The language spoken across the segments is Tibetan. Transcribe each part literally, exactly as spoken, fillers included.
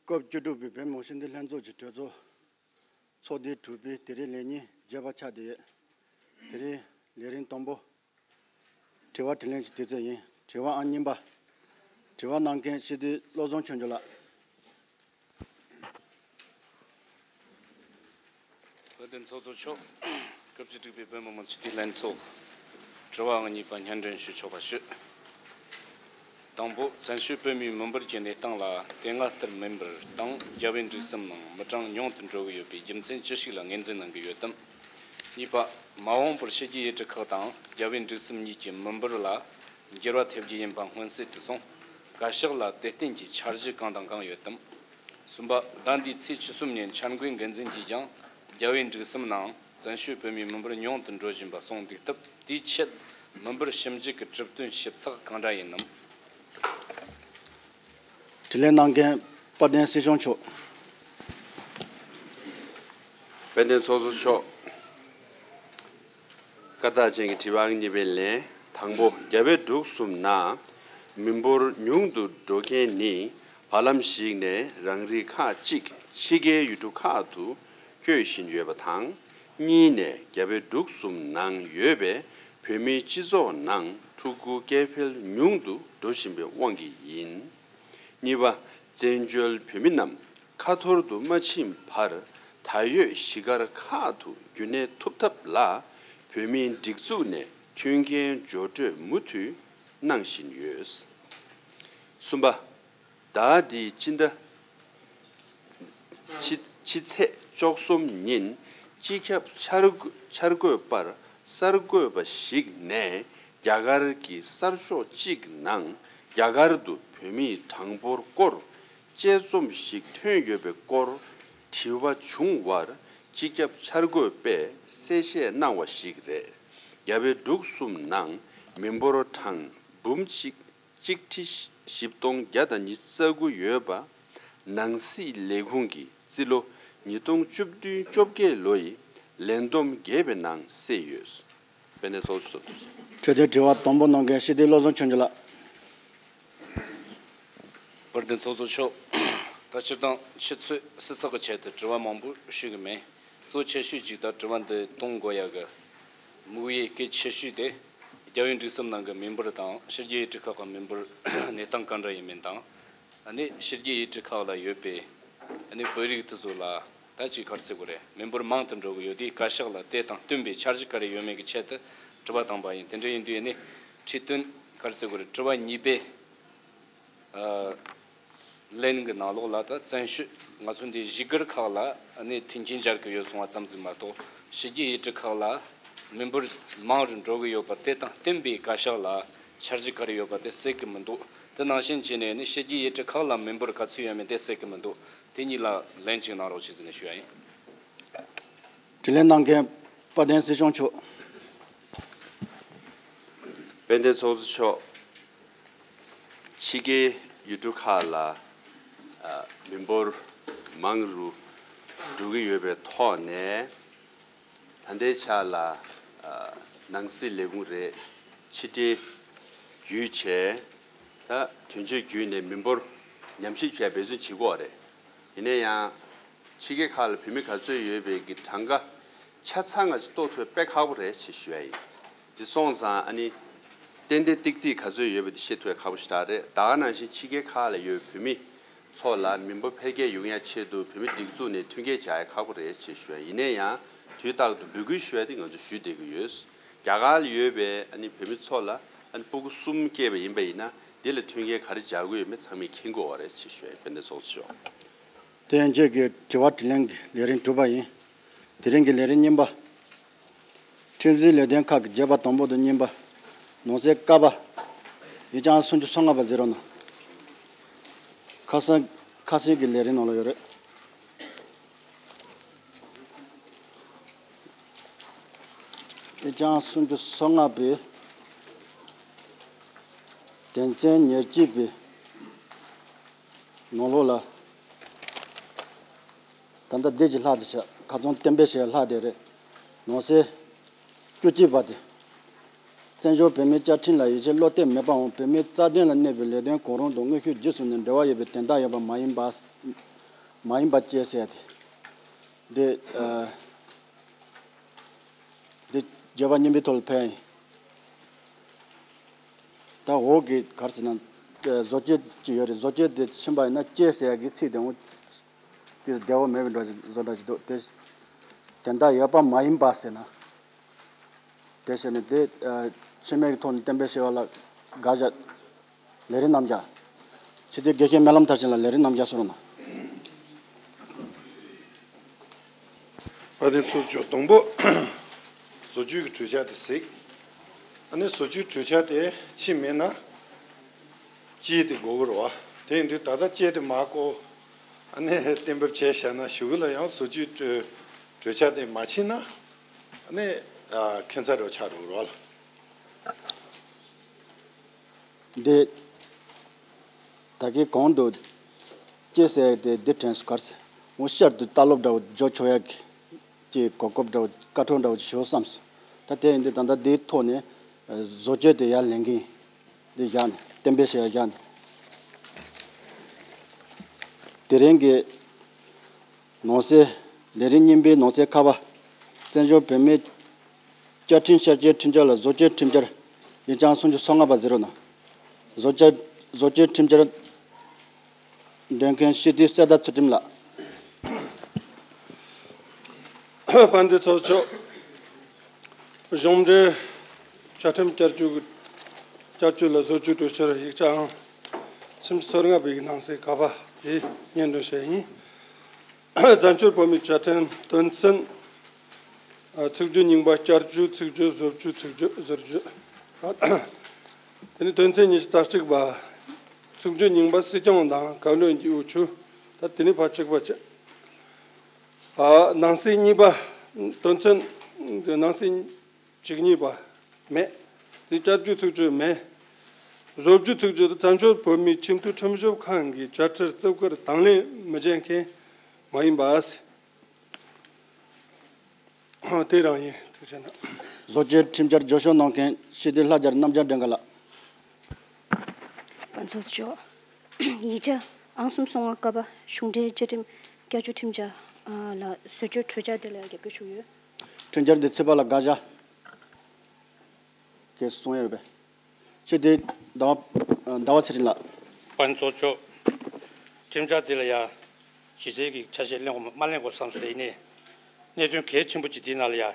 སྐབས་བཅུ་དྲུག་པའི་བོད་མི་མང་སྤྱི་འཐུས་ལྷན་ཚོགས་ཀྱི་གྲོས་ཚོགས་ཚོགས་དུས་དྲུག་པའི་དེ་རིང་ལས་ཉིན་བརྒྱད་པ་ཆགས་བསྡད་ཡོད། དེ་རིང་ལས་རིམ་དང་པོ། དྲི་བ་དྲིས་ལན་གྱི་དུས་ཚོད་ཡིན། དྲི་བ་ཨང་གཉིས་པ། དྲི་བ་གནང་མཁན་སྤྱི་འཐུས་བློ་བཟང་ཆོས་འབྱོར་ལགས། བོད་དོན་ཚོགས་གཙོ་མཆོག་སྐབས་བཅུ་དྲུག་པའི་བོད་མི་མང་སྤྱི་འཐུས་ལྷན་ཚོགས། དྲི་བ་ཨང་གཉིས་པ་སྙན་སྒྲོན་ཞུ་ཆོག་པ་ཞུ། དང་པོ། བཙན་བྱོལ་བོད་མིའི་མི་འབོར་གྱི་གནས་སྟངས་ལ་དེ་སྔ་ལྟར་མི་འབོར་དང་རྒྱལ་བའི་འབྲུག་གསུམ་ནང་མི་གྲངས་ཉུང་དུ་འགྲོ་གི་ཡོད་པའི་རྒྱུ་མཚན་ཅི་ཞིག་ལ་ངོས་འཛིན་གནང་གི་ཡོད་དམ། གཉིས་པ། མ་འོངས་པར་ཕྱི་རྒྱལ་ཡུལ་གྲུ་ཁག་དང་རྒྱལ་བའི་འབྲུག་གསུམ་གཉིས་ཀྱི་མི་འབོར་ལ་འགྱུར་བ་ཐེབས་རྒྱུ་ཡིན་པ་མངོན་གསལ་དུ་སོང་། བཀའ་ཤག་ལ་དེ་བརྟེན་གྱི་འཆར་གཞི་གང་དང་གང་ཡོད་དམ། གསུམ་པ། ཟླ་འདིའི་ཚེས་བཅུ་གསུམ་ཉིན་འཆར་འགོད་འགན་འཛིན་གྱིས་ཀྱང་རྒྱལ་བའི་འབྲུག་གསུམ་ནང་བཙན་བྱོལ་བོད་མིའི་མི་འབོར་ཉུང་དུ་འགྲོ་བཞིན་པ་གསུངས་འདུག་སྟབས། དེའི་ཆེད་མི་འབོར་ཞིབ་འཇུག་གི་གྲུབ་དོན་ཞིབ་ཚགས་གང་འདྲ་ཡིན་ནམ། དྲིས་ལན་གནང་མཁན་དཔལ་ལྡན་སྲིད་སྐྱོང་མཆོག་དཔལ་ལྡན་ཚོགས་གཙོ་མཆོག་བཀའ་རྟགས་ཅན་གྱི་དྲི་བ་ཨང་གཉིས་པའི་ལན། དང་པོ། རྒྱལ་བའི་འབྲུག་གསུམ་ནང་མི་འབོར་ཉུང་དུ་འགྲོ་མཁན་ནི་བར་ལམ་ཞིག་ནས་རང་རིགས་ཁག་ཅིག་ཕྱི་རྒྱལ་ཡུལ་གྲུ་ཁག་ཏུ་བསྐྱོད་བཞིན་ཡོད་པ་དང་། གཉིས་ནས་རྒྱལ་བའི་འབྲུག་གསུམ་ནང་ཡོད་པའི་བོད་མིའི་སྤྱི་ཚོགས་ནང་ཕྲུ་གུ་སྐྱེ་འཕེལ་ཉུང་དུ་འགྲོ་བཞིན་པའི་དབང་གིས་ཡིན། གཉིས་པ། བཙན་བྱོལ་བོད་མི་རྣམས་ཁ་ཐོར་དུ་མ་ཕྱིན་བར་ད་ཡོད་གཞིས་སྒར་ཁག་ཏུ་རྒྱུན་གནས་ཐུབ་ཐབས་ལ་བོད་མིའི་སྒྲིག་འཛུགས་ནས་མཐུན་རྐྱེན་སྦྱོར་སྤྲོད་མུ་མཐུད་གནང་བཞིན་ཡོད། གསུམ་པ། ཟླ་འདིའི་སྤྱི་ཟླ་ཕྱི་ཕྱི་ཚེས་བཅུ་གསུམ་ཉིན་སྤྱི་ཁྱབ་འཆར་འཆར་འགོད་པར་གསར་འགོད་པ་ཞིག་ནས་རྒྱ་གར་གྱི་གསར་ཤོག་ཅིག་ནང་རྒྱ་གར་དུ་བོད་མིའི་གྲངས་འབོར་སྐོར་དཔྱད་རྩོམ་ཞིག་ཐོན་ཡོད་པའི་སྐོར་དྲི་བ་བྱུང་བར་སྤྱི་ཁྱབ་འཆར་འགོད་པས་གསལ་བཤད་གནང་བ་ཞིག་རེད། རྒྱ་བལ་འབྲུག་གསུམ་ནང་མི་འབོར་གྲངས་འབུམ་གཅིག་གཅིག་ཁྲི་བཞི་སྟོང་བརྒྱ་དང་ཉི་ཤུ་རྩ་དགུ་ཡོད་པ། ནང་སྲིད་ལས་ཁུངས་ཀྱིས་རྩིས་ལོ་ཉིས་སྟོང་བཅུ་བདུན་བཅོ་བརྒྱད་ལོ་ཡི་ལས་བསྡོམས་རྒྱས་པའི་ནང་གསལ་ཡོད། དཔལ་ལྡན་ཚོགས་གཙོ་མཆོག་འཕྲོས་དོན་དྲི་བ་དང་པོ་གནང་མཁན་སྤྱི་འཐུས་བློ་བཟང་ཆོས་འབྱོར་ལགས། དཔལ་ལྡན་ཚོགས་གཙོ་མཆོག་ད་སྤྱིར་བཏང་ཆུ་ཚོད་བསུ་ཚགས་ཀྱི་ཆེད་དུ་དྲི་བ་མང་པོ་ཞུ་གི་མེད། གཙོ་ཆེ་ཤོས་གཅིག་དང་དྲི་བ་འདི་གཏོང་དགོས་ཡག་གི་དམིགས་ཡུལ་གལ་ཆེ་ཤོས་དེ། རྒྱལ་བའི་འབྲུག་གསུམ་ནང་གི་མི་འབོར་དང་ཕྱི་རྒྱལ་ཡུལ་གྲུ་ཁག་གི་མི་འབོར་གནས་སྟངས་ག་འདྲ་ཡིན་མིན་དང་། ཨ་ནི་ཕྱི་རྒྱལ་ཡུལ་གྲུ་ཁག་ལ་ཡོད་པའི་ཨ་ནི་བོད་རིགས་དེ་ཚོ་ལ་ད་ཅིག་ག་རེ་ཟེར་དགོས་རེད། མི་འབོར་མང་དུ་འགྲོ་གི་ཡོད་དུས་བཀའ་ཤག་ལ་དེ་དང་བསྟུན་པའི་འཆར་གཞི་ག་རེ་ཡོད་མེད་ཀྱི་ཆེད་དུ་དྲི་བ་བཏང་པ་ཡིན། དེ་འདྲ་ཡིན་དུས་ཨ་ནི་ཁྲིད་སྟོན་ག་རེ་ཟེར་དགོས་རེད། དྲི་བ་གཉིས་པའི་ཨ་ལན་གྱི་ནང་ལོགས་ལ་ད་བཙན་བྱོལ་ང་ཚོ་འདི་གཞིས་སྒར་ཁག་ལ་ཨ་ནི་མཐུན་རྐྱེན་སྦྱར་གི་ཡོད་གསུང་བ་ཙམ་ཟིག་མ་གཏོགས། ཕྱི་རྒྱལ་ཡུལ་གྲུ་ཁག་ལ་མི་འབོར་མང་རུ་འགྲོ་གི་ཡོད་པ་དེ་དང་བསྟུན་པའི་བཀའ་ཤག་ལ་འཆར་གཞི་ག་རེ་ཡོད་པ་དེ་གསལ་གི་མི་འདུག་དེ་ནང་བཞིན་བྱས་ནས་ནི་ཕྱི་རྒྱལ་ཡུལ་གྲུ་ཁག་ལ་མི་འབོར་ག་ཚོད་ཡོད་མེད་དེ་གསལ་གི་མི་འདུག་དེ་གཉིས་ལ་ལན་གཅིག་གནང་རོགས་བྱེད་ཟེར་ནས་ཞུ་ཡ་ཡིན། དྲིས་ལན་གནང་མཁན་དཔལ་ལྡན་སྲིད་སྐྱོང་མཆོག་དཔལ་ལྡན་ཚོགས་གཙོ་མཆོག་ཕྱི་རྒྱལ་ཡུལ་གྲུ་ཁག་ལ་ཨ་མི་འབོར་མང་རུ་འགྲོ་གི་ཡོད་པའི་ཐོག་ནས། ད་ལྟའི་ཆ་ལ་ཨ་ནང་སྲིད་ལས་ཁུངས་རེད། ཕྱི་འབྲེལ་བརྒྱུད་བྱས། ད་དོན་གཅོད་བརྒྱུད་ནས་མི་འབོར་ཉམས་ཞིབ་བྱས་འབད་བརྩོན་བྱེད་ཀྱི་ཡོད་རེད། ཡིན་ན་ཡང་། ཕྱི་རྒྱལ་ཁག་ལ་བོད་མི་ག་ཚོད་ཡོད་པའི་གི་གྲངས་ཀ་ཆ་ཚང་ང་ཅིག་རྟོགས་ཐུབ་པ་དཔེ་ཁག་པོ་རེད་ཅེས་ཞུ་ཡ་ཡིན། དེ་སོང་ཙང་ཨ་ནི། ཏན་ཏན་ཏིག་ཏིག་ག་ཚོད་ཡོད་པ་དེ་ཤེས་ཐུབ་ཡ་ཁག་པོ་ཞེ་དྲག་རེད། ད་ག་ནང་བཞིན་ཕྱི་རྒྱལ་ཁག་ལ་ཡོད་བོད་མི་ཚོ་ལ་མི་འབོར་འཕེལ་རྒྱས་ཡོང་ཡ་ཆེད་དུ་བོད་མི་སྒྲིག་འཛུགས་ནས་མཐུན་རྐྱེན་སྦྱར་ཡ་ཁག་པོ་རེད་ཅེས་ཞུ་ཡ་ཡིན། ན་ཡང་དུས་རྟག་ཏུ་འབོད་སྐུལ་ཞུ་ཡ་དེ་ང་ཚོ་ཞུ་བསྡད་ཀྱི་ཡོད། རྒྱ་གར་ལ་ཡོད་པའི་ཨ་ནི་བོད་མི་ཚོ་ལ་ཨ་ནི་སྤུ་གུ་གསུམ་སྐྱེས་པ་ཡིན་པ་ཡིན་ན་འདི་ལ་མཐུན་རྐྱེན་ག་རེ་སྦྱར་དགོས་ཡོད་མེད་ཚང་མས་མཁྱེན་གྱི་ཡོད་རེད་ཅེས་ཞུ་ཡ་ཡིན། དཔལ་ལྡན་ཚོགས་གཙོ་མཆོག་དེ་ཡན་ཆད་ཀྱི་དྲི་བ་དྲིས་ལན་གྱི་ལས་རིམ་གྲུབ་པ་ཡིན། དེ་རིང་གི་ལས་རིམ་གཉིས་པ། ཁྲིམས་འཛིན་ལས་དོན་ཁག་གི་བརྗོད་པ་དང་པོ་དང་གཉིས་པ། ནང་གསེས་ཀ་པ། ཡིག་ཆ་སུམ་ཅུ་སོ་ལྔ་པ་གཟིགས་རོགས་གནང་། ཁ་སང་ཁ་སང་གི་ལས་རིམ་ནང་ལ་ཡོད་རེད། ཡིག་ཆ་སུམ་ཅུ་སོ་ལྔ་པའི་དོན་ཚན་ཉེར་གཅིག་པའི་ནང་ལོགས་ལ། ད་ལྟ་འདི་ཅིག་ལྷག་བསྡད་ཤག་ཁ་སང་གཏན་འབེབས་བྱས་ལྷག་བསྡད་རེད། ནང་གསེས་བཅུ་གཅིག་པ་དེ། བཙན་བྱོལ་བོད་མིའི་བཅའ་ཁྲིམས་ལ་ཡིད་ཆེས་བློ་གཏད་མེད་པའམ་བོད་མིའི་རྩ་དོན་ལ་གནོད་པའི་ལས་དོན་གང་རུང་དང་དངོས་ཤུགས་རྗེས་སུ་ནས་འབྲེལ་བ་ཡོད་པའི་དོན་དག་ཡོད་པ་མ་ཡིན་པ། མ་ཡིན་པ་བཅས་ཟེར་ཡ་དེ། འདི་ཨ། འདི་བརྗོད་པ་སྙན་པའི་ཐོག་ལ་ཕན་ཡིན། ད་འོག་གི་ག་རེ་ཟེར་ན། བཟོ་བཅོས་ཅིག་ཡོད་རེད། བཟོ་བཅོས་དེ་ཕྱིན་པ་ཡིན་ན་བཅས་ཟེར་ཡ་གི་ཚིག་དེ་འོང་། དེ་བདེ་བོ་མེད་པའི་འགྲོ་བཟོ་འདྲ་ཅིག་འདུག་དེ་དེ་འདྲ་ཡོད་པ་མ་ཡིན་པ་ཟེར་ན། དེ་བྱས་ནས་དེ་ཨ། ཕྱི་མའི་ཐོག་ནས་གཏན་འབེབས་བྱས་པ་ལ་དགག་བྱ། ལས་རིམ་རྣམ་གཞག་ཕྱི་དྲིལ་དགེ་བཤེས་སྨོན་ལམ་མཐར་ཕྱིན་ལ་ལས་རིམ་རྣམ་གཞག་གསུང་རོགས་གནང་། དཔལ་ལྡན་ཚོགས་གཙོ། དང་པོ་བཟོ་བཅོས་ཀྱི་གྲོས་འཆར་དེ་གཟིགས། ཨ་ནི་བཟོ་བཅོས་གྲོས་འཆར་དེ་ཕྱིན་མེད་ན། བཅས་དེ་དགོས་ཀྱི་རེད་བ། དེ་ཡིན་དུས་ད་ལྟ་བཅས་དེ་མ་བཀོད། ཨ་ནི་གཏན་འབེབས་བྱས་བཞག་ན་གཞུག་ལ་ཡང་བཟོ་བཅོས་གྲོས་གྲོས་འཆར་དེ་མ་ཕྱིན་ན། ཨ་ནི་ཨ། ཁྱད་མཚར་རུ་ཆགས་འགྲོ་གི་རེད་བ། འདི། ད་གིན་གོང་དུ། བཅས་ཟེར་དེ་འདི་དྲན་སོང་། ག་རེ་ཟེར། འོ་ཤར་དུ་ལྟ་ཀློག་འདྲ་བོ་འཇོག་ཆོག་ཡག་གི་གོ་སྐབས་འདྲ་བོ། བཀའ་འཁྲོལ་འདྲ་བོ་ཞུ་བསམ་སོང་། ད་དེ་ཡིན་དུས་ད་ལྟ་འདིའི་ཐོག་ནས་བཟོ་བཅོས་དེ་ཡར་ལེན་གིན། འདི་བཞག་ནས་གཏན་འབེབས་བྱས་བཞག་ནས། དེ་རིང་གི་ནང་གསེས། ལས་རིམ་གཉིས་པའི་ནང་གསེས་ཁ་པ། བཙན་བྱོལ་བོད་མིའི་བཅའ་ཁྲིམས་ཤར་སྐྱོད་ཁྲིམས་འཆར་ལ་བཟོ་བཅོས་ཁྲིམས་འཆར། ཡིག་ཆ་ཨང་སུམ་ཅུ་སོ་ལྔ་པ་གཟིགས་རོགས་གནང་། བཟོ་བཅོས་བཟོ་བཅོས་ཁྲིམས་འཆར་འདོན་མཁན་སྤྱི་འཐུས་གསེར་རྟ་ཚུལ་ཁྲིམས་ལགས། དཔལ་ལྡན་ཚོགས་གཙོ། གཞུང་འབྲེལ་བཅའ་ཁྲིམས་བསྐྱར་བཅོས་ཀྱི་བསྐྱར་བཅོས་ལ་བཟོ་བཅོས་གྲོས་འཆར་ཡིག་ཆ་ཨང་སུམ་ཅུ་སོ་ལྔ་པའི་ནང་གསེས་ཀ་པ་དེ་སྙན་སྒྲོན་བྱས་ཡིན། བཙན་བྱོལ་བོད་མིའི་བཅའ་ཁྲིམས་དོན་ཚན། ཨ། ཚིག་བརྗོད་རྙིང་པ་བསྐྱར་བཅོས། ཚིག་བརྗོད་བཟོ་བཅོས། ཚིག་བརྗོད་བཟོ་བཅོས། དེ་ནས་དོན་ཚན་ཉི་ཤུ་རྩ་གཅིག་པ། ཚིག་བརྗོད་རྙིང་པ་སྲིད་སྐྱོང་དང་བཀའ་བློན་གྱི་འོས་ཆོས། ད་དེ་ནས་ཕར་གཅིག་པ་བྱས། ཨ། ནང་གསེས་གཉིས་པ། དོན་ཚན་ནང་གསེས་བཅུ་གཉིས་པ་མེད། དེ་བསྐྱར་བཅོས་ཚིག་བརྗོད་མེད། བཟོ་བཅོས་ཚིག་བརྗོད་དུ་བཙན་བྱོལ་བོད་མིའི་ཁྱིམ་མཐུན་ཁྲིམས་ཞིབ་ཁང་གི་བཅའ་ཁྲིམས་བརྩི་བཀུར་དང་ལེན་མི་བྱེད་མཁན་མ་ཡིན་པ། དེ་རང་ཡིན། ཐུགས་རྗེ་གནང་། བཟོ་བཅོས་ཁྲིམས་འཆར་བརྗོད་ཤོག་གནང་མཁན་སྤྱི་འཐུས་ལྷ་རྒྱལ་རྣམ་རྒྱལ་སྒྲོལ་དཀར་ལགས། དཔལ་ཚོགས་གཙོ། ཡིག་ཆ་ཨང་སུམ་སོ་ལྔ་ཀ་པ། གཞུང་འབྲེལ་བཅའ་ཁྲིམས་བསྐྱར་བཅོས་ཁྲིམས་འཆར་ལ་བཟོ་བཅོས་གྲོས་འཆར་དེ་ལ་རྒྱབ་སྐྱོར་ཞུ་ཡོད། ཁྲིམས་འཆར་འདི་ཚུད་པ་ལ་དགག་བྱ། གལ་གསུང་ཡོད་པས། ཕྱི་དྲིལ་ཟླ་བ་ཟླ་བ་ཚེ་རིང་ལགས། དཔལ་ཚོགས་གཙོ། ཁྲིམས་འཆར་འདི་ལ་ཡ། གཞི་རྩའི་གི་ཆ་ཤས་ལེན་དགོས་མ་ལེན་དགོས་བསམ་སོང་། ཡིན་ནའི། གནད་དོན་གལ་ཆེན་པོ་ཅིག་འདི་ནང་ལ་ཡ།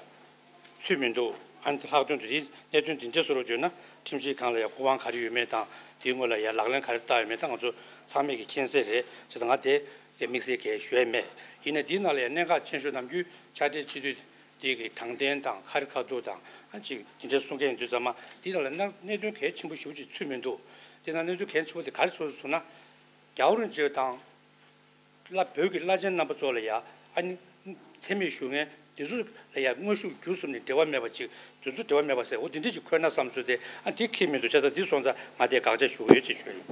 ཚུད་མི་འདུག་ཨ་ནི་ལྷག་དོན་དུ་དེའི་གནད་དོན་འདི་འདྲ་བཟོ་རོགས་བྱོས་ན། ཁྲིམས་ཞིབ་ཁང་ལ་ཡ་སྐུ་དབང་ག་རེ་ཡོད་མེད་དང་། དེའི་སྔོན་ལ་ཡ་ལག་ལེན་ག་རེ་བསྟར་ཡོད་མེད་དང་། ང་ཚོ་ཚང་མས་ཀྱི་མཁྱེན་གསལ་རེད། བྱས་ཙང་ང་དེ་དམིགས་བསལ་གྱི་ཞུ་ཡ་མེད། ཡིན་ནའི་འདིའི་ནང་ལ་ཡ་གནད་འགག་ཆེ་ཤོས་ནམ་རྒྱུན་ཕྱག་སྦྲེལ་སྤྱི་འཐུས་དེ་གི་དྲང་བདེན་དང་ཁ་རི་ཁ་ཐུག་དང་། ཨ་ཅིག་དེ་འདྲ་གསུང་མཁན་ཡིན་དུས་ཙམ་པ། འདིའི་ནང་ལ་གནད་གནད་དོན་གལ་ཆེན་པོ་ཞེ་པོ་ཅིག་ཚུད་མི་འདུག་དེ་ནང་གནད་དོན་གལ་ཆེན་པོ་དེ་ག་རེ་ཚུད་སོང་ན། རྒྱལ་བ་རིན་པོ་ཆེ་དང་། བླ་བོད་ཀྱི་བླ་ཆེན་རྣམ་པ་ཚོ་ལ་ཡ། ཨ་ནི་མཚན་སྨད་ཞུ་མཁན་དེ་ཚོ་ལ་ཡ་དངོས་ཤུགས་བསྒྱུར་བཟུང་ནས་འབྲེལ་བ་མེད་པ་ཅིག་དེ་ཚོ་འབྲེལ་བ་མེད་པ་ཟེར། འོ་དེ་འདྲ་ཅིག་འཁོད་ན་བསམ་སོང་སྟེ། ཨ་དེ་འཁེལ་མི་འདུག་བྱས་ཙང་འདི་སོང་ཙང་ང་དེ་དགག་བྱ་ཞུ་གི་ཡོད་ཅེས་ཞུ་ཡིན།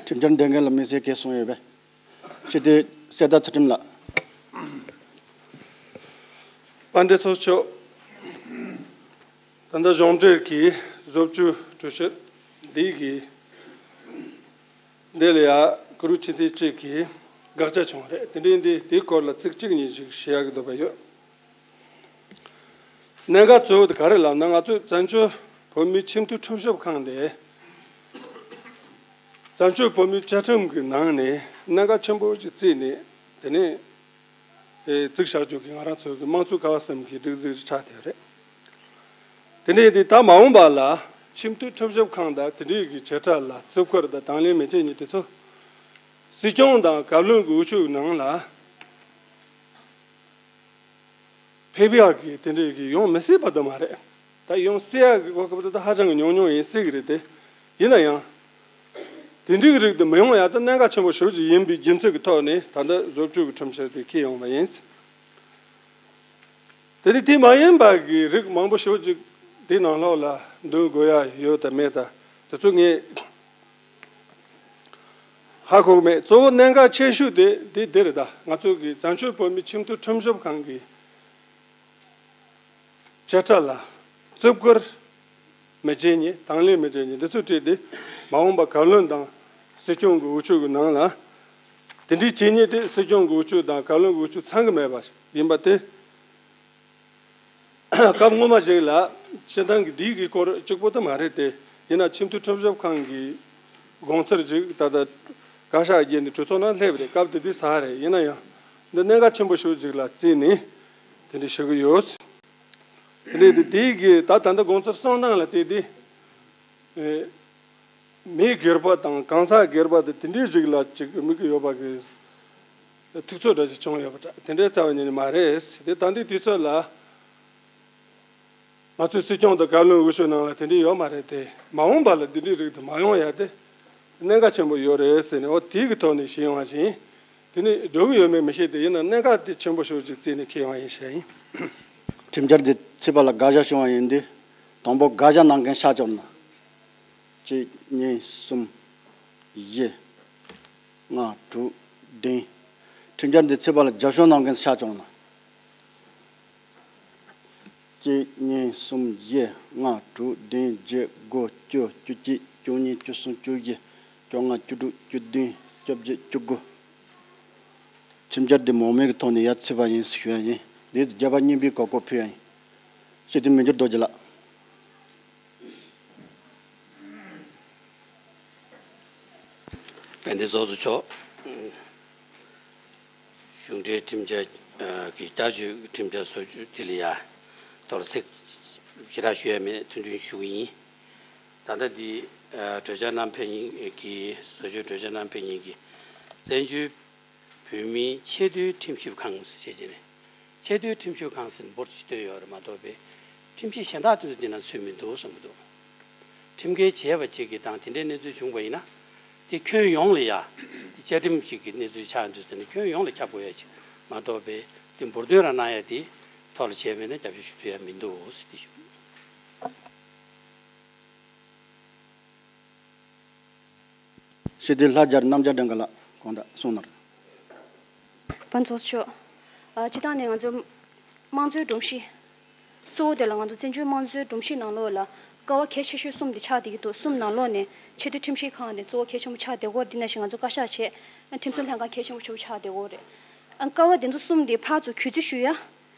ཁྲིམས་འཆར་འདོན་མཁན་ལ་དམིགས་བསལ་གྱི་གསུང་ཡོད་པས། སྤྱི་འཐུས་གསེར་རྟ་ཚུལ་ཁྲིམས་ལགས། དཔལ་ལྡན་ཚོགས་གཙོ། ད་ལྟ་གཞུང་འབྲེལ་གྱི་བཟོ་བཅོས་གྲོས་ཆོད་འདི་གི་འདི་ལ་ཡ་གུ་རུ་ཆོས་སྡེ་གཅིག་གིས་དགག་བྱ་བྱུང་བ་རེད། དེ་འདྲའི་འདི་དེའི་སྐོར་ལ་ཚིག་གཅིག་གཉིས་ཤིག་བཤད་ཡག་གི་འདོད་པ་ཡོད། གནད་འགག་གཙོ་བོ་དེ་ག་རེ་ལབ་ན། ང་ཚོས་བཙན་བྱོལ་བོད་མིའི་ཁྱིམ་མཐུན་ཁྲིམས་ཞིབ་ཁང་དེ་བཙན་བྱོལ་བོད་མིའི་བཅའ་ཁྲིམས་ཀྱི་ནང་ནས་གནད་འགག་ཆེན་པོ་ཞིག་བརྩིས་ནས། དེ་ནས་ཨེ་བཙུགས་བཞག་རྒྱུ་གི་ང་རང་ཚོའི་གི་དམངས་གཙོའི་སྐལ་བ་གསུམ་གྱི་སྒྲིག་འཛུགས་ཆགས་བསྡད་རེད། དེ་ནས་དེ་ད་མ་འོངས་པ་ལ་ཁྱིམ་མཐུན་ཁྲིམས་ཞིབ་ཁང་དང་དེ་འདྲའི་གི་བྱེ་བྲག་ལ་བརྩི་བཀུར་དང་དང་ལེན་མི་བྱེད་མཁན་དེ་ཚོ་སྲིད་སྐྱོང་དང་བཀའ་བློན་གྱི་འོས་ཆོས་ནང་ལ་ཕེབས་ཡག་གི་དེ་འདྲའི་གི་ཡོང་མི་སྲིད་པ་དེ་མ་རེད། ད་ཡོང་སྲིད་ཡག་གི་གོ་སྐབས་དེ་ད་ཧ་ཅང་གི་ཉུང་ཉུང་ཡིན་སྲིད་གི་རེད་དེ། ཡིན་ན་ཡང་། དེ་འདྲའི་རིགས་དེ་མི་ཡོང་ཡག་ད་གནད་འགག་ཆེན་པོ་ཞེ་པོ་ཅིག་ཡིན་པའི་རྒྱུ་མཚན་གྱི་ཐོག་ནས་ད་ལྟ་བཟོ་བཅོས་ཀྱི་ཁྲིམས་འཆར་དེ་འཁྱེར་ཡོང་བ་ཡིན། དེ་ནི་དེ་མ་ཡིན་པ་གི་རིགས་མང་པོ་ཞེ་པོ་ཅིག་དེའི་ནང་ལོགས་ལ་འདོན་དགོས་ཡག་ཡོད་དམ་མེད་དམ་དེ་ཚོ་ངས་ཧ་གོ་གི་མེད། གཙོ་བོ་གནད་འགག་ཆེ་ཤོས་དེ་དེ་འདི་རེད། ད་ང་ཚོ་གི་བཙན་བྱོལ་བོད་མིའི་ཁྱིམ་མཐུན་ཁྲིམས་ཞིབ་ཁང་གི་བྱེ་བྲག་ལ་བརྩི་བཀུར་མི་བྱེད་མཁན། དང་ལེན་མི་བྱེད་མཁན་འདི་ཚོའི་གྲས་དེ་མ་འོངས་པ་བཀའ་བློན་དང་སྲིད་སྐྱོང་གི་འོས་ཆོས་ཀྱི་ནང་ལ་ དེ་འདྲའི་བྱས་ཉེས་དེ་སྲིད་སྐྱོང་གི་དབུ་ཁྲིད་དང་བཀའ་བློན་གྱི་དབུ་ཁྲིད་ཚང་གི་མེད་པ་ཡིན་པ་དེ། སྐབས་སྔོན་མ་ཞིག་ལ་སྤྱི་བཏང་གི་འདིའི་གི་སྐོར་གཅིག་པོ་དེ་མ་རེད་དེ། ཡིན་ན་ཆེས་མཐོའི་ཁྲིམས་ཞིབ་ཁང་གི་དགོངས་ཚུལ་ཅིག་ད་ལྟ་བཀའ་ཤག་བརྒྱུད་ནས་གྲོས་ཚོགས་ནང་སླེབས་རེད། སྐབས་དེ་དུས་ཟེར་རེད། ཡིན་ན་ཡང་འདི་གནད་འགག་ཆེན་པོ་ཞིག་ཅིག་ལ་བརྩིས་ནས་དེ་འདྲ་ཞུ་གི་ཡོད། དེ་འདྲའི་དེ་དེའི་གི་ད་ད་ལྟ་དགོངས་ཚུལ་གསུང་སྟངས་ལ་བལྟས་ཏེ། ཨེ། མི་སྒེར་པ་དང་གང་ཟག་སྒེར་པ་དེ་དེ་འདྲའི་རིགས་ལ་ཅིག་དམིགས་ཀྱི་ཡོད་པ་གི་ཐུགས་ཚོད་འདྲ་ཞིག་བྱུང་ཡོད་པ་འདྲ། དེ་འདྲའི་རྩ་བ་ཉིད་ནས་མ་རེད། དེ་ད་ལྟའི་དུས་ཚོད་ལ་ང་ཚོའི་སྲིད་སྐྱོང་དང་བཀའ་བློན་འོས་ཤོག་ནང་ལ་དེ་འདྲའི་ཡོད་མ་རེད་དེ། མ་འོངས་པ་ལ་འདི་འདྲའི་རིགས་དེ་མ་ཡོང་ཡ་དེ་གནད་འགག་ཆེན་པོ་ཡོད་རེད་ཟེར་ནས། འོ་དེའི་གི་ཐོག་ནས་ཞུས་ཡོང་བ་བཞིན། དེ་ནི་འགྲོ་གི་ཡོད་མེད་མི་ཤེས་དེ། ཡིན་ན་གནད་འགག་དེ་ཆེན་པོ་ཤོས་ཅིག་བརྩིས་ནས་འཁྱེར་ཡོང་བ་ཡིན་ཞེས་ཡིན། ཁྲིམས་འཆར་འདི་ཚེས་པ་ལ་དགག་བཞག་བྱུང་བ་ཡིན་དུས། དང་པོ་དགག་བཞག་གནང་མཁན་ཤར་བསྐྱོར་ན། གཅིག་གཉིས་གསུམ། བཞི། ལྔ་དྲུག་བདུན། ཁྲིམས་འཆར་འདི་ཚེས་པ་ལ་རྒྱབ་སྐྱོར་གནང་མཁན་ཤར་བསྐྱོར་ན། གཅིག་གཉིས་གསུམ་བཞི་ལྔ་དྲུག་བདུན་བརྒྱད་དགུ་བཅུ་བཅུ་གཅིག་བཅུ་གཉིས་བཅུ་གསུམ་བཅུ་བཞི་བཅོ་ལྔ་བཅུ་དྲུག་བཅུ་བདུན་བཅོ་བརྒྱད་བཅུ་དགུ། ཁྲིམས་འཆར་འདི་མང་མོས་ཀྱི་ཐོག་ནས་ཡར་ཚུད་པ་ཡིན་ཞུ་ཡ་ཡིན། འདི་རྒྱ་བལ་གཉིས་པའི་གོ་སྐབས་ཕུལ་ཡ་ཡིན། སྤྱི་འཐུས་མི་འགྱུར་རྡོ་རྗེ་ལགས། དཔལ་ལྡན་ཚོགས་གཙོ་མཆོག་གཞུང་འབྲེལ་ཁྲིམས་འཆར་གྱི་བསྐྱར་བཅོས་ཁྲིམས་འཆར་བཟོ་རྒྱུ་དེ་ལ་ཡ་ཐོག་ལ་ཚིག་ཞེ་དྲག་ཞུ་ཡ་མེད། ཐུང་ཐུང་ཞུ་གི་ཡིན། ད་ལྟ་འདི་གྲོས་འཆར་ནང་ཕེབས་མཁན་གྱི་བཟོ་བཅོས་གྲོས་འཆར་ནང་ཕེབས་མཁན་གྱི་བཙན་བྱོལ་བོད་མིའི་ཆེས་མཐོའི་ཁྲིམས་ཞིབ་ཁང་ཞེས་བྱས་ནས། ཆེས་མཐོའི་ཁྲིམས་ཞིབ་ཁང་ཟེར་ནས་འབོར་ཅིག་བཏོན་ཡོད་རེད་མ་གཏོགས་པའི། ཁྲིམས་ཞིབ་གཞན་དག་དེ་ཚོ་འདི་ན་ཚུད་མི་འདུག་གསུང་གི་འདུག་ཁྲིམས་འགལ་བྱས་པ་ཅིག་གི་དང་དེ་འདྲའི་གནས་ཚུལ་བྱུང་བ་ཡིན་ན། དེ་ཁྱོན་ཡོངས་ལ་ཡ་དེ་བཅའ་ཁྲིམས་ཅིག་གི་གནས་ཚུལ་ཆགས་འདུག་ཟེར་ནས་ཁྱོན་ཡོངས་ལ་ཁྱབ་དགོས་ཡ་ཅིག་མ་གཏོགས་པའི། དེ་འབུར་འདོན་རང་གནང་ཡ་དེ་ཐོག་ལ་བྱས་མེད་ན་རྒྱབ་སྐྱོར་ཞུ་ཐུབ་ཡ་མི་འདུག་ཟེར་ཏེ་ཞུ། སྤྱི་འཐུས་ལྷ་རྒྱལ་རྣམ་རྒྱལ་སྒྲོལ་དཀར་ལགས་དགོངས་དག་གསུང་གནང་། དཔལ་ཚོགས་གཙོ་མཆོག་ཨ། སྤྱི་བཏང་ནས་ང་ཚོ་དམངས་གཙོའི་སྒྲོམ་གཞི། གཙོ་བོ་དེ་ལ་ང་ཚོ་བཙན་བྱོལ་དམངས་གཙོའི་སྒྲོམ་གཞི་ནང་ལོགས་ལ་ཀ་བ་གལ་ཆེ་ཤོས་གསུམ་དེ་ཆགས་བསྡད་ཀྱི་འདུག་གསུམ་ནང་ལོགས་ནས་ཆེས་མཐོའི་ཁྲིམས་ཞིབ་ཁང་དེ་གཙོ་བོ་གལ་ཆེན་པོ་ཆགས་བསྡད་ཀྱི་ཡོད་རེད། འདི་ནང་བཞིན་ང་ཚོ་བཀའ་ཤག་བྱས། ཁྲིམས་སྲུང་ལྷན་ཁང་གལ་ཆེན་པོ་ཆེན་པོ་ཆགས་བསྡད་ཀྱི་ཡོད་རེད། ཨ། ཀ་བ་དེ་ཚོ་གསུམ་དེ་ཕར་ཚུར་གུས་བརྩི་ཞུ་ཡ།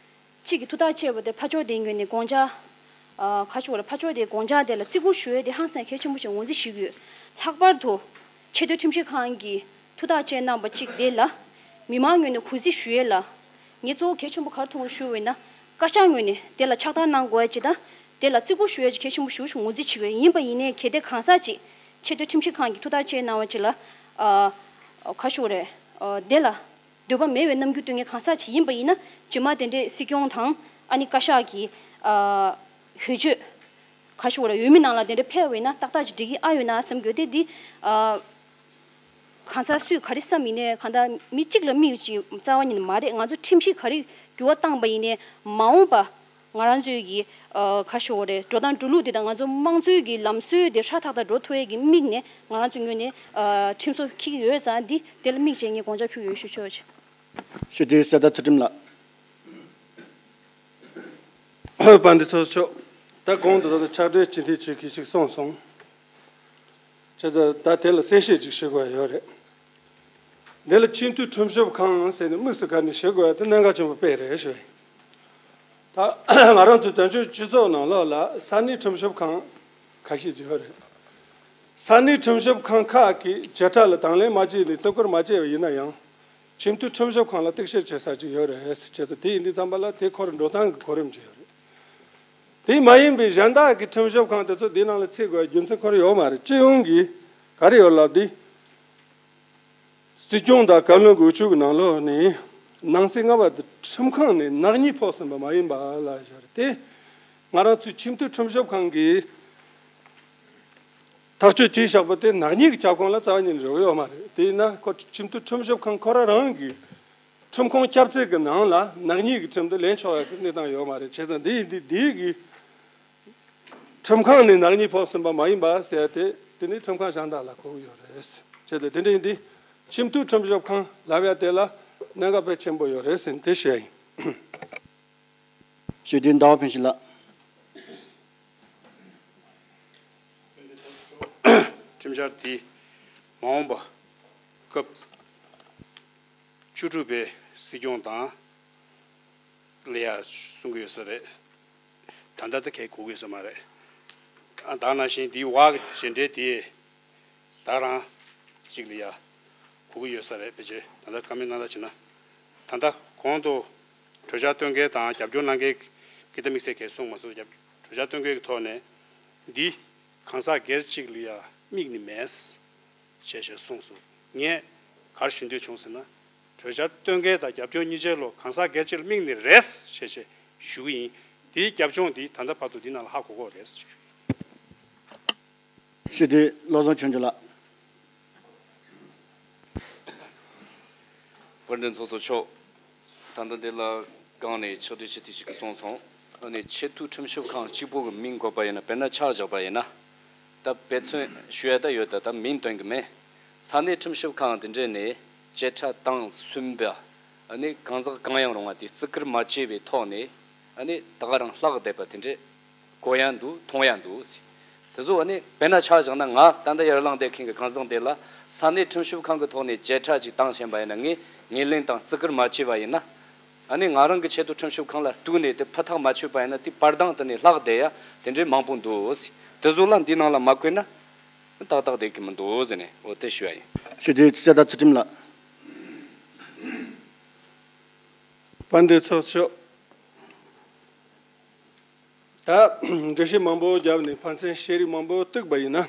གཅིག་གི་ཐུགས་ཐག་བཅད་པ་དེ་ཕར་ཕྱོགས་དེའི་ངོས་ནས་དགོངས་འཆར། ཨ། ག་ཞུ་བ་རེད། ཕར་ཕྱོགས་དེའི་དགོངས་འཆར་དེ་ལ་བརྩི་བཀུར་ཞུ་ཡས་དེ་ཧང་སང་གལ་ཆེན་པོ་ཞིག་ངོས་འཛིན་ཞུ་གི་ཡོད། ལྷག་པར་དུ་ཆེས་མཐོའི་ཁྲིམས་ཞིབ་ཁང་གིས་ཐུགས་ཐག་བཅད་གནང་པ་གཅིག་དེ་ལ་མི་མང་ངོས་ནས་གུས་བརྩི་ཞུ་ཡས་ལ་ངས་གཙོ་བོ་གལ་ཆེན་པོ་ག་རེ་མཐོང་ཞུ་བས་ན། བཀའ་ཤག་ངོས་ནས་དེ་ལ་ཕྱག་བསྟར་གནང་དགོས་ཡ་ཅིག་དང་། དེ་ལ་བརྩི་བཀུར་ཞུ་ཡ་ཅིག་གལ་ཆེན་པོ་ཞེ་པོ་ཞིག་ངོས་འཛིན་བྱེད་ཀྱི་ཡོད། ཡིན་པ་ཡིན་ནའི་གལ་ཏེ་གང་ཟག་ཅིག་ཆེས་མཐོའི་ཁྲིམས་ཞིབ་ཁང་གིས་ཐུགས་ཐག་བཅད་གནང་བ་ཅིག་ལ། ཨ། ག་ཞུ་བ་རེད། ཨ། དེ་ལ་འདོད་པ་མེད་པའི་རྣམ་འགྱུར་སྟོན་མཁན་གང་ཟག་ཅིག་ཡིན་པ་ཡིན་ན། རྗེས་མ་དེ་འདྲའི་སྲིད་སྐྱོང་དང་ཨ་ནི་བཀའ་ཤག་གི། ཨ། འོས་ཆོས། ག་ཞུ་བ་རེད། འོས་མི་ནང་ལ་དེ་འདྲ་ཕེབས་པ་ཡིན་ན་ཏག་ཏག་ཅིག་འགྲིག་གི་ཨ་ཡོད་ན་བསམ་གྱི་ཡོད་དེ། འདི། ཨ། གང་ཟག་སུས་ག་རེ་བསམ་ཡིན་ནའི་གང་ལྟར་མི་གཅིག་ལ་དམིགས་ཀྱི་རྩ་བ་ཉིད་ནས་མ་རེད། ང་ཚོ་ཁྲིམས་གཞི་ག་རེ་འགྱུར་བ་བཏང་པ་ཡིན་ནའི་མ་འོངས་པ་ང་རང་ཚོའི་གི། ཨ། ག་ཞུ་བ་རེད། འགྲོ་སྟངས་འགྲོ་ལུགས་དེ་དང་ང་ཚོ་དམངས་གཙོའི་གི་ལམ་སྲོལ་དེ་ཧྲ་ཐག་ཐག་འགྲོ་ཐུབ་ཡས་ཀྱི་དམིགས་ནས་ང་རང་ཚོའི་ངོས་ནས། ཨ། ཁྲིམས་བཟོ་འཁྱེར་གྱི་ཡོད་ཙང་། འདི་དེ་ལ་དམིགས་བྱས་ངས་དགོངས་འཆར་ཕུལ་ཡོད་ཞུ་ཆོག་ཅིག་སྤྱི་འཐུས་གསེར་རྟ་ཚུལ་ཁྲིམས་ལགས། དཔལ་ལྡན་ཚོགས་གཙོ་མཆོག་ད་གོང་དུ་ད་ལྟ་ཕྱག་སྦྲེལ་སྤྱི་འཐུས་ཆེ་ཁག་ཅིག་གསུངས་སོང་། བྱས་ཙང་ད་དེ་ལ་གསལ་བཤད་ཅིག་ཞུ་དགོས་ཡོད་རེད། འདི་ལ་ཆེས་མཐོའི་ཁྲིམས་ཞིབ་ཁང་ཟེར་ནས་དམིགས་སུ་བཀར་ནས་ཞུ་དགོས་ཡ་དེ་གནད་འགག་ཆེན་པོ་དཔེ་རེད་ཞུ། ད་ང་རང་ཚོའི་བཙན་བྱོལ་སྤྱི་ཚོགས་ནང་ལོགས་ལ་ས་གནས་ཁྲིམས་ཞིབ་ཁང་ཁ་ཤས་ཅིག་ཡོད་རེད། ས་གནས་ཁྲིམས་ཞིབ་ཁང་ཁག་གིས་བྱེ་བྲག་ལ་དང་ལེན་མ་བྱས་ནས་བརྩི་བཀུར་མ་བྱས་པ་ཡིན་ན་ཡང་། ཆེས་མཐོའི་ཁྲིམས་ཞིབ་ཁང་ལ་གཏུག་བཤེར་བྱེད་ས་ཅིག་ཡོད་རེད། བྱས་ཙང་དེ་ཡིན་དུས་ཙམ་པ་ལ་དེ་ཁོ་རང་འགྲོ་སྟངས་ཀྱི་གོ་རིམ་ཅིག་ཡོད་རེད། དེ་མ་ཡིན་པའི་གཞན་དག་གི་ཁྲིམས་ཞིབ་ཁང་དེ་ཚོ་འདི་ནང་ལ་ཚུད་དགོས་རྒྱུ་མཚན་ཁོ་རང་ཡོད་མ་རེད། སྤྱི་ཡོངས་ཀྱི་ག་རེ་ཡོད་ལབ་དུས། སྲིད་སྐྱོང་དང་བཀའ་བློན་གྱི་འོས་ཆོས་ཀྱི་ནང་ལོགས་ནས་ནང་གསེས་ལྔ་པ་དེ་ཁྲིམས་ཁང་ནས་ནག་ཉེས་ཕོག་ཟིན་པ་མ་ཡིན་པ་ལ་བཞག་རེད་དེ། ང་རང་ཚོའི་ཆེས་མཐོའི་ཁྲིམས་ཞིབ་ཁང་གིས་ཐག་གཅོད་བྱས་བཞག་པ་དེ་ནག་ཉེས་ཀྱི་ཁྱབ་ཁོངས་ལ་རྩ་བ་ཉིད་ནས་འགྲོ་གི་ཡོད་མ་རེད། དེ་ཡིན་ན་ཁོ་ཆེས་མཐོའི་ཁྲིམས་ཞིབ་ཁང་ཁོ་རང་རང་གི་ཁྲིམས་ཁང་ཁྱབ་ཚད་ཀྱི་ནང་ལ་ནག་ཉེས་ཀྱི་ཁྲིམས་དེ་ལེན་ཆོག་ཡག་གི་གནས་སྟངས་ཡོད་མ་རེད། བྱས་ཙང་འདི་ཡིན་དུས་འདི་གི་ཁྲིམས་ཁང་ནས་ནག་ཉེས་ཕོག་ཟིན་པ་མ་ཡིན་པ་ཟེར་ཏེ། དེ་ནི་ཁྲིམས་ཁང་གཞན་དག་ལ་གོ་གི་ཡོད་རེད། བྱས་ཏེ་དེ་འདྲ་ཡིན་དུས་ཆེས་མཐོའི་ཁྲིམས་ཞིབ་ཁང་ལབ་ཡ་དེ་ལ་གནད་འགག་དཔེ་ཆེན་པོ་ཡོད་རེད་ཟེར་ནས་དེ་བཤད་ཡིན། ཞུ་དོན་ཟླ་བ་ཕུན་ཚོགས་ལགས། ཁྲིམས་འཆར་དེ་མ་འོངས་པ་སྐབས་ བཅུ་དྲུག་པའི་སྲིད་སྐྱོང་དང་ལ་ཡ་གསུང་གི་ཡོད་ས་རེད། ད་ལྟ་ད་གས་གོ་གི་ཡོད་ས་མ་རེད། ཨ་ད་ནང་བཞིན་འདིའི་བར་གྱི་མཇལ་འཕྲད་དེ་ད་རང་གཅིག་ལ་ཡ་གོ་གི་ཡོད་ས་རེད། ཕལ་ཆེར་ད་ལྟ་བཀའ་མོལ་གནང་ལ་བྱས་ན། ད་ལྟ་གོང་དུ་གྲོས་འཆར་བཏོན་མཁན་དང་རྒྱབ་སྐྱོར་གནང་མཁན་གྱིས་ད་དམིགས་བསལ་གས་གསུངས་མ་སོང་། རྒྱབ་གྲོས་འཆར་བཏོན་མཁན་གྱི་ཐོག་ནས་འདི་གང་ཟག་སྒེར་གཅིག་ལ་ཡ་དམིགས་ནི་མེད། ཞེས་ཞེས་གསུངས་སོང་། ངས་ག་རེ་ཞུ་འདོད་བྱུང་ཟེར་ན། གྲོས་འཆར་བཏོན་མཁན་དང་རྒྱབ་སྐྱོར་གཉིས་ཆ་ལོ་གང་ཟག་སྒེར་གཅིག་ལ་དམིགས་ནི་རེད་ཞེས་ཞེས་ཞུ་གི་ཡིན། དེའི་རྒྱབ་ལྗོངས་འདི་ད་ལྟ་བར་དུ་འདི་ནང་ལ་ཧ་གོ་གོ་རེད། ཞུ་དེ་བློ་བཟང་ཆོས་འབྱོར་ལགས། དཔལ་ལྡན་ཚོགས་གཙོ་མཆོག་ད་ལྟ་འདི་ལ་སྒང་ནས་ཕྱག་བྲིས་ཆེ་ཐིག་ཅིག་གསུངས་སོང་། ཨ་ནི་ཆེས་མཐོའི་ཁྲིམས་ཞིབ་ཁང་གཅིག་པོ་གི་མིང་འགོད་པ་ཡིན་ན། དཔེར་ན་ཆ་བཞག་པ་ཡིན་ན། ད་དཔེ་མཚོན་ཞུ་ཡ་ད་ཡོད། ད་ད་མིང་འདོན་གི་མེད། ས་གནས་ཁྲིམས་ཞིབ་ཁང་དེ་འདྲས་ནས་བཅད་ཁྲ་བཏང་ཟིན་པ། ཨ་ནི་གང་ཟག་གང་ཡང་རུང་བ་དེ་བརྩི་བཀུར་མ་བྱས་པའི་ཐོག་ནས་ཨ་ནི་ད་ག་རང་ལྷག་བསྡད་པ་དེ་འདྲས་གོ་ཡ་འདུག་མཐོང་ཡ་འདུག་ཟེར། དེ་ཚོ་ཨ་ནི་དཔེར་ན་ཆ་བཞག་ན། ང་ད་ལྟ་ཡར་ལངས་བསྡད་མཁན་གྱི་གང་ཟག་འདི་ལ་ས་གནས་ཁྲིམས་ཞིབ་ཁང་གི་ཐོག་ནས་བཅད་ཁྲ་ཅིག་བཏང་ཕྱིན་པ་ཡིན་ན། ངས་ངོས་ལེན་དང་བརྩི་བཀུར་མ་བྱས་པ་ཡིན་ན། ཨ་ནི་ང་རང་གི་ཆེད་དུ་ཁྲིམས་ཞིབ་ཁང་ལ་གཏུགས་ནས་དེ་ཕུ་ཐག་མ་ཆོད་པ་ཡིན་ན། དེ་བར་དང་དེ་ནས་ལྷག་བསྡད་ཡ་དེ་འདྲའི་མང་པོ་འདུག་ཟེར། དེ་ཚོ་ལ་འདི་ནང་ལ་མ་བཀོད་ན་ཏག་ཏག་བསྡད་ཀྱི་མི་འདུག་ཟེར་ནས་འོ་དེ་ཞུ་ཡ་ཡིན། ཞུ་དེ་ཚེ་ད་ཚུལ་ཁྲིམས་ལགས། དཔལ་ལྡན་ཚོགས་གཙོ། ད་འགྲེལ་བཤད་མང་པོ་བརྒྱབ་ནས་ཕན་ཚུན་ཤེས་རིག་མང་པོ་གཏུགས་པ་ཡིན་ན།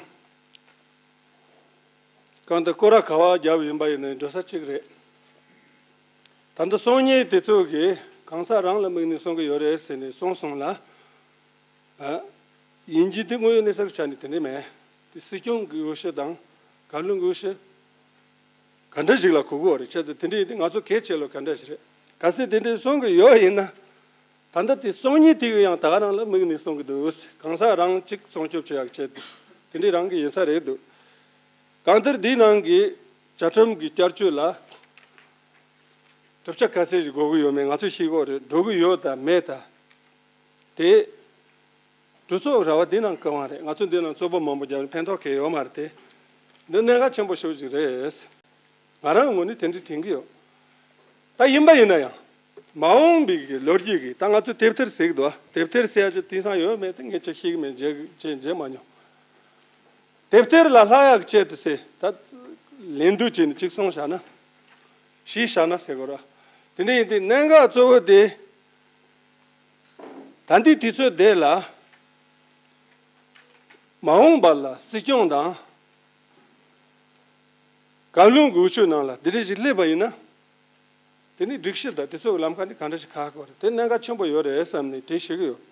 གང་ལྟར་སྐོར་ར་ག་བ་བརྒྱབ་ཡིན་པ་ཡིན་ན་འགྲོ་ས་གཅིག་རེད། ད་ལྟ་གསུང་མཁན་དེ་ཚོ་གིས་གང་ཟག་རང་ལ་དམིགས་ནས་གསུང་གི་ཡོད་རེད་ཟེར་ནས་གསུངས་སོང་ལ། ཨ། ཡིན་གྱི་དེ་དངོས་ཡོད་གནས་ཚུལ་གྱི་ཆ་ནས་དེ་འདྲ་མེད། དེ་སྲིད་སྐྱོང་གི་འོས་ཤོག་དང་བཀའ་བློན་གྱི་འོས་ཤོག་ག་འདྲ་ཞིག་ལ་གོ་དགོས་རེད། བྱས་ཙང་དེ་འདྲ་ཡིན་དུས་ང་ཚོ་གལ་ཆེ་ལོ་ག་འདྲ་ཞིག་རེད། གལ་སྲིད་དེ་འདྲའི་གསུང་གི་ཡོད་ཡིན་ན། ད་ལྟ་དེ་གསུང་མཁན་དེ་གི་ཡང་ད་ག་རང་ལ་དམིགས་ནས་གསུང་གི་འདུག་གང་ཟག་རང་གཅིག་སྲུང་སྐྱོབ་བྱེད་ཡག་ཆེད་དུ་དེ་འདྲའི་རང་གི་ཡིན་ས་རེད་འདུག་གང་ལྟར་འདིའི་ནང་གི་བཅའ་ཁྲིམས་ཀྱི་བསྐྱར་བཅོས་ལ་གྲུབ་ཆ་ག་ཚད་ཞིག་དགོས་ཀྱི་ཡོད་མེད་ང་ཚོས་ཤེས་དགོས་རེད། འགྲོ་གི་ཡོད་དང་མེད་དང་དེ། གྲོས་ཚོགས་ར་བ་འདི་ནང་སྐུ་དབང་རེད། ང་ཚོ་འདི་ནང་རྩོད་པ་མང་པོ་བརྒྱབ་ནས་ཕན་ཐོགས་གང་ཡང་ཡོད་མ་རེད་དེ། འདི་གནད་འགག་ཆེན་པོ་ཞེ་པོ་ཅིག་རེད། ང་རང་ངོས་ནས་དེ་འདྲ་དྲན་གྱི་ཡོད། ད་ཡིན་པ་ཡིན་ན་ཡང་། མ་འོངས་པའི་གི་ལོ་རྒྱུས་ཀྱི་ད་ང་ཚོ་དེབ་ཐེར་ཟེར་གི་འདུག་དེབ་ཐེར་ཟེར་ཡ་ཅིག་དེང་སང་ཡོད་མེད་དེ་ངས་ཅིག་ཤེས་ཀྱི་མེད། མཇལ་མཇལ་མཇལ་མ་མྱོང་། དེབ་ཐེར་ལ་ལྷག་ཡག་ཆེད་དུ་ཟེར་ད་ལན་འདུག་བྱས་ནས་ཅིག་གསུངས་བཞག་ན། ཞེས་བཞག་ན་ཟེར་དགོས་ར། དེ་འདྲ་ཡིན་དུས་གནད་འགག་གཙོ་བོ་དེ། ད་ལྟའི་དུས་ཚོད་འདི་ལ་མ་འོངས་པ་ལ་སྲིད་སྐྱོང་དང་བཀའ་བློན་གྱི་འོས་ཤོག་ནང་ལ་འདི་འདྲ་ཞིག་སླེབས་པ་ཡིན་ན། དེ་ནི་སྒྲིག་གཞི་དང་དེ་ཚོ་གི་ལམ་ཁ་འདི་ག་འདྲ་ཞིག་ཁག་དགོས་རེད། དེ་གནད་འགག་ཆེན་པོ་ཡོད་རེད་བསམ་ནས་དེ་ཞུ་གི་ཡོད།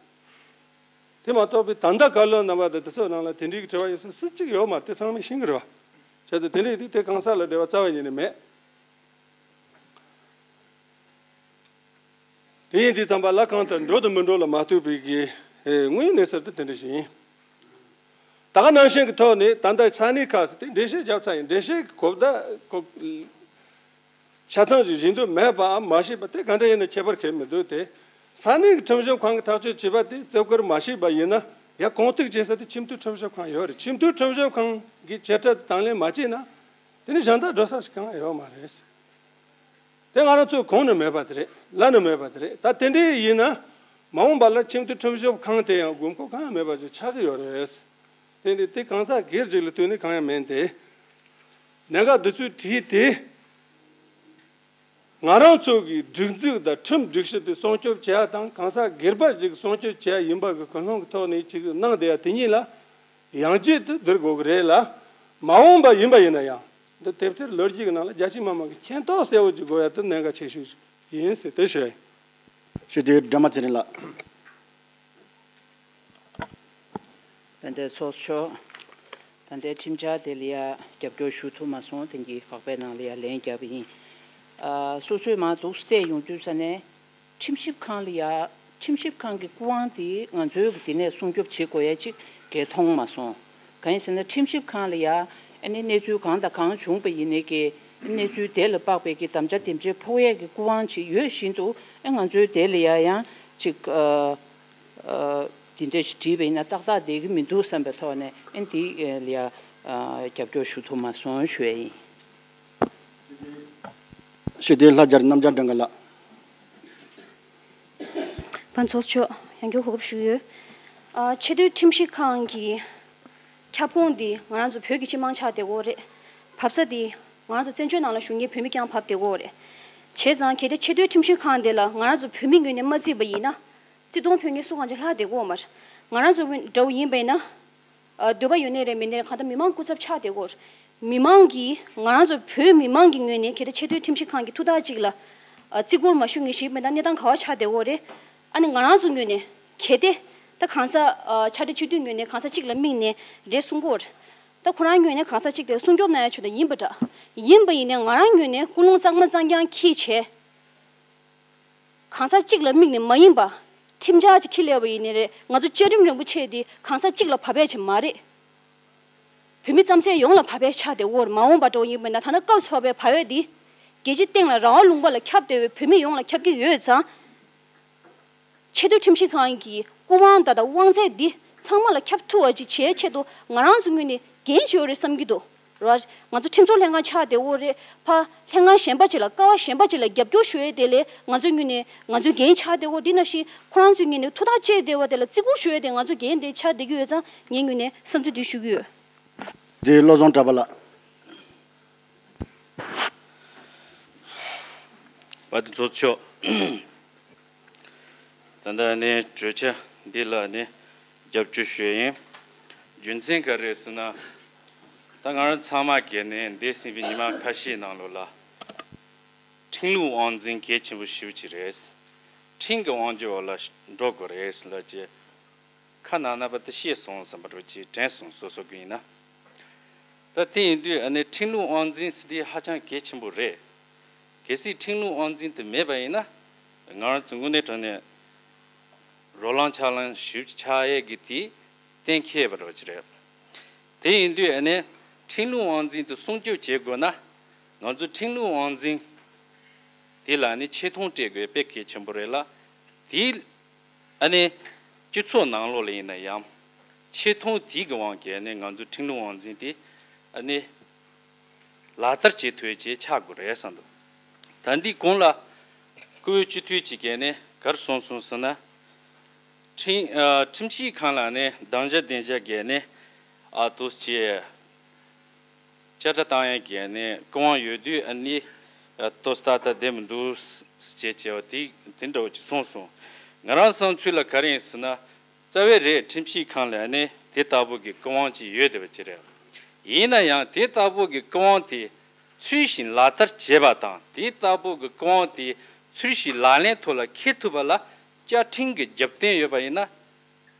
དེ་མ་གཏོགས་པའི་ད་ལྟ་བཀའ་བློན་རྣམ་པ་དང་དེ་ཚོ་ནང་ལ་དེ་འདྲའི་གི་དྲི་བ་ཡོད་ས་སུ་གཅིག་ཡོད་མ་རེད། དེ་ཚང་མས་ཤེས་གི་རེད་བ། བྱས་ཙང་དེ་འདྲ་ཡིན་དུས་དེ་གང་ཟག་ལ་འབྲེལ་བ་རྩ་བ་ཉིད་ནས་མེད། དེ་ཡིན་དུས་ཙམ་པ་ལ་གང་ལྟར་འགྲོ་དང་མི་འགྲོ་ལ་མ་ལྟོས་པའི་གི་དངོས་ཡོད་གནས་ཚུལ་དེ་དེ་འདྲ་ཞིག་ཡིན། ད་ག་ནང་བཞིན་གྱི་ཐོག་ནས་ད་ལྟ་ས་གནས་ཁག་ཟེར་དེ་འགྲེལ་བཤད་བརྒྱབ་ཚར་ཡིན། འགྲེལ་བཤད་ཀྱི་གོ་བརྡ་གོ་ཆ་ཚང་ཞིག་བཞེས་འདོད་མེད་པའམ་མ་ཤེས་པ་དེ་ག་འདྲ་ཡིན་ན་ཁྱད་པར་གང་ཡང་མི་འདུག་དེ་ས་གནས་ཀྱི་ཁྲིམས་ཞིབ་ཁང་གིས་ཐག་གཅོད་བྱས་པ་དེ་བརྩི་བཀུར་མ་བྱས་པ་ཡིན་ན་ཡང་གོང་ཐུག་བྱེད་ས་དེ་ཁྲིམས་མཐུན་ཁྲིམས་ཞིབ་ཁང་ཡོད་རེད། ཁྲིམས་མཐུན་ཁྲིམས་ཞིབ་ཁང་གིས་བཅད་ཁྲ་དང་ལེན་མ་བྱས་ན་དེ་ནི་གཞན་དག་འགྲོ་ས་ཞིག་གང་ཡང་ཡོད་མ་རེད། དེ་ང་རང་ཚོའི་གོང་ནས་མེད་པ་དེ་རེད། ལ་ནས་མེད་པ་དེ་རེད། ད་དེ་འདྲའི་ཡིན་ན་མ་འོངས་པ་ལ་ཁྲིམས་མཐུན་ཁྲིམས་ཞིབ་ཁང་དེ་ཡང་དགོས་མཁོ་གང་ཡང་མེད་པ་ཞིག་ཆགས་ཀྱི་ཡོད་རེད། དེ་འདི་དེ་གང་ཟག་སྒེར་གཅིག་ལ་ལྟོས་ནས་གང་ཡང་མིན་ཏེ། གནད་འགག་འདི་ཚོའི་གྲས་དེ། ང་རང་ཚོ་གི་སྒྲིག་འཛུགས་དང་ཁྲིམས་སྒྲིག་གཞི་དེ་སྲུང་སྐྱོབ་བྱེད་ཡ་དང་གང་ཟག་སྒེར་པ་ཞིག་སྲུང་སྐྱོབ་བྱེད་ཡ་ཡིན་པ་གི་ཀུན་སློང་གི་ཐོག་ནས་ཅིག་གནང་བསྡད་ཡ་དེ་གཉིས་ལ་ཡང་རྗེས་དུ་བསྡུར་དགོས་ཀྱི་རེད་ལ། མ་འོངས་པ་ཡིན་པ་ཡིན་ན་ཡང་འདི་དེབ་ཐེར་ལོ་རྒྱུས་ཀྱི་ནང་ལ་རྒྱ་ཆེ་མི་མང་གི་མཁྱེན་རྟོགས་གསལ་བོ་ཅིག་དགོས་ཡ་དེ་གནད་འགག་ཆེ་ཤོས་ཤིག་ཡིན་ཟེར་དེ་ཞུ་ཡ་ཡིན། ཞུ་དེ་སྒྲོལ་མ་ཚེ་རིང་ལགས། དཔལ་ལྡན་ཚོགས་གཙོ། ད་ལྟའི་ཁྲིམས་འཆར་དེ་ལ་ཡ་རྒྱབ་སྐྱོར་ཞུ་ཐུབ་མ་སོང་། དེང་གི་ཁག་པའི་ནང་ལ་ཡ་ལན་བརྒྱབ་ཡིན། ཨ་སོ་སོས་མ་འདུག་བལྟས་ཡོང་དུས་ས་ནས་ཁྲིམས་ཞིབ་ཁང་ལ་ཡ་ཁྲིམས་ཞིབ་ཁང་གི་སྐུ་དབང་དེ་ང་ཚོའི་གི་དེ་ནས་སྲུང་སྐྱོབ་བྱེད་དགོས་ཡ་ཅིག་གས་མཐོང་མ་སོང་། གང་ཡིན་ཟེར་ན་ཁྲིམས་ཞིབ་ཁང་ལ་ཡ་ཨ་ནི་གནས་ཚུལ་གང་དང་གང་བྱུང་པ་ཡིན་ནའི་གི་གནས་ཚུལ་དེ་ལ་དཔག་པའི་གི་དམ་བཅའ་དེ་འདྲ་ཕོག་ཡས་ཀྱི་སྐུ་དབང་ཅིག་ཡོད་བཞིན་དུ་ཨ་ང་ཚོའི་དེ་ལ་ཡ་ཡང་ཅིག་ཨ་ཨ་དེ་འདྲ་ཞིག་བྲིས་པ་ཡིན་ན་ཏག་ཏག་བསྡད་ཀྱི་མི་འདུག་བསམ་པའི་ཐོག་ནས་ཨ་འདི་ལ་ཡ་ཨ་རྒྱབ་སྐྱོར་ཞུ་ཐུབ་མ་སོང་ཞུ་ཡས་ཡིན། ཞུ་དེ་ལྷ་རྒྱལ་རྣམ་རྒྱལ་སྒྲོན་ག་ལགས། པ་ཚོགས་ཆོག་ཡང་བསྐྱར་གོ་སྐབས་ཞུ་ཡོད། ཨ་ཆེས་མཐོའི་ཁྲིམས་ཞིབ་ཁང་གི་ཁྱབ་ཁོངས་འདི་ང་རང་ཚོ་བོད་ཀྱི་སྤྱི་དམངས་ཆགས་བསྡད་ཡོད་རེད། བབས་ས་འདི་ང་རང་ཚོ་བཙན་བྱོལ་ནང་ལ་བཞུགས་མཁན་བོད་མི་རྐྱང་བབས་བསྡད་ཡོད་རེད། བྱས་ཙང་གལ་ཏེ་ཆེས་མཐོའི་ཁྲིམས་ཞིབ་ཁང་འདི་ལ་ང་རང་ཚོ་བོད་མི་ངོས་ནས་མ་བརྩིས་པ་ཡིན་ན། བརྩི་མཐོང་ཕོག་མཁན་སུ་གང་ཅིག་ལྷག་བསྡད་ཡོད་མ་རེད། ང་རང་ཚོ་འདྲ་བོ་ཡིན་པ་ཡིན་ན། ཨ་འདོད་པ་ཡོད་ནའི་རེད་མེད་ནའི་རེད། གང་ལྟར་མི་མང་སྐུ་ཚབ་ཆགས་བསྡད་ཡོད་རེད། མི་མང་གིས་ང་རང་ཚོ་བོད་མི་མང་གི་ངོས་ནས་གལ་ཏེ་ཆེས་མཐོའི་ཁྲིམས་ཞིབ་ཁང་གི་ཐུགས་ཐག་ཅིག་ལ་ཨ་བརྩི་བཀུར་མ་ཞུ་མཁན་ཞིག་མེད་ན་གནས་སྟངས་ག་བ་ཆགས་བསྡད་ཡོད་རེད། ཨ་ནི་ང་རང་ཚོ་ངོས་ནས་གལ་ཏེ་ད་གང་ཟག་ཨ་ཕྱག་སྦྲེལ་སྤྱི་འཐུས་ངོས་ནས་གང་ཟག་གཅིག་ལ་དམིགས་ནས་རེད་གསུང་གི་ཡོད་རེད། ད་ཁོ་རང་ངོས་ནས་གང་ཟག་གཅིག་དེ་ལ་སྲུང་སྐྱོབ་གནང་ཡ་ཆོག་ད་ཡིན་པ་འདྲ། ཡིན་པ་ཡིན་ནའི་ང་རང་ངོས་ནས་ཀུན་སློང་གཙང་མ་གཙང་རྐྱང་འཁྱེར་བྱས། གང་ཟག་གཅིག་ལ་དམིགས་ནས་མ་ཡིན་པ། ཁྲིམས་འཆར་ཅིག་འཁྱེར་སླེབས་པ་ཡིན་ནའི་རེད། ང་ཚོ་བཅའ་ཁྲིམས་རིན་པོ་ཆེ་འདི་གང་ཟག་གཅིག་ལ་བབས་ཡ་ཅིག་མ་རེད། བོད་མི་རྩམ་ཟན་ཡོངས་ལ་བབས་ཡ་ཆགས་བསྡད་ཡོད་རེད། མ་འོངས་པ་འདྲ་བོ་ཡིན་པ་ན་ད་ལྟ་སྐབས་སུ་བབས་པའི་བབས་ཡ་འདི། རྒྱལ་སྤྱིའི་སྟེང་ལ་རང་དབང་ལུང་པ་ལ་ཁྱབ་བསྡད་པའི་བོད་མི་ཡོངས་ལ་ཁྱབ་ཀྱི་ཡོད་ཙང་། ཆེས་མཐོའི་ཁྲིམས་ཞིབ་ཁང་གི་སྐུ་དབང་དང་དབང་ཚད་འདི་ཚང་མ་ལ་ཁྱབ་ཐུབ་པ་ཅིག་བྱེད་ཆེད་དུ་ང་རང་ཚོ་ངོས་ནས་འགན་ཅིག་ཡོད་རེད་བསམ་གྱི་འདུག་ར། ང་ཚོ་ཁྲིམས་བཟོ་ལྷན་ཁང་ཆགས་བསྡད་ཡོད་རེད། ཕ་ལྷན་ཁང་གཞན་པ་ཅིག་ལ་ཀ་བ་གཞན་པ་ཅིག་ལ་རྒྱབ་སྐྱོར་ཞུ་ཡས་དེ་ལས་ང་ཚོའི་ངོས་ནས་ང་ཚོའི་འགན་ཆགས་བསྡད་ཡོད་རེད། འདི་ནང་བཞིན་ཁོ་རང་ཚོའི་ངོས་ནས་ཐུགས་ཐག་བཅད་བསྡད་པ་དེ་ལ་བརྩི་བཀུར་ཞུ་ཡས་དེ་ང་ཚོའི་འགན་དེ་ཆགས་བསྡད་ཀྱི་ཡོད་ཙང་ངའི་ངོས་ནས་བསམ་ཚུལ་འདི་ཞུ་གི་ཡོད། འདི་བློ་བཟང་གྲགས་པ་ལགས། བ་དེ་ཚོ་ཆོག་ད་ལྟ་ནི་གྲོས་ཆོད་འདི་ལ་ནི་རྒྱབ་སྐྱོར་ཞུ་ཡིན། རྒྱུ་མཚན་ག་རེ་ཟེར་ན། ད་ང་རང་ཚང་མ་གིས་ནི་འདས་ཟིན་པའི་ཉི་མ་ཁ་ཤས་ནང་ལོགས་ལ། ཁྲིམས་ལུགས་དབང་འཛིན་གལ་ཆེན་པོ་ཞེ་པོ་ཅིག་རེད། ཁྲིམས་ཀྱི་དབང་སྒྱུར་འོག་ལ་འགྲོ་དགོས་རེད་ལབ་ཅེས། ཁ་ནང་ན་པ་དེ་ཤེས་སོང་བསམ་པ་འདྲ་ཅིག་དྲན་སོང་། སོ་སོ་གི་ཡིན་ན། ད་དེ་ཡིན་དུས་ཨ་ནི་ཁྲིམས་ལུགས་དབང་འཛིན་ཟེར་དེ་ཧ་ཅང་གལ་ཆེན་པོ་རེད། གལ་སྲིད་ཁྲིམས་ལུགས་དབང་འཛིན་དེ་མེད་པ་ཡིན་ན། ང་རང་ཚོ་དངོས་གནས་དྲང་གནས་རོ་ལངས་ཆག་ལངས་ཞེ་པོ་ཅིག་ཆགས་ཡས་ཀྱི་དེ་གཏན་འཁེལ་བ་འདྲ་ཅིག་རེད། དེ་ཡིན་དུས་ཨ་ནི་ཁྲིམས་ལུགས་དབང་འཛིན་དེ་སྲུང་སྐྱོབ་བྱེད་དགོས་ན། ང་ཚོ་ཁྲིམས་ལུགས་དབང་འཛིན་དེ་ལ་ནི་ཆེ་མཐོང་སྤྲད་དགོས་དཔེ་གལ་ཆེན་པོ་རེད་ལ། དེའི་ཨ་ནི་སྤྱི་ཚོགས་ནང་ལོགས་ལ་ཡིན་ན་ཡང་ཆེ་མཐོང་དེའི་གི་དབང་གིས་ཨ་ནི་ང་ཚོ་ཁྲིམས་ལུགས་དབང་འཛིན་དེ་ཨ་ནི་ལག་བསྟར་བྱེད་ཐུབ་ཡས་ཆགས་དགོས་རེད་བསམ་འདུག་ད་འདི་གོང་ལ་བཀུར་འོས་སྤྱི་འཐུས་ཅིག་གིས་ནི་ག་རེ་གསུངས་སོང་ཟེར་ན། ཁྲིམས་ཨ་ཁྲིམས་ཞིབ་ཁང་ལ་ནི་དམ་བཅའ་བདེ་འཇགས་ཀྱི་ནི་ཨ་ཏོག་ཙམ་དཔྱ་ཁྲལ་བཏང་ཡས་ཀྱི་ནི་སྐུ་དབང་ཡོད་དུས་ཨ་ནི་ཨ་ཏོག་ཙམ་ཏག་ཏག་བསྡད་མི་འདུག་ཅེས་བྱས་པ་དེ་དེ་འདྲ་བོ་ཅིག་གསུངས་སོང་། ང་རང་བསམ་ཚུལ་ལ་ག་རེ་ཡིན་ཟེར་ན། རྩ་བའི་རེད། ཁྲིམས་ཞིབ་ཁང་ལ་ནི་དེ་ལྟ་བུ་གི་སྐུ་དབང་ཅིག་ཡོད་བསྡད་པ་ཅིག་རེད། ཡིན་ན་ཡང་དེ་ལྟ་བུ་གི་སྐུ་དབང་དེ་ཚུལ་བཞིན་ལག་བསྟར་བྱེད་པ་དང་དེ་ལྟ་བུ་གི་སྐུ་དབང་དེ་ཚུལ་བཞིན་ལག་ལེན་ཐོག་ལ་འཁེལ་ཐུབ་པ་ལ་བཅའ་ཁྲིམས་ཀྱི་རྒྱབ་རྟེན་ཡོད་པ་ཡིན་ན།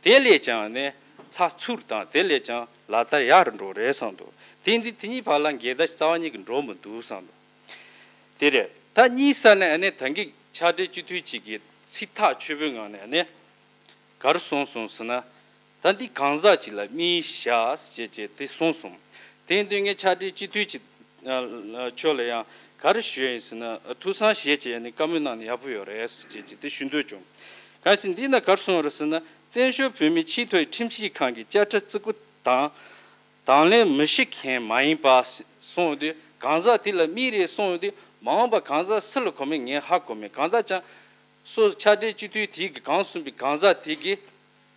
དེ་ལས་ཀྱང་ནི་ཚགས་ཚུད་དང་དེ་ལས་ཀྱང་ལག་བསྟར་ཡག་རུ་འགྲོ་རེད་བསམ་འདུག་དེ་འདི་དེ་གཉིས་བར་ལ་འགལ་ཟླ་རྩ་བ་ཉིད་ཀྱིས་འགྲོ་མི་འདུག་བསམ་འདུག་དེ་རེད། ད་གཉིས་ས་ནས་ནི་ད་གིན་ཕྱག་སྦྲེལ་སྤྱི་འཐུས་གཅིག་གིས་ཚིག་ཐག་ཆོད་པོའི་ངང་ནས་ནི། ག་རེ་གསུངས་སོང་ཟེར་ན། ད་འདི་གང་ཟག་ཅིག་ལ་དམིགས་བྱས་ཅེས་ཅེས་དེ་གསུངས་སོང་། དེ་ཡིན་དུས་ངས་ཕྱག་སྦྲེལ་སྤྱི་འཐུས་ཀྱི་ཨ་ཨ་ཕྱོགས་ལ་ཡང་ག་རེ་ཞུ་ཡ་ཡིན་ཟེར་ན། ཨ་ཐུགས་བསམ་བཞེས་བྱས་ནས་བཀའ་མོལ་གནང་ན་ཡག་པོ་ཡོད་རེད་ཅེས་ཅེས་དེ་ཞུ་འདོད་བྱུང་། གལ་སྲིད་འདི་ན་ག་རེ་གསུངས་ཡོད་རེད་ཟེར་ན། བཙན་བྱོལ་བོད་མིའི་ཆེས་མཐོའི་ཁྲིམས་ཞིབ་ཁང་གིས་བཅད་ཁྲ་བརྩི་བཀུར་དང་། དང་ལེན་མི་བྱེད་མཁན་མ་ཡིན་པ་གསུངས་ཡོད་དུས། གང་ཟག་དེ་ལ་དམིགས་རེད་གསུངས་ཡོད་དུས། མ་འོངས་པ་གང་ཟག་སུ་ལ་གོ་མིན་ངས་ཧ་གོ་མེད། གང་ཟག་ཀྱང་སོ་ཕྱག་སྦྲེལ་སྤྱི་འཐུས་དེ་གིས་གང་གསུངས་པའི་གང་ཟག་དེ་གིས་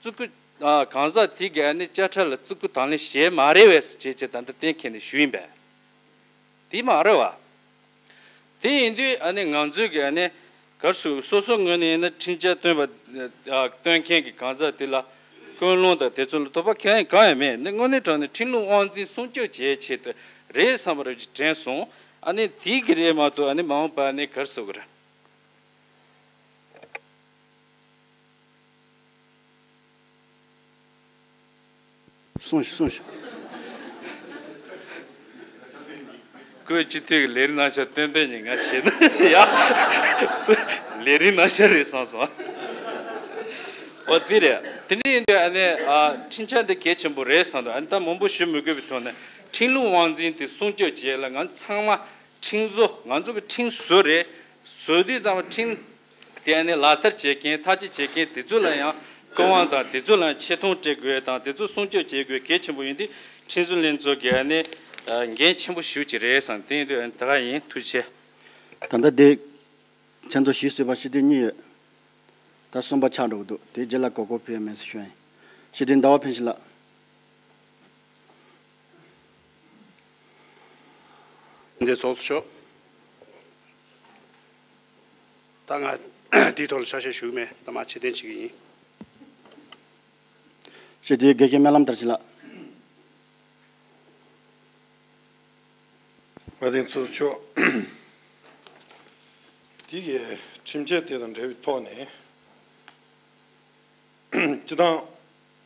བརྩི་བཀུར། ཨ་གང་ཟག་དེ་གིས་ཨ་ནི་བཅད་ཁྲ་ལ་བརྩི་བཀུར་དང་ལེན་བྱས་མ་རེད་པས་ཅེས་ཅེས་ད་ལྟ་གཏན་འཁེལ་ནས་ཞུས་ཡིན་པས། དེ་མ་རེད་བ། དེ་ཡིན་དུས་ཨ་ནི་ང་ཚོས་ཀྱི་ཨ་ནི་ག་རེ་ཟེར། སོ་སོ་ངོས་ནས་ཡིན་ན་ཁྲིམས་འཆར་བཏོན་པ། ཨ་བཏོན་མཁན་གྱི་གང་ཟག་དེ་ལ་ཀུན་སློང་དང་དེ་ཚོ་ལ་དོགས་པ་གང་གང་ཡང་མེད། འདི་དངོས་གནས་དྲང་གནས་ཁྲིམས་ལུགས་དབང་འཛིན་སྲུང་སྐྱོབ་བྱེད་ཆེད་དུ་རེད་བསམ་པ་རེད་ཅེས་དྲན་སོང་། ཨ་ནི་དེ་གི་རེད་མ་གཏོགས་ཨ་ནི་མ་འོངས་པ་ཨ་ནི་ག་རེ་ཟེར་དགོས་རེད། གསུངས་ཤིག་གསུངས་ཤིག་བཀུར་འོས་སྤྱི་འཐུས་ཀྱི་ལས་རིམ་རྣམ་གཞག་ཏན་ཏན་ཉིད་ང་ཤེས་ན་ཡ། ལས་རིམ་རྣམ་གཞག་རེད་བསམ་སོང་། འོ་དེ་རེད། དེ་འདྲ་ཡིན་དུས་ཨ་ནི་ཨ་ཁྲིམས་འཆར་འདི་གལ་ཆེན་པོ་རེད་བསམ་འདུག་ཨ་ནི་ད་མང་པོ་ཞུ་མི་དགོས་པའི་ཐོག་ནས་ཁྲིམས་ལུགས་དབང་འཛིན་དེ་སྲུང་སྐྱོབ་བྱེད་ཡ་ལ་ང་ཚང་མ་ཁྲིམས་བཟོ། ང་ཚོ་གི་ཁྲིམས་བཟོ་རེད། བཟོ་དུས་ཙམ་པ་ཁྲིམས་དེ་ཨ་ནི་ལག་བསྟར་བྱེད་མཁན། ཐག་གཅོད་བྱེད་མཁན་དེ་ཚོ་ལ་ཡང་སྐུ་དབང་དང་དེ་ཚོ་ལ་ཡང་ཆེ་མཐོང་སྤྲད་དགོས་དང་དེ་ཚོ་སྲུང་སྐྱོབ་བྱེད་དགོས་གལ་ཆེན་པོ་ཡིན་དུས་ཁྲིམས་བཟོ་ལྷན་ཚོགས་ཀྱི་ཨ་ནི་འགན་ཆེན་པོ་ཞེ་པོ་ཅིག་རེད་བསམ། དེ་ཡིན་དུས་ཨ་ནི་ད་ག་ཡིན། ཐུགས་རྗེ་ཆེ། ད་ལྟ་དེ་མཚན་ཐོ་བཞི་ཟེར་བ་སྤྱི་འཐུས་གཉིས་ཡོད། ད་གསུམ་པ་ཆགས་འགྲོ་གི་འདུག་དེའི་རྗེས་ལ་གོ་སྐབས་ཕུལ་ཡ་མེད་ཟེར་ཞུ་ཡ་ཡིན། སྤྱི་འཐུས་ཟླ་བ་ཕུན་ཞིང་ལགས། འདི་ཚོགས་གཙོ་མཆོག་ད་ང་འདིའི་ཐོག་ལ་ཆ་ཤས་ཞུ་གི་མེད། ད་མ་ཕྱིར་འཐེན་བྱེད་ཀྱི་ཡིན། སྤྱི་འཐུས་དགེ་བཤེས་སྨོན་ལམ་དར་ཞིང་ལགས། དགའ་ལྡན་ཚོགས་གཙོ་མཆོག་དེ་གའི་ཁྲིམས་ཆད་དེ་དང་འབྲེལ་བའི་ཐོག་ནས། སྤྱི་བཏང་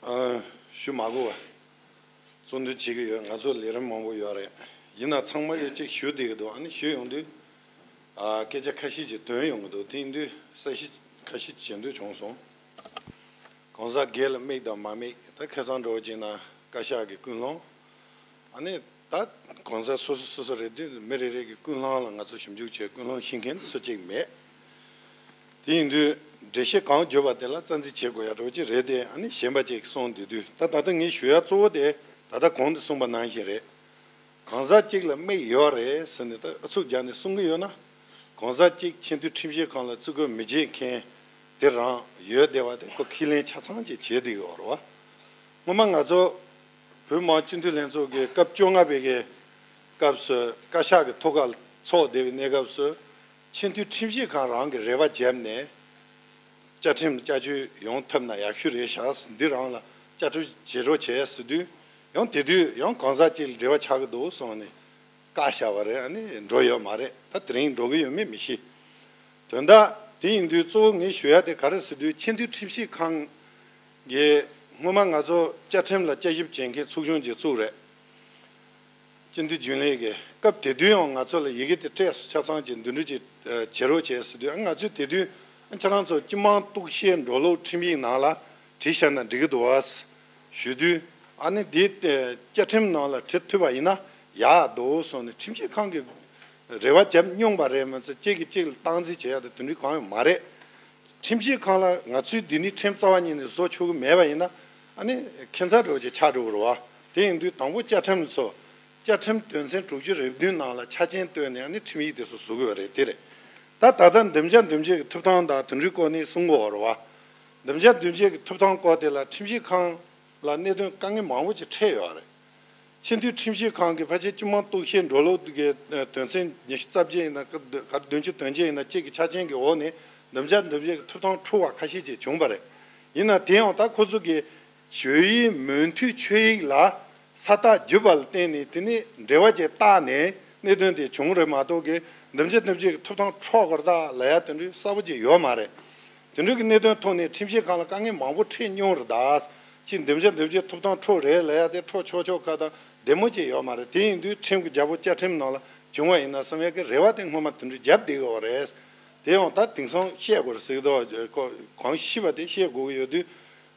ཨ་ཞུ་མ་དགོས་པ་གསུང་འདོད་བྱེད་ཀྱི་ཡོད། ང་ཚོ་ལས་རིམ་མང་པོ་ཡོད་རེད། ཡིན་ན་ཚང་མ་གིས་གཅིག་ཞུ་བསྡད་ཀྱི་འདུག་ཨ་ནི་ཞུ་ཡོང་དུས་ཨ་སྐད་ཆ་ཁ་ཤས་ཅིག་ཐོན་ཡོང་གི་འདུག་དེ་ཡིན་དུས་གསལ་བཤད་ཁ་ཤས་ཅིག་བྱེད་འདོད་བྱུང་སོང་། གང་ཟག་སྒེར་ལ་དམིགས་དང་མ་དམིགས། ད་ཁ་སང་འདྲ་བོ་བྱས་ན་བཀའ་ཤག་གི་ཀུན་སློང་། ཨ་ནི་ད་གང་ཟག་སོ་སོ་སོ་སོ་རེད་དུས་མི་རེ་རེ་གི་ཀུན་སློང་ལ་ང་ཚོ་ཞིབ་འཇུག་བྱས་ཀུན་སློང་ཤེས་མཁན་སུ་གཅིག་མེད། དེ་ཡིན་དུས་འགྲེལ་བཤད་གང་བརྗོད་པ་དེ་ལ་རྩ་འཛིན་བྱེད་དགོས་ཡ་འདྲ་བོ་ཅིག་རེད་དེ། ཨ་ནི་གཞན་པ་ཅིག་གསུངས་བསྡད་དུས་ད་ད་ལྟ་ངས་ཞུ་ཡ་གཙོ་བོ་དེ་ད་ལྟ་གོང་དུ་གསུངས་པ་ནང་བཞིན་རེད། གང་ཟག་གཅིག་ལ་དམིགས་ཡོད་རེད་ཟེར་ནས་ད་ཨུ་ཚུགས་རྒྱག་ནས་གསུང་གི་ཡོད་ན། གང་ཟག་གཅིག་ཆེས་མཐོའི་ཁྲིམས་ཞིབ་ཁང་ལ་བརྩི་བཀུར་མི་བྱེད་མཁན་དེ་རང་ཡོད་བསྡད་པ་དེ་ཁོ་ཁས་ལེན་ཆ་ཚང་ཅིག་བྱས་བསྡད་ཡོད་རེད་བ། སྔོན་མ་ང་ཚོ་བོད་མི་མང་སྤྱི་འཐུས་ལྷན་ཚོགས་ཀྱི་སྐབས་བཅོ་ལྔ་པའི་གི་སྐབས་སུ་བཀའ་ཤག་གི་ཐུགས་ཁ་ཚོགས་བསྡད་པའི་གནས་སྐབས་སུ་ཆེས་མཐོའི་ཁྲིམས་ཞིབ་ཁང་རང་གི་རེ་བ་བརྒྱབ་ནས། བཅའ་ཁྲིམས་བསྐྱར་བཅོས་ཡོང་ཐུབ་ན་ཡག་ཤོས་རེད་ཤག་འདི་རང་ལ་བསྐྱར་བཅོས་བྱེད་རོགས་བྱས་ཟེར་དུས། ཡང་དེ་དུས་ཡང་གང་ཟག་ཅིག་ལ་འབྲེལ་བ་ཆགས་ཀྱི་འདུག་གསུངས་ནས་བཀག་བཞག་པ་རེད། ཨ་ནི་འགྲོ་ཡོད་མ་རེད། ད་དེ་རིང་འགྲོ་གི་ཡོད་མེད་མི་ཤེས། དོན་དག་དེ་ཡིན་དུས་གཙོ་བོ་ངས་ཞུ་ཡ་དེ་ག་རེ་ཟེར་དུས་ཆེས་མཐོའི་ཁྲིམས་ཞིབ་ཁང་གིས་སྔོན་མ་ང་ཚོ་བཅའ་ཁྲིམས་ལ་བསྐྱར་ཞིབ་བྱེད་མཁན་ཚོགས་ཆུང་ཅིག་བཙུགས་རེད། སྤྱི་འཐུས་རྒྱུན་ལས་ཀྱི་སྐབས་དེ་དུས་ཡང་ང་ཚོ་ལ་ཡི་གེ་དེ་སྤྲད་ཆ་ཚང་གི་འདི་འདྲ་ཅིག་བྱེད་རོགས་བྱས་ཟེར་དུས། ཨ་ང་ཚོས་དེ་དུས་ཨ་ཁྱེད་རང་ཚོ་སྤྱི་དམངས་གཏུག་བཤེར་འགྲོ་ལུགས་ཁྲིམས་ཡིག་ནང་ལ་བྲིས་བཞག་ན་འགྲིག་གི་འདུག་བ་ཞུ་དུས། ཨ་ནི་འདི་བཅའ་ཁྲིམས་ནང་ལ་བྲིས་ཐུབ་པ་ཡིན་ན་ཡག་འདུག་གསུངས་ནས་ཁྲིམས་ཞིབ་ཁང་གི་རེ་བ་བརྒྱབ་མྱོང་པ་རེད་མ་ཚད་གཅིག་གིས་གཅིག་ལ་སྟངས་འཛིན་བྱེད་ཡ་དེ་དེ་འདྲའི་གང་ཡང་མ་རེད། ཁྲིམས་ཞིབ་ཁང་ལ་ང་ཚོས་འདི་ནས་ཁྲིམས་རྩ་བ་ཉིད་ནས་བཟོ་ཆོག་གི་མེད་པ་ཡིན་ན། ཨ་ནི་ཁྱད་མཚར་འདྲ་བོ་ཅིག་ཆགས་འགྲོ་གི་རེད་བ། དེ་ཡིན་དུས་དང་པོ་བཅའ་ཁྲིམས་ཚོ་བཅའ་ཁྲིམས་དོན་ཚན་དྲུག་ཅུ་རེ་བདུན་ནང་ལ་ཆ་རྐྱེན་བཏོན་ནས་ཨ་ནི་ཁྲིམས་ཡིག་དེ་ཚོ་བཟོ་དགོས་པ་རེད། དེ་རེད། ད་ད་ལྟ་འདེམས་བྱ་འདེམས་བྱེད་ཀྱི་ཐོབ་ཐང་དང་དེ་འདྲའི་སྐོར་ནས་གསུང་གི་ཡོད་རེད་བ། འདེམས་བྱ་འདེམས་བྱེད་ཀྱི་ཐོབ་ཐང་སྐོར་དེ་ལ་ཁྲིམས་ཞིབ་ཁང་ལ་གནད་དོན་དཀའ་ངལ་མང་པོ་ཅིག་འཕྲད་ཡོད་རེད། ཆེས་མཐོའི་ཁྲིམས་ཞིབ་ཁང་གིས་ཕལ་ཆེར་སྤྱི་དམངས་གཏུག་བཤེར་འགྲོ་ལུགས་ཀྱི་དོན་ཚན་ཉི་ཤུ་རྩ་བརྒྱད་ཡིན་ན་ག་ག་བདུན་ཅུ་དོན་བརྒྱད་ཡིན་ན་གཅིག་གི་ཆ་རྐྱེན་གྱི་འོག་ནས་འདེམས་བྱ་འདེམས་བྱེད་ཀྱི་ཐོབ་ཐང་འཕྲོག་པ་ཁ་ཤས་ཅིག་བྱུང་བ་རེད། ཡིན་ན་དེ་ཡང་ད་ཁོ་ཚོ་གི་ཞུ་ཡིག་མོས་མཐུན་ཆོད་ཡིག་ལ་ས་རྟགས་བརྒྱབ་པ་ལ་བརྟེན་ནས་དེ་ནས་འབྲེལ་བ་ཅིག་བཏགས་ནས་གནད་དོན་དེ་བྱུང་རེད་མ་གཏོགས་གི་འདེམས་བྱ་འདེམས་བྱེད་ཀྱི་ཐོབ་ཐང་འཕྲོག་གི་རེད་ད་ལབ་ཡ་དེ་འདྲའི་གསལ་པོ་ཅིག་ཡོད་མ་རེད། དེ་འདྲ་གི་གནད་དོན་ཐོག་ནས་ཁྲིམས་ཞིབ་ཁང་ལ་དཀའ་ངལ་མང་པོ་འཕྲད་མྱོང་རེད་ད། ཅིག་འདེམས་བྱ་འདེམས་བྱེད་ཐོབ་ཐང་འཕྲོག་རེད་ལབ་ཡ་དེ་འཕྲོག་ཆོག་ཆོག་ཁ་དང་བདེ་མོ་ཅིག་ཡོད་མ་རེད། དེ་ཡིན་དུས་ཁྲིམས་ཀྱི་རྒྱལ་པོ་བཅའ་ཁྲིམས་ནང་ལ་བྱུང་བ་ཡིན་ན་བསམ་ཡ་གི་རེ་བ་དེ་སྔོན་མ་དེ་འདྲ་བརྒྱབ་བསྡད་ཡོད་རེད། དེ་ཡང་ད་དེང་སང་བཤད་དགོས་རེད་ཟེར་གི་འདུག་ཁོ་གང་ཤེས་པ་དེ་བཤད་དགོས་ཀྱི་ཡོད་དུས།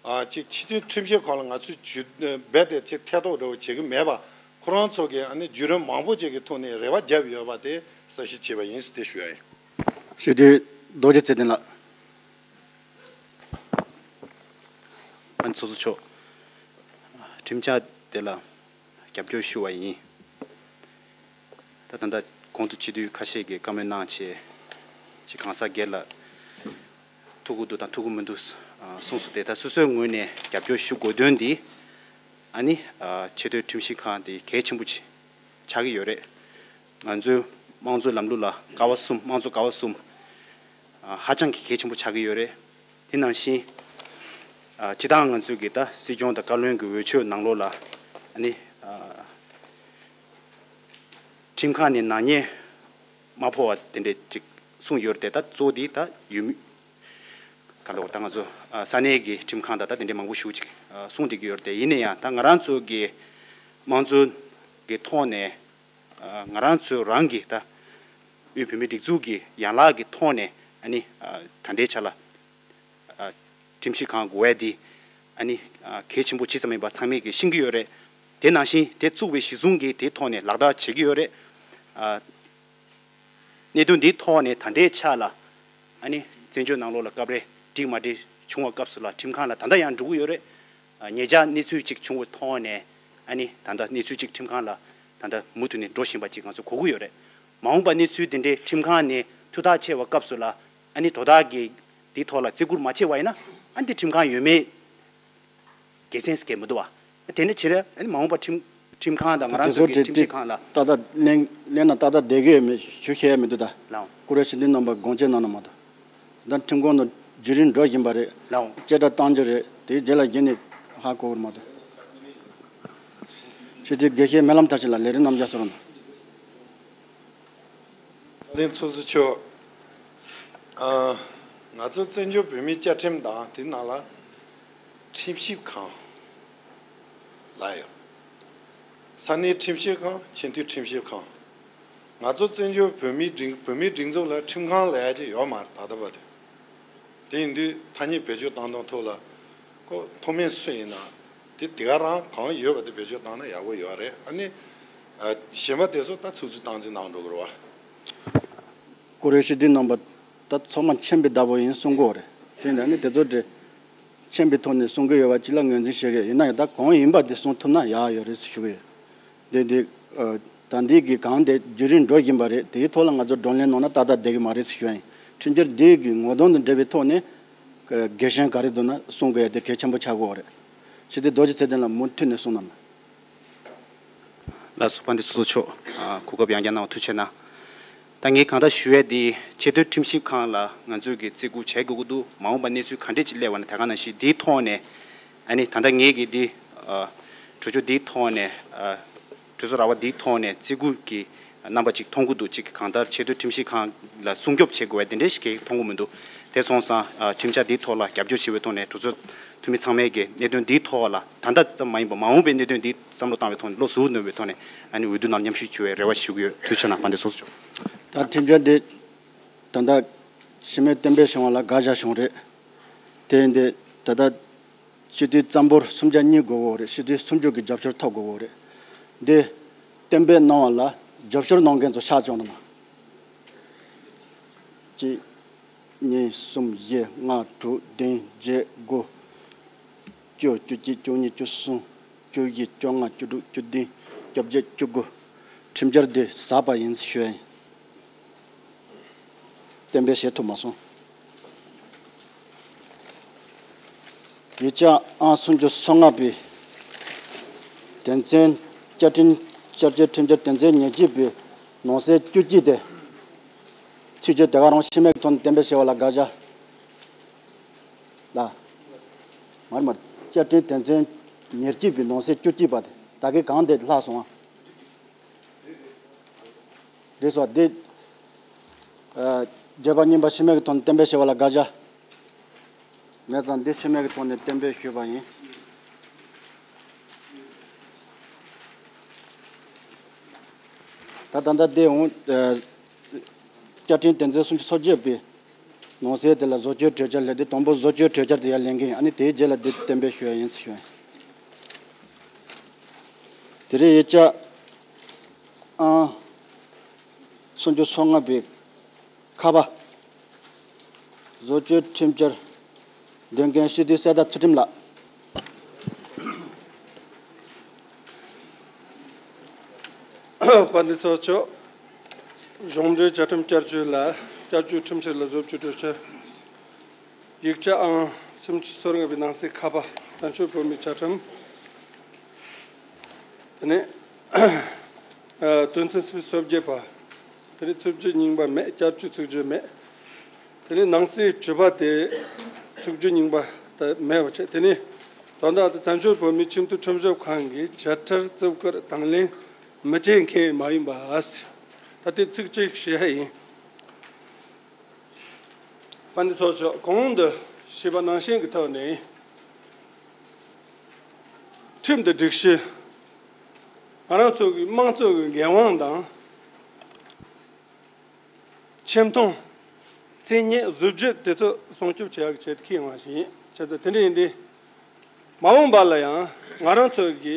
ཨ་ཅིག་སྤྱི་མཐུན་ཁྲིམས་ཞིབ་ཁང་ལ་ང་ཚོས་ཇུས་རྦད་དེ་ཅིག་ཐེ་གཏོགས་འདྲ་བོ་བྱེད་ཀྱི་མེད་པ། ཁོ་རང་ཚོ་གིས་ཨ་ནི་བརྒྱུད་རིམ་མང་པོ་ཅིག་གི་ཐོག་ནས་རེ་བ་བརྒྱབ་ཡོད་པ་དེ་གསལ་བཤད་བྱས་པ་ཡིན་ཟེར་དེ་ཞུ་ཡ་ཡིན། སྤྱི་འཐུས་རྡོ་རྗེ་ཚེ་བརྟན་ལགས། ཨ་ནི་ཚོགས་གཙོ་མཆོག་ཁྲིམས་འཆར་དེ་ལ་རྒྱབ་སྐྱོར་ཞུ་བ་ཡིན། ད་ད་ལྟ་གོང་དུ་སྤྱི་འཐུས་ཁ་ཤས་ཀྱིས་བཀའ་མོལ་གནང་བྱས། ཅིག་གང་ཟག་སྒེར་ལ་ཐུག་གི་འདུག་དང་ཐུག་གི་མི་འདུག་གསུངས་སོང་། དེ་ད་སོ་སོའི་ངོས་ནས་རྒྱབ་སྐྱོར་ཞུ་དགོས་དོན་འདི་ཨ་ནི་ཆེས་མཐོའི་ཁྲིམས་ཞིབ་ཁང་དེ་གལ་ཆེན་པོ་ཆགས་ཀྱི་ཡོད་རེད། ང་ཚོའི་དམངས་གཙོའི་ལམ་ལུགས་ལ་ཀ་བ་གསུམ། དམངས་གཙོ་ཀ་བ་གསུམ། ཧ་ཅང་གི་གལ་ཆེན་པོ་ཆགས་ཀྱི་ཡོད་རེད། དེ་ནང་བཞིན། སྤྱི་བཏང་ང་ཚོས་ཀྱི་ད་སྲིད་སྐྱོང་དང་བཀའ་བློན་གྱི་འོས་ཆོས་ནང་ལོགས་ལ་ཨ་ནི། ཁྲིམས་ཁང་ནས་ནག་ཉེས་མ་ཕོག་པ་དེ་འདྲས་ཅིག་གསུངས་ཡོད་རེད་དེ། ད་གཙོ་བོ་དེ་ད་ཡུལ་མི། ག་ལོག་ད་ང་ཚོ་ས་གནས་ཀྱི་ཁྲིམས་ཁང་དང་ད་དེ་འདྲས་མང་པོ་ཞིག་ཅིག་གསུངས་བསྡད་ཀྱི་ཡོད་རེད་དེ། ཡིན་ན་ཡང་ད་ང་རང་ཚོ་གི་དམངས་གཙོ་གི་ཐོག་ནས། ང་རང་ཚོ་རང་གི་ད་དབུས་བོད་མིའི་སྒྲིག་འཛུགས་ཀྱི་ཡན་ལག་གི་ཐོག་ནས་ཨ་ནི་ད་ལྟའི་ཆ་ལ་ཁྲིམས་ཞིབ་ཁང་དགོས་ཡ་དེ་ཨ་ནི་གལ་ཆེན་པོ་ཇི་ཙམ་ཡིན་པ་ཚང་མས་ཀྱི་ཤེས་ཀྱི་ཡོད་རེད། དེ་ནང་བཞིན་དེ་བཙུགས་པའི་གཞི་བཟུང་གིས་དེའི་ཐོག་ནས་ལག་བསྟར་བྱེད་ཀྱི་ཡོད་རེད། གནད་དོན་འདིའི་ཐོག་ནས་ད་ལྟའི་ཆ་ལ་ཨ་ནི་བཙན་བྱོལ་ནང་ལོགས་ལ་སྐབས་རེ་འགྲིག་མ་འགྲིག་བྱུང་བ་སྐབས་སུ་ལ་ཁྲིམས་ཁང་ལ་ད་ལྟ་ཡང་འགྲོ་གི་ཡོད་རེད། ཉེ་ཆར་གནས་ཚུལ་གཅིག་བྱུང་བའི་ཐོག་ནས་ཨ་ནི་ད་ལྟ་གནས་ཚུལ་གཅིག་ཁྲིམས་ཁང་ལ་ད་ལྟ་མུ་མཐུད་ནས་འགྲོ་བཞིན་པ་ཅིག་ང་ཚོ་གོ་གི་ཡོད་རེད། མ་འོངས་པ་གནས་ཚུལ་དེ་འདྲའི་ཁྲིམས་ཁང་ནས་ཐུགས་ཐག་ཆད་པའི་སྐབས་སུ་ལ་ཨ་ནི་དོ་བདག་གིས་དེའི་ཐོག་ལ་བརྩི་བཀུར་མ་བྱས་པ་ཡིན་ན་ཨ་ནི་དེ་ཁྲིམས་ཁང་ཡོད་མེད་དགེ་མཚན་ཟེར་མཁན་མི་འདུག་བ། དེ་ནས་ཕྱིར་ཨ་ནི་མ་འོངས་པ་ཁྲིམས་ཁྲིམས་ཁང་དང་ང་རང་ཚོ་གི་ཁྲིམས་ཞིབ་ཁང་ལ། ཏག་ཏག་གླེང་གླེང་ན་ཏག་ཏག་བསྡད་ཀྱི་ཡོད་མེད་ཞུ་ཤེས་ཡ་མི་འདུག་ད། ལགས། ཀུ་རེ་ཤི་འདི་རྣམ་པ་དགོངས་བཅད་གནང་ན་མ་གཏོགས། ད་ཁྲིམས་ཁང་ནང་བརྒྱུད་རིམ་འགྲོ་བཞིན་པ་རེད། ལགས། བཅད་ཁྲ་བཏང་རྒྱུ་རེད། དེའི་རྗེས་ལ་གཞི་ནས་ཧ་གོ་གི་མ་གཏོགས། ཕྱི་དྲིལ་དགེ་བཤེས་སྨོན་ལམ་མཐར་ཕྱིན་ལགས་ལས་རིམ་རྣམ་གཞག་གསུང་རོགས་གནང་། ལྷན་ཚོགས་གཙོ་མཆོག་ཨ། ང་ཚོ་བཙན་བྱོལ་བོད་མིའི་བཅའ་ཁྲིམས་དང་དེའི་ནང་ལ་ཁྲིམས་ཞིབ་ཁང་ལབ་ཡོད། ས་གནས་ཁྲིམས་ཞིབ་ཁང་། ཆེས་མཐོའི་ཁྲིམས་ཞིབ་ཁང་། ང་ཚོ་བཙན་བྱོལ་བོད་མིའི་སྒྲིག་བོད་མིའི་སྒྲིག་འཛུགས་ལ་ཁྲིམས་ཁང་ལབ་ཡ་ཅིག་ཡོད་མ་རེད་ད་ལྟ་བར་དུ། དེ་ཡིན་དུས་ཐ་སྙད་བེད་སྤྱོད་བཏང་སྟངས་ཐོག་ལ་ཁོ་མཐོ་དམན་སུ་ཡིན་ན་དེ་དེ་ག་རང་གང་ཡོད་པ་དེ་བེད་སྤྱོད་བཏང་ན་ཡག་པོ་ཡོད་རེད། ཨ་ནི་ཨ། གཞན་པ་དེ་ཚོ་ད་ཚུགས་ཚུགས་སྟངས་འཛིན་གནང་འགྲོ་དགོས་རེད་བ། ཀུ་རེ་ཤི་འདི་རྣམ་པ་ད་ཚང་མ་མཁྱེན་པའི་བདག་པོ་ཡིན་གསུང་གི་ཡོད་རེད། དེ་འདྲ་ནི་དེ་ཚོ་དེ་མཁྱེན་པའི་ཐོག་ནས་གསུང་གི་ཡོད་པ་ཅིག་ལ་ངོས་འཛིན་བྱེད་ཀྱི་ཡིན་ན་ཡང་ད་གང་ཡིན་པ་དེ་གསུང་ཐུབ་ན་ཡག་ཡོད་རེད་ཞུ་གི་ཡོད། འདི་འདི་ཨ། ད་འདི་གི་གང་དེ་བརྒྱུད་རིམ་འགྲོ་བཞིན་པ་རེད། དེའི་ཐོག་ལ་ང་ཚོ་བགྲོ་གླེང་གནང་ན་ཏག་ཏག་བསྡད་ཀྱི་མ་རེད་ཞུ་ཡ་ཡིན། ཁྲིམས་འཆར་འདི་གི་ངོ་གདོང་དང་འབྲེལ་བའི་ཐོག་ནས་ཨ། དགེ་ཞན་ག་རེ་འདུག་ན་གསུང་དགོས་ཡ་དེ་གལ་ཆེན་པོ་ཆགས་ཀྱི་ཡོད་རེད། ཞི་བདེ་རྡོ་རྗེ་ཚེ་བརྟན་ལགས་མུ་མཐུད་ནས་གསུང་གནང་། ལགས་སོ། དཔལ་ལྡན་ཚོགས་གཙོ་མཆོག་ཨ། གོ་སྐབས་ཡང་བསྐྱར་གནང་བ་ཐུགས་རྗེ་གནང་། ད་ངས་གང་ལྟར་ཞུ་ཡས་འདི་ཆེས་མཐོའི་ཁྲིམས་ཞིབ་ཁང་ལ་ང་ཚོས་ཀྱི་བརྩི་བཀུར་བྱེད་དགོས་ཀྱི་འདུག་མ་འོངས་པ་གནས་ཚུལ་ག་འདྲས་ཅིག་སླེབས་པ་ན་ད་ག་ནང་བཞིན་འདིའི་ཐོག་ནས་ཨ་ནི་ད་ལྟ་ངས་ཀྱི་འདི་ཨ། གྲོས་ཆོད་འདིའི་ཐོག་ནས་ཨ། གྲོས་ཚོགས་ར་བ་འདིའི་ཐོག་ནས་བརྩི་བཀུར་གྱི་རྣམ་པ་ཅིག་མཐོང་གི་འདུག་ཅིག་གང་ལྟར་ཆེས་མཐོའི་ཁྲིམས་ཞིབ་ཁང་ལ་སྲུང་སྐྱོབ་བྱེད་དགོས་པའི་དེ་འདྲས་ཞིག་གིས་མཐོང་གི་མི་འདུག་དེ་སོང་ཙང་ཨ། ཁྲིམས་འཆར་འདིའི་ཐོག་ལ་རྒྱབ་སྐྱོར་བྱེད་པའི་ཐོག་ནས་གྲོས་ཚོགས་འཐུས་མི་ཚང་མས་ཀྱི་གནད་དོན་འདིའི་ཐོག་ལ་ད་ལྟ་ཙམ་མ་ཡིན་པར་མ་འོངས་པའི་གནད་དོན་འདི་བསམ་བློ་བཏང་བའི་ཐོག་ནས་བློ་གཟུ་བོར་གནས་པའི་ཐོག་ནས་ཨ་ནི་འོས་བསྡུ་ནང་མཉམ་ཞུགས་བྱེད་པའི་རེ་བ་ཞུ་གི་ཡོད། ཐུགས་རྗེ་གནང་། དཔལ་ལྡན་ཚོགས་གཙོ་མཆོག་ད་ཁྲིམས་འཆར་འདི་ད་ལྟ་སྤྱི་མོས་གཏན་འབེབས་བྱུང་བ་ལ་དགའ་བཞག་བྱུང་རེད། དེ་ཡིན་དུས་ད་ལྟ་སྤྱི་འཐུས་རྩ་འབོར་སུམ་ཆ་གཉིས་དགོས་ཀྱི་ཡོད་རེད། སྤྱི་འཐུས་སུམ་ཅུ་གི་རྒྱབ་སྐྱོར་ཐོབ་དགོས་ཀྱི་ཡོད་རེད། འདི་གཏན་འབེབས་གནང་བ་ལ་རྒྱབ་སྐྱོར་གནང་མཁན་ཚོ་ཕྱག་བཅོ་གནང་། གཅིག་གཉིས། གསུམ། བཞི། ལྔ། དྲུག་བདུན། བརྒྱད། དགུ། བཅུ། བཅུ་གཅིག་བཅུ་གཉིས། བཅུ་གསུམ། བཅུ་བཞི། བཅོ་ལྔ། བཅུ་དྲུག་བཅུ་བདུན། བཅོ་བརྒྱད། བཅུ་དགུ། ཁྲིམས་འཆར་འདི་ཟབ་པ་ཡིན་ཞུ་ཡ་ཡིན། གཏན་འབེབས་བྱེད་ཐུབ་མ་སོང་། ཡིག་ཆ་ཨང་སུམ་ཅུ་སོ་ལྔ་པའི་དོན་ཚན། བཅའ་ཁྲིམས། བསྐྱར་བཅོས་ཁྲིམས་འཆར་དོན་ཚན་ཉེར་གཅིག་པའི་ནང་གསེས་བཅུ་གཅིག་དེ། ཚིག་བརྗོད་དེ་ག་རང་སྤྱི་མོས་ཀྱི་ཐོག་ནས་གཏན་འབེབས་བྱས་པ་ལ་དགག་བྱ། ལ། མར་མར། བཅའ་ཁྲིམས་དོན་ཚན་ཉེར་གཅིག་པའི་ནང་གསེས་བཅུ་གཅིག་པ་དེ་ད་གིན་གང་དེ་ལྷག་སོང་ཨ། འདི་སོགས་འདི། ཨ། བརྗོད་པ་གཉིས་པ་སྤྱི་མོས་ཀྱི་ཐོག་ནས་གཏན་འབེབས་བྱས་པ་ལ་དགག་བྱ། མེད་ཙང་འདི་སྤྱི་མོས་ཀྱི་ཐོག་ནས་གཏན་འབེབས་ཞུས་པ་ཡིན། ད་ད་ལྟ་འདི་འོང་། ཨ། བཅའ་ཁྲིམས་དོན་ཚན་སུམ་ཅུ་སོ་བརྒྱད་པའི་ནང་གསེས་དེ་ལ་བཟོ་བཅོས་གྲོས་འཆར་སླེབས་དུས་དང་པོ་བཟོ་བཅོས་གྲོས་འཆར་དེ་ཡར་ལེན་གི་ཡིན། ཨ་ནི་དེའི་རྗེས་ལ་འདི་གཏན་འབེབས་ཞུ་ཡ་ཡིན་ཟེར་ཞུ་ཡ་ཡིན། དེ་རིང་ཡིག་ཆ་ཨང་སུམ་ཅུ་སོ་ལྔ་པའི་ཁ་པ། བཟོ་བཅོས་ཁྲིམས་འཆར་འདོན་མཁན་སྤྱི་འཐུས་གསེར་རྟ་ཚུལ་ཁྲིམས་ལགས། དཔལ་ལྡན་ཚོགས་གཙོ། གཞུང་འབྲེལ་བཅའ་ཁྲིམས་བསྐྱར་བཅོས་ལ། བསྐྱར་བཅོས་ཁྲིམས་སྲོལ་ལ་བཟོ་བཅོས་གྲོས་འཆར། ཡིག་ཆ་ཨང་སུམ་ཅུ་སོ་ལྔ་པའི་ནང་གསེས་ཁ་པ། བཙན་བྱོལ་བོད་མིའི་བཅའ་ཁྲིམས། དེ་ནས་ཨ། དོན་ཚན་སུམ་ཅུ་སོ་བརྒྱད་པ། དེ་ནས་ཚིག་བརྗོད་རྙིང་པ་མེད། བསྐྱར་བཅོས་ཚིག་བརྗོད་མེད། དེ་ནས་ནང་གསེས་བཅུ་པ་དེ་ཚིག་བརྗོད་རྙིང་པ་ད་མེད་པ་བྱས། དེ་ནས་དོན་དག་དེ་བཙན་བྱོལ་བོད་མིའི་ཆེས་མཐོའི་ཁྲིམས་ཞིབ་ཁང་གིས་བཅད་ཁྲ་བརྩི་བཀུར་དང་ལེན་མི་བྱེད་མཁན་མ་ཡིན་པ། ད་དེ་ཚིག་གཅིག་བཤད་ཡིན། དཔལ་ལྡན་ཚོགས་གཙོ། གོང་དུ་ཞུས་པ་ནང་བཞིན་གྱི་ཐོག་ནས་ཁྲིམས་འདི་སྒྲིག་གཞི། ང་རང་ཚོ་གི་དམངས་གཙོ་གི་འགན་དབང་དང་ཆེ་མཐོང་། མཚན་སྙན། གཟི་བརྗིད་དེ་ཚོ་སྲུང་སྐྱོབ་བྱེད་ཡག་གི་ཆེད་དུ་ཁས་བླངས་ཤིང་ཡིན། བྱས་ཙང་དེ་འདྲ་ཡིན་དུས། མ་འོངས་པ་ལ་ཡང་ང་རང་ཚོ་གི་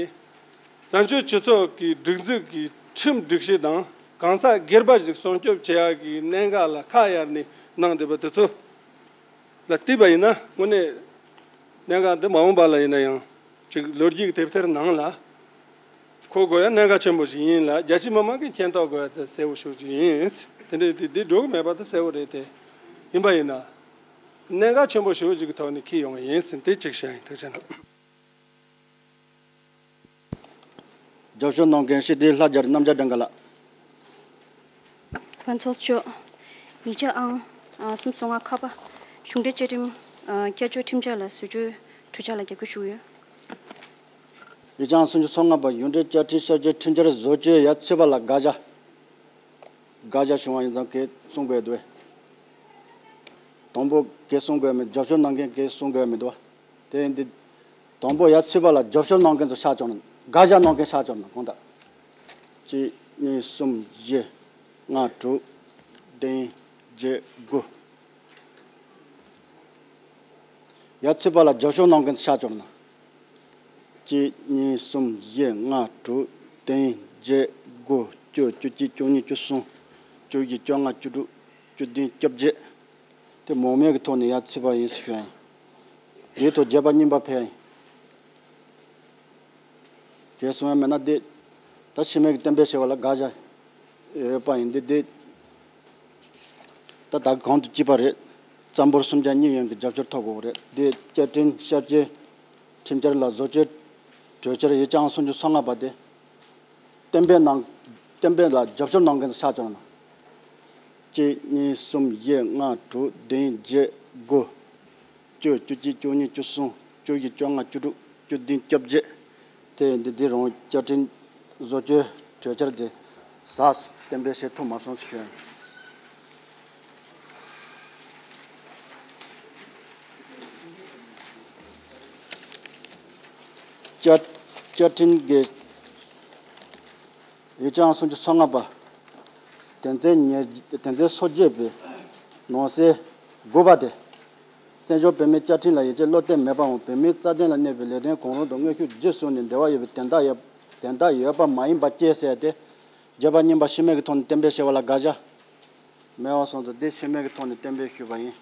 བཙན་བྱོལ་སྤྱི་ཚོགས་ཀྱི་སྒྲིག་འཛུགས་ཀྱི་ཁྲིམས་སྒྲིག་གཞི་དང་གང་ཟག་སྒེར་པ་ཞིག་སྲུང་སྐྱོབ་བྱེད་ཡག་གི་གནད་འགག་ལ་ཁ་གཡར་ནས་གནང་བསྡད་པ་དེ་ཚོ་ལ་བལྟས་པ་ཡིན་ན། དངོས་གནས་གནད་འགག་འདི་མ་འོངས་པ་ལ་ཡིན་ན་ཡང་ཅིག་ལོ་རྒྱུས་ཀྱི་དེབ་ཐེར་ནང་ལ་ གོ་དགོས་ཡ་གནད་འགག་ཆེན་པོ་ཞིག་ཡིན་ལ། རྒྱ་ཆེ་མི་མང་གིས་མཁྱེན་རྟོགས་དགོས་ཡ་དེ་གསལ་བོ་ཞེ་པོ་ཅིག་ཡིན། དེ་འདྲ་དེ་འདི་འགྲོ་གི་མེད་པ་དེ་གསལ་བོ་རེད་དེ། ཡིན་པ་ཡིན་ན། གནད་འགག་ཆེན་པོ་ཞེ་པོ་ཅིག་གི་ཐོག་ནས་འཁྱེར་ཡོང་བ་ཡིན་ཟེར་དེ་གཅིག་བཤད་ཡིན། ཐུགས་རྗེ་གནང་། རྒྱབ་སྐྱོར་གནང་མཁན་སྤྱི་འཐུས་ལྷ་རྒྱལ་རྣམ་རྒྱལ་སྒྲོལ་དཀར་ལགས། ཕན་ཚོགས་ཆོས། ཡིག་ཆ་ཨང་ཨ་སུམ་ཅུ་སོ་ལྔ་ཁ་པ། གཞུང་འབྲེལ་བཅའ་ཁྲིམས་ཨ་བསྐྱར་བཅོས་ཁྲིམས་འཆར་ལ་བཟོ་བཅོས་གྲོས་འཆར་ལ་རྒྱབ་སྐྱོར་ཞུ་གི་ཡོད། ཡིག་ཆ་ཨང་སུམ་ཅུ་སོ་ལྔ་པ། གཞུང་འབྲེལ་བཅའ་ཁྲིམས་བསྐྱར་བཅོས་ཁྲིམས་འཆར་བཟོ་བཅོས་ཡ་ཚོད་པ་ལ་དགག་བྱ། དགག་བྱ་བྱུང་བ་ཡིན་ཙང་གས་གསུང་དགོས་འདུག་དང་པོ་གས་གསུང་དགོས་མེད། རྒྱབ་སྐྱོར་གནང་མཁན་གས་གསུང་དགོས་མི་འདུག་དེ་ཡིན་དུས། དང་པོ་ཡ་ཚོད་པ་ལ་རྒྱབ་སྐྱོར་གནང་མཁན་ཚོ་ཤར་བཅུག་ན། དགག་བྱ་གནང་མཁན་ཤར་བཅུག་ན་གང་ལྟར། གཅིག་གཉིས་གསུམ་བཞི་ལྔ་དྲུག་བདུན་བརྒྱད་དགུ། ཡ་ཚོད་པ་ལ་རྒྱབ་སྐྱོར་གནང་མཁན་ཚོ་ཤར་བཅུག་ན། གཅིག་གཉིས་གསུམ་བཞི་ལྔ་དྲུག་བདུན་བརྒྱད་དགུ་བཅུ་བཅུ་གཅིག་བཅུ་གཉིས་བཅུ་གསུམ་བཅུ་བཞི་བཅོ་ལྔ་བཅུ་དྲུག་བཅུ་བདུན་བཅོ་བརྒྱད། དེ་མང་མོས་ཀྱི་ཐོག་ནས་ཡ་ཚོད་པ་ཡིན་ཟེར་ཞུ་ཡ་ཡིན། དེའི་ཐོག་བརྗེ་པ་རྙིང་པ་ཕེབས་ཡ་ཡིན། གལ་སོང་ཡ་མེད་ན་འདི། ད་ཕྱི་མའི་གི་གཏན་འབེབས་བྱས་པ་ལ་དགག་བྱ་ཡོད་པ་ཡིན་འདི་འདི། ད་ད་གོང་དུ་བྲིས་པ་རེད། རྩ་འབོར་སུམ་བརྒྱ་གཉིས་ཡན་གྱི་རྒྱབ་སྐྱོར་ཐོབ་དགོས་རེད། འདི་བཅའ་ཁྲིམས་བསྐྱར་བཅོས་ཁྲིམས་འཆར་ལ་བཟོ་བཅོས་གྲོས་འཆར་ཡིག་ཆ་ཨང་སུམ་ཅུ་སོ་ལྔ་པ་དེ། གཏན་འབེབས་གནང་། གཏན་འབེབས་ལ་རྒྱབ་སྐྱོར་གནང་མཁན་ཚོ་ཆ་བཅོས་ན། གཅིག་གཉིས་གསུམ་བཞི་ལྔ་དྲུག་བདུན་བརྒྱད་དགུ། བཅུ་བཅུ་གཅིག་བཅུ་གཉིས་བཅུ་གསུམ་བཅུ་བཞི་བཅོ་ལྔ་བཅུ་དྲུག་བཅུ་བདུན་བཅོ་བརྒྱད། དེ་ཡིན་དུས་འདི་རང་བཅའ་ཁྲིམས་བཟོ་བཅོས་གྲོས་འཆར་དེ་ཟ་གཏན་འབེབས་བྱེད་ཐུབ་མ་སོང་ཟེར་ཞུ་ཡ་ཡིན། བཅའ་བཅའ་ཁྲིམས་ཀྱི་ཡིག་ཆ་ཨང་སུམ་ཅུ་སོ་ལྔ་པ། དོན་ཚན་ཉེར། དོན་ཚན་སོ་བརྒྱད་པའི་ནང་གསེས་དགུ་པ་དེ། བཙན་བྱོལ་བོད་མིའི་བཅའ་ཁྲིམས་ལ་ཡིད་ཆེས་བློ་གཏད་མེད་པའམ་བོད་མིའི་རྩ་དོན་ལ་གནོད་པའི་ལས་དོན་གང་རུང་དང་དངོས་ཤུགས་རྒྱུ་བཟུང་ནས་འབྲེལ་བ་ཡོད་པའི་དོན་དག་ཡོད། དོན་དག་ཡོད་པ་མ་ཡིན་པ་བཅས་ཟེར་ཏེ། བརྗེ་པ་རྙིང་པ་ཕྱི་མའི་གི་ཐོག་ནས་གཏན་འབེབས་བྱས་པ་ལ་དགག་བྱ་མེད་པ་སོང་ཙང་འདི་ཕྱི་མའི་གི་ཐོག་ནས་གཏན་འབེབས་ཞུས་པ་ཡིན།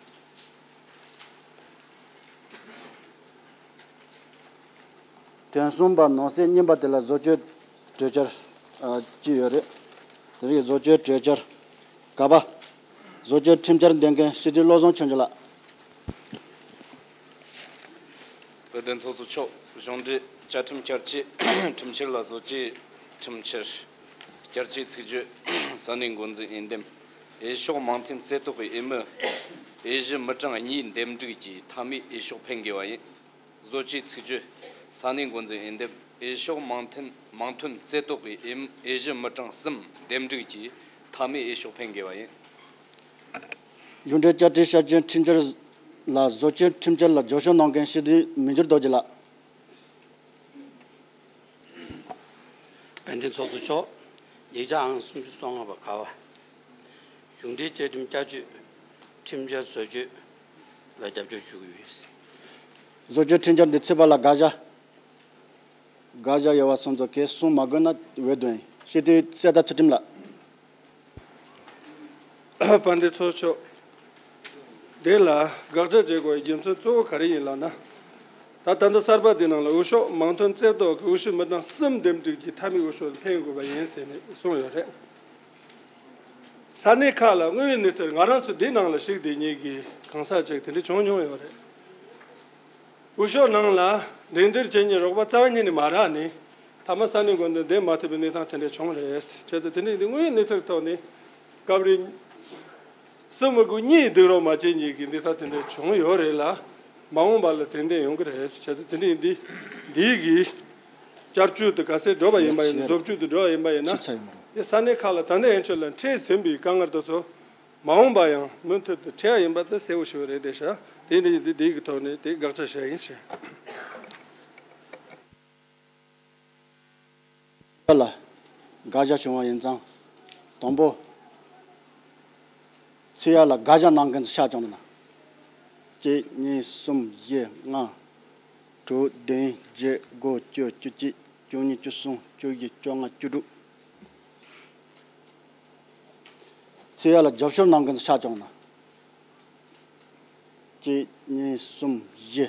དོན་གསུམ་པ་ནང་གསེས་གཉིས་པ་དེ་ལ་བཟོ་བཅོས་གྲོས་འཆར་ཨ་གཅིག་ཡོད་རེད། དེ་རིང་བཟོ་བཅོས་གྲོས་འཆར་ག་པ། བཟོ་བཅོས་ཁྲིམས་འཆར་འདོན་མཁན་སྤྱི་འཐུས་བློ་བཟང་ཆོས་འབྱོར་ལགས། བོད་དོན་ཚོགས་གཙོ་མཆོག་གཞུང་འབྲེལ་བཅའ་ཁྲིམས་བསྐྱར་བཅོས་ཁྲིམས་འཆར་ལ་བཟོ་བཅོས་ཁྲིམས་འཆར། བསྐྱར་བཅོས་ཚིག་བརྗོད། ས་གནས་འགོ་འཛིན་འོས་འདེམས། འོས་ཤོག་མིང་ཐོན་རྩེ་གཏོགས་ཀྱི་འོས་མི་འོས་གཞི་མི་གྲངས་གཉིས་འདེམས་སྒྲུག་གིས་མཐའ་མའི་འོས་ཤོག་འཕེན་དགོས་པ་ཡིན། བཟོ་བཅོས་ཚིག་བརྗོད། ས་གནས་འགོ་འཛིན་འོས་འདེམས་འོས་ཤོག་མིང་ཐོན་མིང་ཐོན་རྩེ་གཏོགས་ཀྱི་འོས་འོས་གཞི་མི་གྲངས་གསུམ་འདེམས་སྒྲུག་གིས་མཐའ་མའི་འོས་ཤོག་འཕེན་དགོས་པ་ཡིན། གཞུང་འབྲེལ་བཅའ་ཁྲིམས་ཤར་ཆེན་ཁྲིམས་འཆར་ལ་བཟོ་བཅོས་ཁྲིམས་འཆར་ལ་རྒྱབ་སྐྱོར་གནང་མཁན་སྤྱི་འཐུས་མི་འགྱུར་རྡོ་རྗེ་ལགས། དཔལ་ལྡན་ཚོགས་གཙོ་མཆོག་ཡིག་ཆ་ཨང་སུམ་ཅུ་སོ་ལྔ་པ་ག་བ། གཞུང་འབྲེལ་བཅའ་ཁྲིམས་བསྐྱར་བཅོས་ཁྲིམས་འཆར་བཟོ་བཅོས་ལ་རྒྱབ་སྐྱོར་ཞུ་གི་ཡོད། བཟོ་བཅོས་ཁྲིམས་འཆར་འདི་ཚོད་པ་ལ་དགག་བྱ། དགག་བྱ་ཡོད་པ་སོང་ཙང་གས་གསུང་མ་དགོས་ན་འོས་བསྡུ་ཡིན། སྤྱི་འཐུས་གསེར་རྟ་ཚུལ་ཁྲིམས་ལགས། དཔལ་ལྡན་ཚོགས་གཙོ་མཆོག་འདི་ལ་དགག་བྱ་བྱེད་དགོས་པའི་རྒྱུ་མཚན་གཙོ་བོ་ག་རེ་ཡིན་ལབ་ན། ད་ད་ལྟ་གསར་པ་འདི་ནང་ལ་འོས་ཤོག་མིང་ཐོན་རྩེ་གཏོགས་ཀྱི་འོས་གཞི་མི་གྲངས་གསུམ་འདེམས་སྒྲུག་གིས་མཐའ་མའི་འོས་ཤོག་ལ་འཕེན་དགོས་པ་ཡིན་ཟེར་ནས་གསུངས་ཡོད་རེད། ས་གནས་ཁག་ལ་དངོས་ཡོད་གནས་ཚུལ་ང་རང་ཚོ་འདི་ནང་ལ་ཞུགས་བསྡད་མཁན་གྱི་གང་ཟག་ཅིག་དེ་འདྲ་བྱུང་མྱོང་ཡོད་རེད། འོས་ཤོག་ནང་ལ་འགྲན་བསྡུར་བྱེད་མཁན་རོགས་པ་རྩ་བ་ཉིད་ནས་མ་རག་ནས། མཐའ་མ་ས་གནས་འགོ་འཛིན་འདེམས་མ་ཐུབ་པའི་གནས་སྟངས་དེ་འདྲ་བྱུང་རེད། བྱས་ཙང་དེ་འདྲ་ཡིན་དུས་དངོས་ཡོད་གནས་ཚུལ་ཐོག་ནས་སྐབས་རེ་སྲིད་མི་དགུ་གཉིས་སྡུག་རོགས་མ་བྱེད་མཁན་གྱི་གནས་སྟངས་དེ་འདྲ་བྱུང་ཡོད་རེད་ལ། མ་འོངས་པ་ལ་དེ་འདྲ་ཡོང་གི་རེད། བྱས་ཙང་དེ་འདྲ་ཡིན་དུས་འདི་གི་བསྐྱར་བཅོས་དེ་ག་ཚད་འགྲོ་བ་ཡིན་པ་ཡིན་ན། བཟོ་བཅོས་དེ་འགྲོ་བ་ཡིན་པ་ཡིན་ན། དེ་ས་གནས་ཁག་ལ་ད་ལྟ་ཡན་ཆོད་ལ་འཕྲད་ཟིན་པའི་དཀའ་ངལ་དེ་ཚོ་མ་འོངས་པ་ཡང་མུ་མཐུད་དུ་འཕྲད་ཡ་ཡིན་པ་དེ་གསལ་བོ་ཞིག་རེད་དེ་ཤག་དེ་འདྲ་ཡིན་དུས་འདི་གི་ཐོག་ནས་དེ་དགག་བྱ་བྱས་ཡིན་ཞེས། ལ་དགག་བྱ་བྱུང་བ་ཡིན་ཙང་། དང་པོ། ཚིག་ཡ་ལ་དགག་བྱ་གནང་མཁན་ཚོ་ཤ་ཅང་ན། གཅིག་གཉིས་གསུམ་བཞི་ལྔ། དྲུག་བདུན་བརྒྱད་དགུ་བཅུ་བཅུ་གཅིག་བཅུ་གཉིས་བཅུ་གསུམ་བཅུ་བཞི་བཅོ་ལྔ་བཅུ་དྲུག་ཚིག་ཡ་ལ་རྒྱབ་སྐྱོར་གནང་མཁན་ཚོ་ཤ་ཅང་ན། གཅིག་གཉིས་གསུམ་བཞི་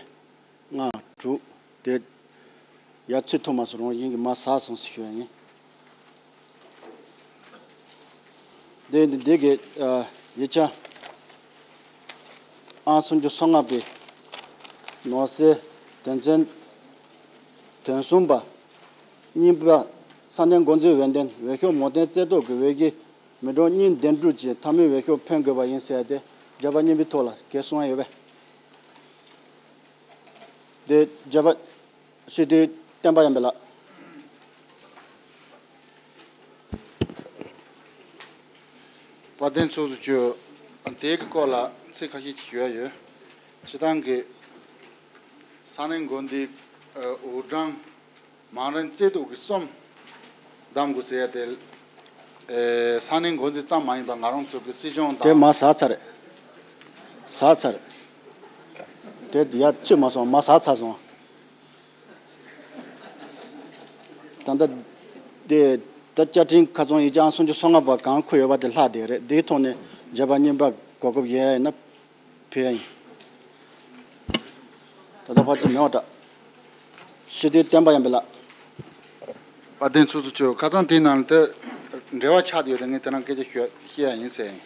ལྔ་དྲུག་དེ། ཡར་ཚུད་ཐུབ་མ་སོང་། རང་བཞིན་གྱིས་མར་ཟག་སོང་ཟེར་ཞུ་ཡ་ཡིན། དེ་འདི་གི་ཡིག་ཆ་ཨང་སུམ་ཅུ་སོ་ལྔ་པའི་ནང་གསེས་དོན་ཚན་དོན་གསུམ་པ། གཉིས་པ། ས་གནས་འགོ་འཛིན་འོས་འདེམས་འོས་ཤོག་མོས་མཐུན་རྩིས་ཐོ་གི་འོས་གཞི་མི་གྲངས་གཉིས་འདེམས་སྒྲུག་གིས་མཐའ་མའི་འོས་ཤོག་འཕེན་དགོས་པ་ཡིན་ཟེར་ཏེ་བརྗོད་པ་གཉིས་པའི་ཐོག་ལ་གལ་གསུང་ཡ་ཡོད་པས། དེ་བརྗོད་པ་སྤྱི་འཐུས་བསྟན་པ་ཡར་འཕེལ་ལགས། དཔལ་ལྡན་ཚོགས་གཙོ་མཆོག་དེའི་སྐོར་ལ་ཚིག་ཁ་ཤས་ཅིག་ཞུ་ཡ་ཡོད། སྤྱིར་བཏང་གི་ས་གནས་འགོ་འཛིན་འོས་གྲངས་མང་རིམ་རྩིས་ཐོ་གི་གསུམ་འདེམས་དགོས་ཟེར་ཡ་དེ། ས་གནས་འགོ་འཛིན་ཙམ་མ་ཡིན་པར་ང་རང་ཚོ་གི་སྲིད་གཞུང་དང་། དེ་མར་ཟག་ཚར་རེད། ཟག་ཚར་རེད། དེ་ཡར་ཚུད་མ་སོང་། མར་ཟག་ཚར་སོང་། ད་ལྟ་དེ་ད་བཅའ་ཁྲིམས་ཁ་ཚང་ཡིག་ཆ་ཨང་སུམ་ཅུ་སོ་ལྔ་པ་གང་འཁོད་ཡོད་པ་དེ་ལྷག་བསྡད་རེད། དེའི་ཐོག་ནས་བརྗོད་པ་གཉིས་པ་གོ་སྐབས་ཡིན་ཡ་ཡིན་ན་ཕུལ་ཡ་ཡིན། ད་ལྟ་ཕར་ཚུར་མེད་པ་འདྲ། སྤྱི་འཐུས་བསྟན་པ་ཡར་འཕེལ་ལགས། དཔལ་ལྡན་ཚོགས་གཙོ་མཆོག་ཁ་སང་དེའི་ནང་ལ་དེ་འབྲེལ་བ་ཆགས་བསྡད་ཡོད་དེ་ངས་དེ་རིང་སྐད་ཆ་ཞུ་བཤད་ཡ་ཡིན་ཟེར་ཡིན།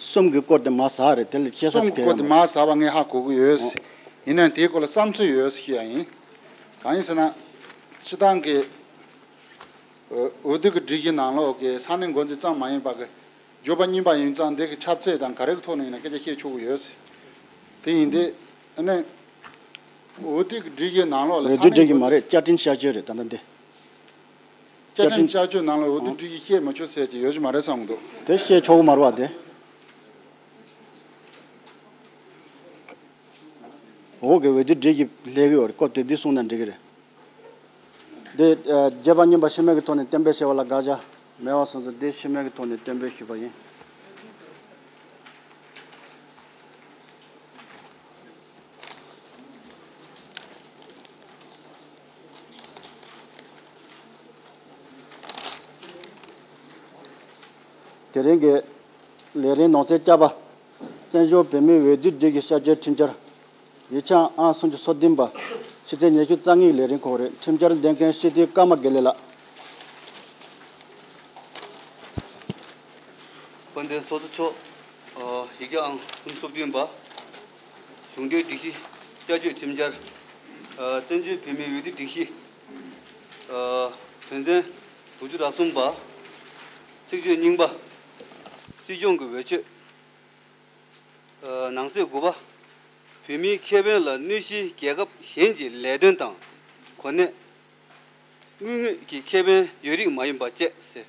གསུམ་གྱི་སྐོར་དེ་མར་ཟག་རེད། དེ་ལ་བཤད་ས་གསུམ་གྱི་སྐོར་དེ་མར་ཟག་པ་ངས་ཧ་གོ་གི་ཡོད། ཨོ། ཡིན་ནའང་དེའི་སྐོར་ལ་བསམ་ཚུལ་ཡོད་ཟེར་ཞུ་ཡ་ཡིན། གང་ཡིན་ཟེར་ན། སྤྱིར་བཏང་གི་འོས་བསྡུ་གི་སྒྲིག་གཞི་ནང་ལོགས་ཀྱི་ས་གནས་འགོ་འཛིན་ཙམ་མ་ཡིན་པ་གི་བརྗོད་པ་གཉིས་པ་ཡིན་ཙང་འདི་གི་ཁྱབ་ཚད་དང་ག་རེ་གི་ཐོག་ནས་ཡིན་ན་སྐད་ཆ་བཤད་ཆོག་གི་ཡོད། དེ་ཡིན་དུས་ཨ་ནི་འོས་བསྡུ་གི་སྒྲིག་གཞི་ནང་ལོགས་ལ་འོས་བསྡུ་སྒྲིག་གཞི་མ་རེད། བཅའ་ཁྲིམས་བསྐྱར་བཅོས་རེད་ད་ལྟ་འདི། བཅའ་ཁྲིམས་བསྐྱར་བཅོས་ནང་ལ་འོས་བསྡུ་སྒྲིག་གཞི་བཤད་མི་ཆོག་ཟེར་གྱི་ཡོད་ཀྱི་མ་རེད་བསམ་གྱི་འདུག་དེ་བཤད་ཆོག་གི་མ་རེད་བ་དེ། འོག་གི་འོས་བསྡུ་སྒྲིག་གཞི་ལྷག་གི་ཡོད་རེད། སྐབས་དེ་དུས་གསུངས་ན་འགྲིག་གི་རེད། འདི་ཨ་བརྗོད་པ་གཉིས་པ་ཤུལ་མེད་ཀྱི་ཐོག་ནས་གཏན་འབེབས་བྱས་པ་ལ་དགག་བྱ་མེད་པ་སོང་ཙང་འདི་ཤུལ་མེད་ཀྱི་ཐོག་ནས་གཏན་འབེབས་ཞུས་པ་ཡིན། དེ་རིང་གི་ལས་རིམ་ནང་གསེས་བཅུ་པ། བཙན་བྱོལ་བོད་མིའི་འོས་བསྡུ་སྒྲིག་གཞི་བསྐྱར་བཅོས་ཁྲིམས་འཆར། ཡིག་ཆ་ཨང་སུམ་ཅུ་སོ་བདུན་པ། ཕྱི་ཚེས་ཉི་ཤུ་རྩ་གཉིས་ལས་རིམ་ཁག་རེད། ཁྲིམས་འཆར་འདོན་མཁན་སྤྱི་འཐུས་ཀརྨ་དགེ་ལེགས་ལགས། དཔལ་ལྡན་ཚོགས་གཙོ་མཆོག་ཨ་ཡིག་ཆ་ཨང་སུམ་ཅུ་སོ་བདུན་པ། གཞུང་འབྲེལ་སྒྲིག་གཞི་བསྐྱར་བཅོས་ཁྲིམས་འཆར། ཨ་བཙན་བྱོལ་བོད་མིའི་འོས་བསྡུ་སྒྲིག་གཞི། ཨ་དོན་ཚན་དྲུག་ཅུ་རེ་གསུམ་པ། ཚིག་བརྗོད་རྙིང་པ། སྲིད་སྐྱོང་གི་འོས་ཆོས། ཨ་ནང་གསེས་དགུ་པ། བོད་མིའི་ཁེ་ཕན་ལ་གནོད་གཞིའི་རྒྱལ་ཁབ་གཞན་གྱི་ལས་དོན་དང་གོ་གནས། དངུལ་དངོས་ཀྱི་ཁེ་ཕན་ཡོད་རིགས་མ་ཡིན་པ་བཅས་ཟེར།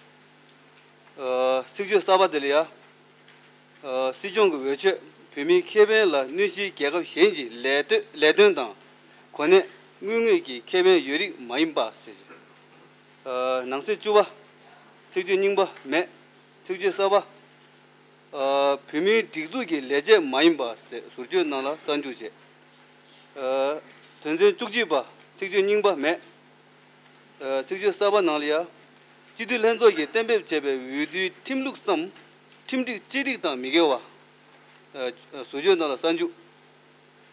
ཨ་ཚིག་བརྗོད་གསར་པ་དེ་ལ་ཡ། ཨ་སྲིད་སྐྱོང་གི་འོས་ཆོས་བོད་མིའི་ཁེ་ཕན་ལ་གནོད་གཞིའི་རྒྱལ་ཁབ་གཞན་གྱི་ལས་དོན་ལས་དོན་དང་གོ་གནས། དངུལ་དངོས་ཀྱི་ཁེ་ཕན་ཡོད་རིགས་མ་ཡིན་པ་ཟེར། ཨ་ནང་གསེས་བཅུ་པ། ཚིག་བརྗོད་རྙིང་པ་མེད། ཚིག་བརྗོད་གསར་པ། ཨ་བོད་མིའི་སྒྲིག་འཛུགས་ཀྱི་ལས་བྱེད་མ་ཡིན་པ་ཟེར་ཟུར་བརྗོད་ནང་ལ་གསར་འཇུག་བྱས། ཨ་དོན་ཚན་བཅུ་གཅིག་པ། ཚིག་བརྗོད་རྙིང་པ་མེད། ཨ་ཚིག་བརྗོད་གསར་པ་ནང་ལ་ཡ། སྤྱི་འཐུས་ལྷན་ཚོགས་ཀྱིས་གཏན་འབེབས་བྱས་པའི་འོས་བསྡུའི་ཁྲིམས་ལུགས་སམ་ཁྲིམས་སྒྲིག་བཅད་རིགས་དང་མི་འགལ་བ། ཨ་ཟུར་བརྗོད་ནང་ལ་གསར་འཇུག་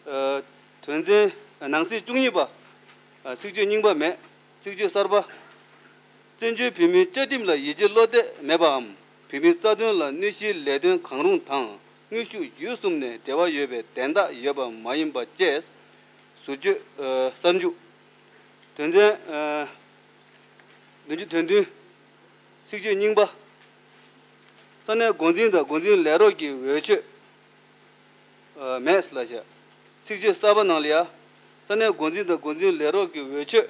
ཨ་དོན་ཚན་ནང་གསེས་བཅུ་གཉིས་པ། ཨ་ཚིག་བརྗོད་རྙིང་པ་མེད། ཚིག་བརྗོད་གསར་པ། བཙན་བྱོལ་བོད་མིའི་བཅའ་ཁྲིམས་ལ་ཡིད་ཆེས་བློ་གཏད་མེད་པའམ་བོད་མིའི་རྩ་དོན་ལ་གནོད་གཞིའི་ལས་དོན་གང་རུང་དང་དངོས་ཤུགས་ཡོད་གསུངས་ནས་འབྲེལ་བ་ཡོད་པའི་དན་རྟགས་ཡོད་པ་མ་ཡིན་པ་བཅས་ཟུར་བརྗོད་ཨ་གསར་འཇུག་དོན་ཚན་ཨ་བདུན་ཅུ་དོན་བདུན། ཚིག་བརྗོད་རྙིང་པ། ས་གནས་འགོ་འཛིན་དང་འགོ་འཛིན་ལས་རོགས་ཀྱི་འོས་ཆོས། ཨ་མེད་ལབ་བཞག་ཚིག་བརྗོད་གསར་པ་ནང་ལ་ཡ། ས་གནས་འགོ་འཛིན་དང་འགོ་འཛིན་ལས་རོགས་ཀྱི་འོས་ཆོས།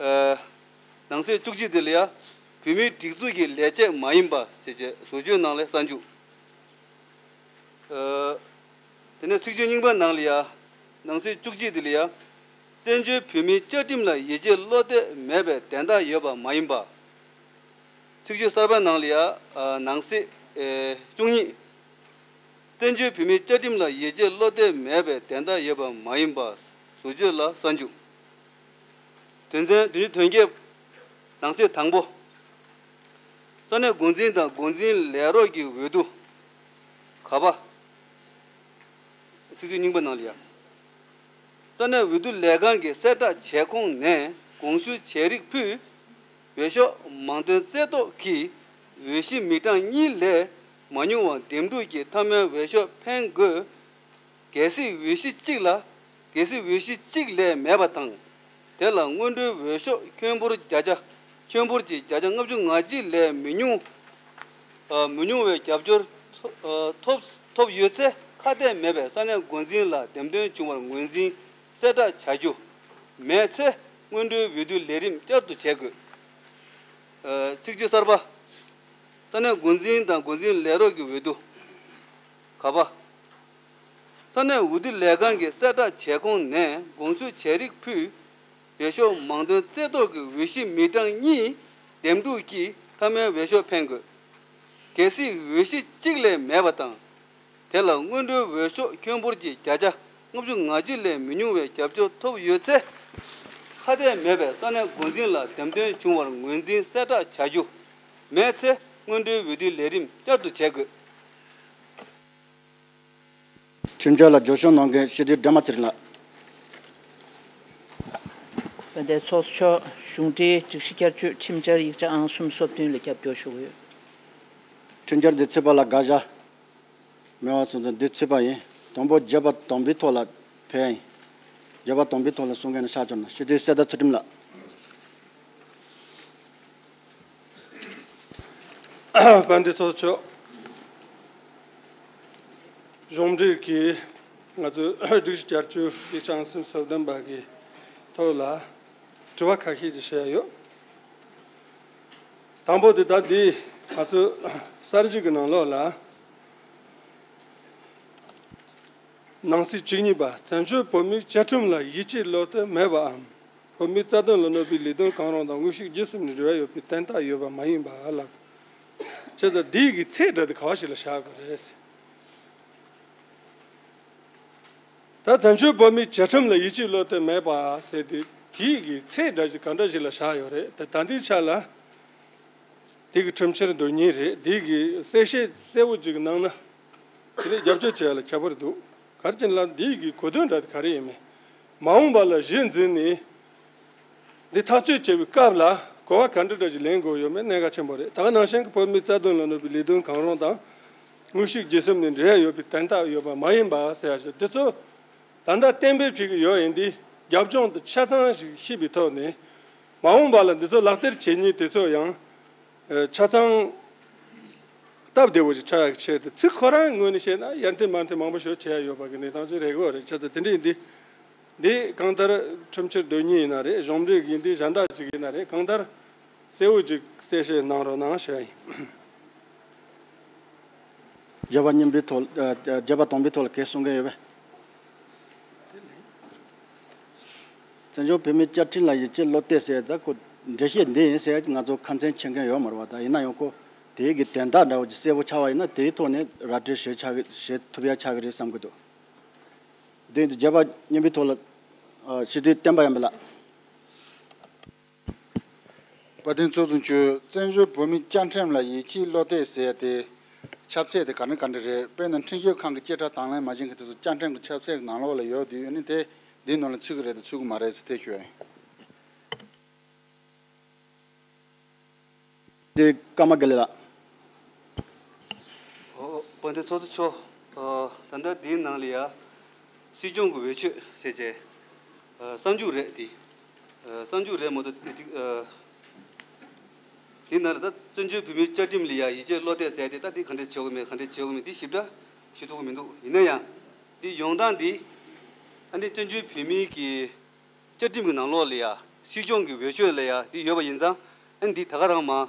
ཨ་ནང་གསེས་བཅུ་གཅིག་དེ་ལ་ཡ། བོད་མིའི་སྒྲིག་འཛུགས་ཀྱི་ལས་བྱེད་མ་ཡིན་པ་ཟེར་བྱས་ཟུར་བརྗོད་ནང་ལ་གསར་འཇུག་ཨ་དེ་ནས་ཚིག་བརྗོད་རྙིང་པ་ནང་ལ་ཡ། ནང་གསེས་བཅུ་གཅིག་དེ་ལ་ཡ། བཙན་བྱོལ་བོད་མིའི་བཅའ་ཁྲིམས་ལ་ཡིད་ཆེས་བློ་གཏད་མེད་པའི་དན་རྟགས་ཡོད་པ་མ་ཡིན་པ། ཚིག་བརྗོད་གསར་པ་ནང་ལ་ཡ། ཨ་ནང་གསེས་ཨེ་བཅུ་གཉིས། བཙན་བྱོལ་བོད་མིའི་བཅའ་ཁྲིམས་ལ་ཡིད་ཆེས་བློ་གཏད་མེད་པའི་དན་རྟགས་ཡོད་པ་མ་ཡིན་པ། ཟུར་བརྗོད་ལ་གསར་འཇུག་དོན་ཚན་བདུན་ཅུ་དོན་བརྒྱད། ནང་གསེས་དང་པོ། ས་གནས་འགོ་འཛིན་དང་འགོ་འཛིན་ལས་རོགས་ཀྱི་འོས་བསྡུ། ག་པ། ཚིག་བརྗོད་རྙིང་པ་ནང་ལ་ཡ། ས་གནས་འོས་བསྡུ་ལས་ཁང་གི་གསལ་བསྒྲགས་བྱས་ཁོངས་ནས་དགོངས་ཞུ་བྱས་རིགས་ཕུད། འོས་ཤོག་མང་འདོན་རྩེ་བཏོག་གིས་འོས་གཞི་མི་གྲངས་གཉིས་ལས་མ་ཉུང་བ་འདེམས་སྒྲུག་གིས་མཐའ་མའི་འོས་ཤོག་འཕེན་དགོས། གལ་སྲིད་འོས་གཞི་གཅིག་ལ། གལ་སྲིད་འོས་གཞི་གཅིག་ལས་མེད་པ་དང་། དེ་ལ་སྔོན་འགྲོའི་འོས་ཤོག་ཁྱོན་འབོར་བརྒྱ་ཆ། ཁྱོན་འབོར་གྱི་བརྒྱ་ཆ་ལྔ་བཅུ་ང་གཅིག་ལས་མི་ཉུང་། ཨ། མི་ཉུང་བའི་རྒྱབ་སྐྱོར་ཐོ་ཨ་ཐོབ་ཐོབ་ཡོད་ཚེ། ཁ་གཏད་མེད་པའི་ས་གནས་འགོ་འཛིན་ལ་འདེམས་ཐོན་བྱུང་བར་ངོས་འཛིན་གསལ་བསྒྲགས་བྱ་རྒྱུ། མེད་ཚེ་སྔོན་འགྲོའི་འོས་བསྡུ་ལས་རིམ་བསྐྱར་དུ་བྱེད་དགོས། ཨ། ཚིག་བརྗོད་གསར་པ། ས་གནས་འགོ་འཛིན་དང་འགོ་འཛིན་ལས་རོགས་ཀྱི་འོས་བསྡུ། ག་པ། ས་གནས་འོས་བསྡུ་ལས་ཁང་གི་གསལ་བསྒྲགས་བྱས་ཁོངས་ནས་དགོངས་ཞུ་བྱས་རིགས་ཕུད། འོས་ཤོག་མང་འདོན་རྩེ་བཏོག་གི་འོས་གཞི་མི་གྲངས་གཉིས་འདེམས་སྒྲུག་གིས་མཐའ་མའི་འོས་ཤོག་འཕེན་དགོས། གལ་སྲིད་འོས་གཞི་གཅིག་ལས་མེད་པ་དང་། དེ་ལ་སྔོན་འགྲོའི་འོས་ཤོག་ཁྱོན་འབོར་གྱི་བརྒྱ་ཆ་ལྔ་བཅུ་ང་གཅིག་ལས་མི་ཉུང་བའི་རྒྱབ་སྐྱོར་ཐོབ་ཡོད་ཚེ། ཁ་གཏད་མེད་པའི་ས་གནས་འགོ་འཛིན་ལ་འདེམས་ཐོན་བྱུང་བར་ངོས་འཛིན་གསལ་བསྒྲགས་བྱ་རྒྱུ། མེད་ཚེ་སྔོན་འགྲོའི་འོས་བསྡུའི་ལས་རིམ་བསྐྱར་དུ་བྱེད་དགོས། ཁྲིམས་འཆར་ལ་རྒྱབ་སྐྱོར་གནང་མཁན་སྤྱི་འཐུས་སྒྲོལ་མ་ཚེ་རིང་ལགས། དཔལ་ལྡན་ཚོགས་གཙོ་མཆོག་གཞུང་འབྲེལ་སྒྲིག་གཞི་བསྐྱར་བཅོས་ཁྲིམས་འཆར་ཡིག་ཆ་ཨང་སུམ་ཅུ་སོ་བདུན་ལ་རྒྱབ་སྐྱོར་ཞུ་གི་ཡོད། ཁྲིམས་འཆར་འདི་ཚུད་པ་ལ་དགག་བཞག་མེད་པ་སོང་ཙང་འདི་ཚུད་པ་ཡིན། དང་པོ་བརྗོད་པ་དམ་པའི་ཐོག་ལ་ཕེབས་ཡིན། བརྗོད་པ་དམ་པའི་ཐོག་ལ་གསུང་མཁན་ནི་ཕྱག་བཅར་གནང་། སྤྱི་འཐུས་གསེར་རྟ་ཚུལ་ཁྲིམས་ལགས། དཔལ་ལྡན་ཚོགས་གཙོ། གཞུང་འབྲེལ་གྱིས་ང་ཚོའི་སྒྲིག་གཞི་བསྐྱར་བཅོས་ཡིག་ཆ་ཨང་སུམ་ཅུ་སོ་བདུན་པ་གི་ཐོག་ལ་དྲི་བ་ཁ་ཤས་ཅིག་བཤད་ཡོད། དང་པོ་དེ་ད་འདི་ང་ཚོའི་གསར་འགྱུར་གྱི་ནང་ལོགས་ལ། ནང་གསེས་བཅུ་གཉིས་པ། བཙན་བྱོལ་བོད་མིའི་བཅའ་ཁྲིམས་ལ་ཡིད་ཆེས་བློ་གཏད་མེད་པའམ། བོད་མིའི་རྩ་དོན་ལ་གནོད་པའི་ལས་དོན་གང་རུང་དང་དངོས་ཤུགས་བརྒྱུད་གསུམ་ནས་འབྲེལ་བ་ཡོད་པའི་དོན་དག་ཡོད་པ་མ་ཡིན་པ་ལ། བྱས་ཙང་འདི་གི་ཚིག་འགྲེལ་དེ་ག་བ་ཞིག་ལ་བཞག་དགོས་རེད། ད་བཙན་བྱོལ་བོད་མིའི་བཅའ་ཁྲིམས་ལ་ཡིད་ཆེས་བློ་གཏད་མེད་པ་ཟེར་དེ་དེའི་གི་ཚིག་འགྲེལ་ཞིག་ག་འདྲ་ཞིག་ལ་བཞག་ཡོད་རེད། ད་ད་ལྟའི་ཆ་ལ། དེ་གི་ཁྲིམས་འཆར་དོན་གཉིས་རེད། དེ་གི་གསལ་བཤད་གསལ་བོ་ཅིག་གནང་ན། དེ་ནས་རྒྱབ་སྐྱོར་བྱེད་ཡ་ལ་ཁྱད་པར་འདུག་ག་རེ་བྱས་ན་ལབ་ན་དེ་གི་གོ་དོན་འདྲ་དེ་ག་རེ་ཡིན་མིན། མ་འོངས་པ་ལ་གཞི་འཛིན་ནས། འདི་ཐག་གཅོད་བྱེད་པའི་སྐབས་ལ་གོ་བ་ག་འདྲ་འདྲ་ཞིག་ལེན་དགོས་ཡོད་མེད་གནད་འགག་ཆེན་པོ་རེད། ད་ག་ནང་བཞིན་གྱི་བོད་མིའི་རྩ་དོན་ལ་གནོད་པའི་ལས་དོན་གང་རུང་དང་། དངོས་ཤུགས་བརྒྱུད་གསུམ་ནས་འབྲེལ་ཡོད་པའི་དོན་དག་ཡོད་པ་མ་ཡིན་པ་ཟེར་ཡ་ཞིག་འདི་ཚོ། ད་ལྟ་གཏན་འབེབས་བྱེད་ཀྱི་ཡོད། ཡིན་དུས་རྒྱབ་ལྗོངས་དང་ཆ་ཚང་ཞིག་ཤེས་པའི་ཐོག་ནས། མ་འོངས་པ་ལ་འདི་ཚོ་ལག་བསྟར་བྱེད་མཁན་དེ་ཚོ་ཡང་། ཨ། ཆ་ཚང་སྟབས་བདེ་བོ་ཞིག་ཆགས་ཡག་ཆེད་དུ། ཚིག་ཁོ་རང་ངོས་ནས་བཤད་ན་ཡར་འཐེན་མར་འཐེན་མང་པོ་ཞིག་བྱེད་ཡ་ཡོད་པ་གི་གནས་སྟངས་ཅིག་རེད་དགོས་རེད། བྱས་ཙང་དེ་འདྲ་ཡིན་དུས། འདི་གང་ལྟར་ཁྲིམས་འཆར་དོན་གཉིས་ཡིན་ན་རེད། གཞུང་འབྲེལ་ཡིན་དུས་གཞན་དག་ཅིག་ཡིན་ན་རེད། གང་ལྟར་གསལ་བོ་ཅིག་གསལ་བཤད་གནང་རོགས་གནང་ཞུ་ཡ་ཡིན། བརྗོད་པ་གཉིས་པའི་ཐོག་ཨ། བརྗོད་པ་དང་པོའི་ཐོག་ལ་གང་གསུང་མཁན་ཡོད་པས། བཙན་བྱོལ་བོད་མིའི་བཅའ་ཁྲིམས་ལ་ཡིད་ཆེས་བློ་གཏད་ཟེར་ད་ཁོ་འགྲེལ་བཤད་འདི་ཡིན་ཟེར་ང་ཚོ་ཁ་མཚན་མཁྱེན་མཁན་ཡོད་མ་རེད་བ། ད་ཡིན་ན་ཡང་ཁོ་དེའི་གི་དོན་དག་འདྲ་བོ་ཅིག་གསལ་པོ་ཆགས་པ་ཡིན་ན་དེའི་ཐོག་ནས་ར་སྤྲོད་བྱེད་ཆགས་བྱེད་ཐུབ་ཡ་ཆགས་ཀྱི་རེད་བསམ་གྱི་འདུག་དེ་ཡིན་དུས་བརྗོད་པ་གཉིས་པའི་ཐོག་ལ་ཨ། སྤྱི་འཐུས་བསྟན་པ་ཡར་འཕེལ་ལགས། དཔལ་ལྡན་ཚོགས་གཙོ་མཆོག་བཙན་བྱོལ་བོད་མིའི་བཅའ་ཁྲིམས་ལ་ཡིད་ཆེས་བློ་གཏད་ཟེར་ཡ་དེ་ཁྱབ་ཚད་དེ་ག་འདྲ་ག་འདྲ་རེད། དཔེར་ན་ཁྲིམས་ཞིབ་ཁང་གི་བཅད་ཁྲ་དང་ལེན་མ་བྱེད་མཁན་དེ་ཚོ་བཅའ་ཁྲིམས་ཀྱི་ཁྱབ་ཚད་ཀྱི་ནང་ལོགས་ལ་ཡོད་དུས། ཨ་ནི་དེ་འདིའི་ནང་ལ་ཚུད་ཀྱི་རེད་དང་ཚུད་ཀྱི་མ་རེད་ཟེར་དེ་ཞུ་ཡ་ཡིན། དེ་ཀརྨ་དགེ་ལེགས་ལགས། ཨོ། དཔལ་ལྡན་ཚོགས་གཙོ་མཆོག་ཨ། ད་ལྟ་འདིའི་ནང་ལ་ཡ་སྲིད་སྐྱོང་གི་འོས་ཆོས་ཟེར་བྱས། ཨ། གསར་འཇུག་རེད་དེ། ཨ། གསར་འཇུག་རེད་མ་གཏོགས་དེ་ཅིག་ཨ། དེའི་ནང་ལ་ད་བཙན་བྱོལ་བོད་མིའི་བཅའ་ཁྲིམས་ལ་ཡ་ཡིད་ཆེས་བློ་གཏད་ཟེར་ཏེ། ད་དེ་ག་འདྲས་བྱེད་དགོས་མིན་ག་འདྲས་བྱེད་དགོས་མིན་དེ་ཞིབ་ཕྲ་ཞུ་ཐུབ་ཀྱི་མི་འདུག་ཡིན་ན་ཡང་དེ་ཡོང་སྟངས་དེ་ཨ་ནི་བཙན་བྱོལ་བོད་མིའི་གི་བཅའ་ཁྲིམས་ཀྱི་ནང་ལོགས་ལ་ཡ་སྲིད་སྐྱོང་གི་འོས་ཆོས་ལ་ཡ་དེ་ཡོད་པ་ཡིན་ཙང་། ཨ་ནི་འདི་ད་ག་རང་མ་ཨ།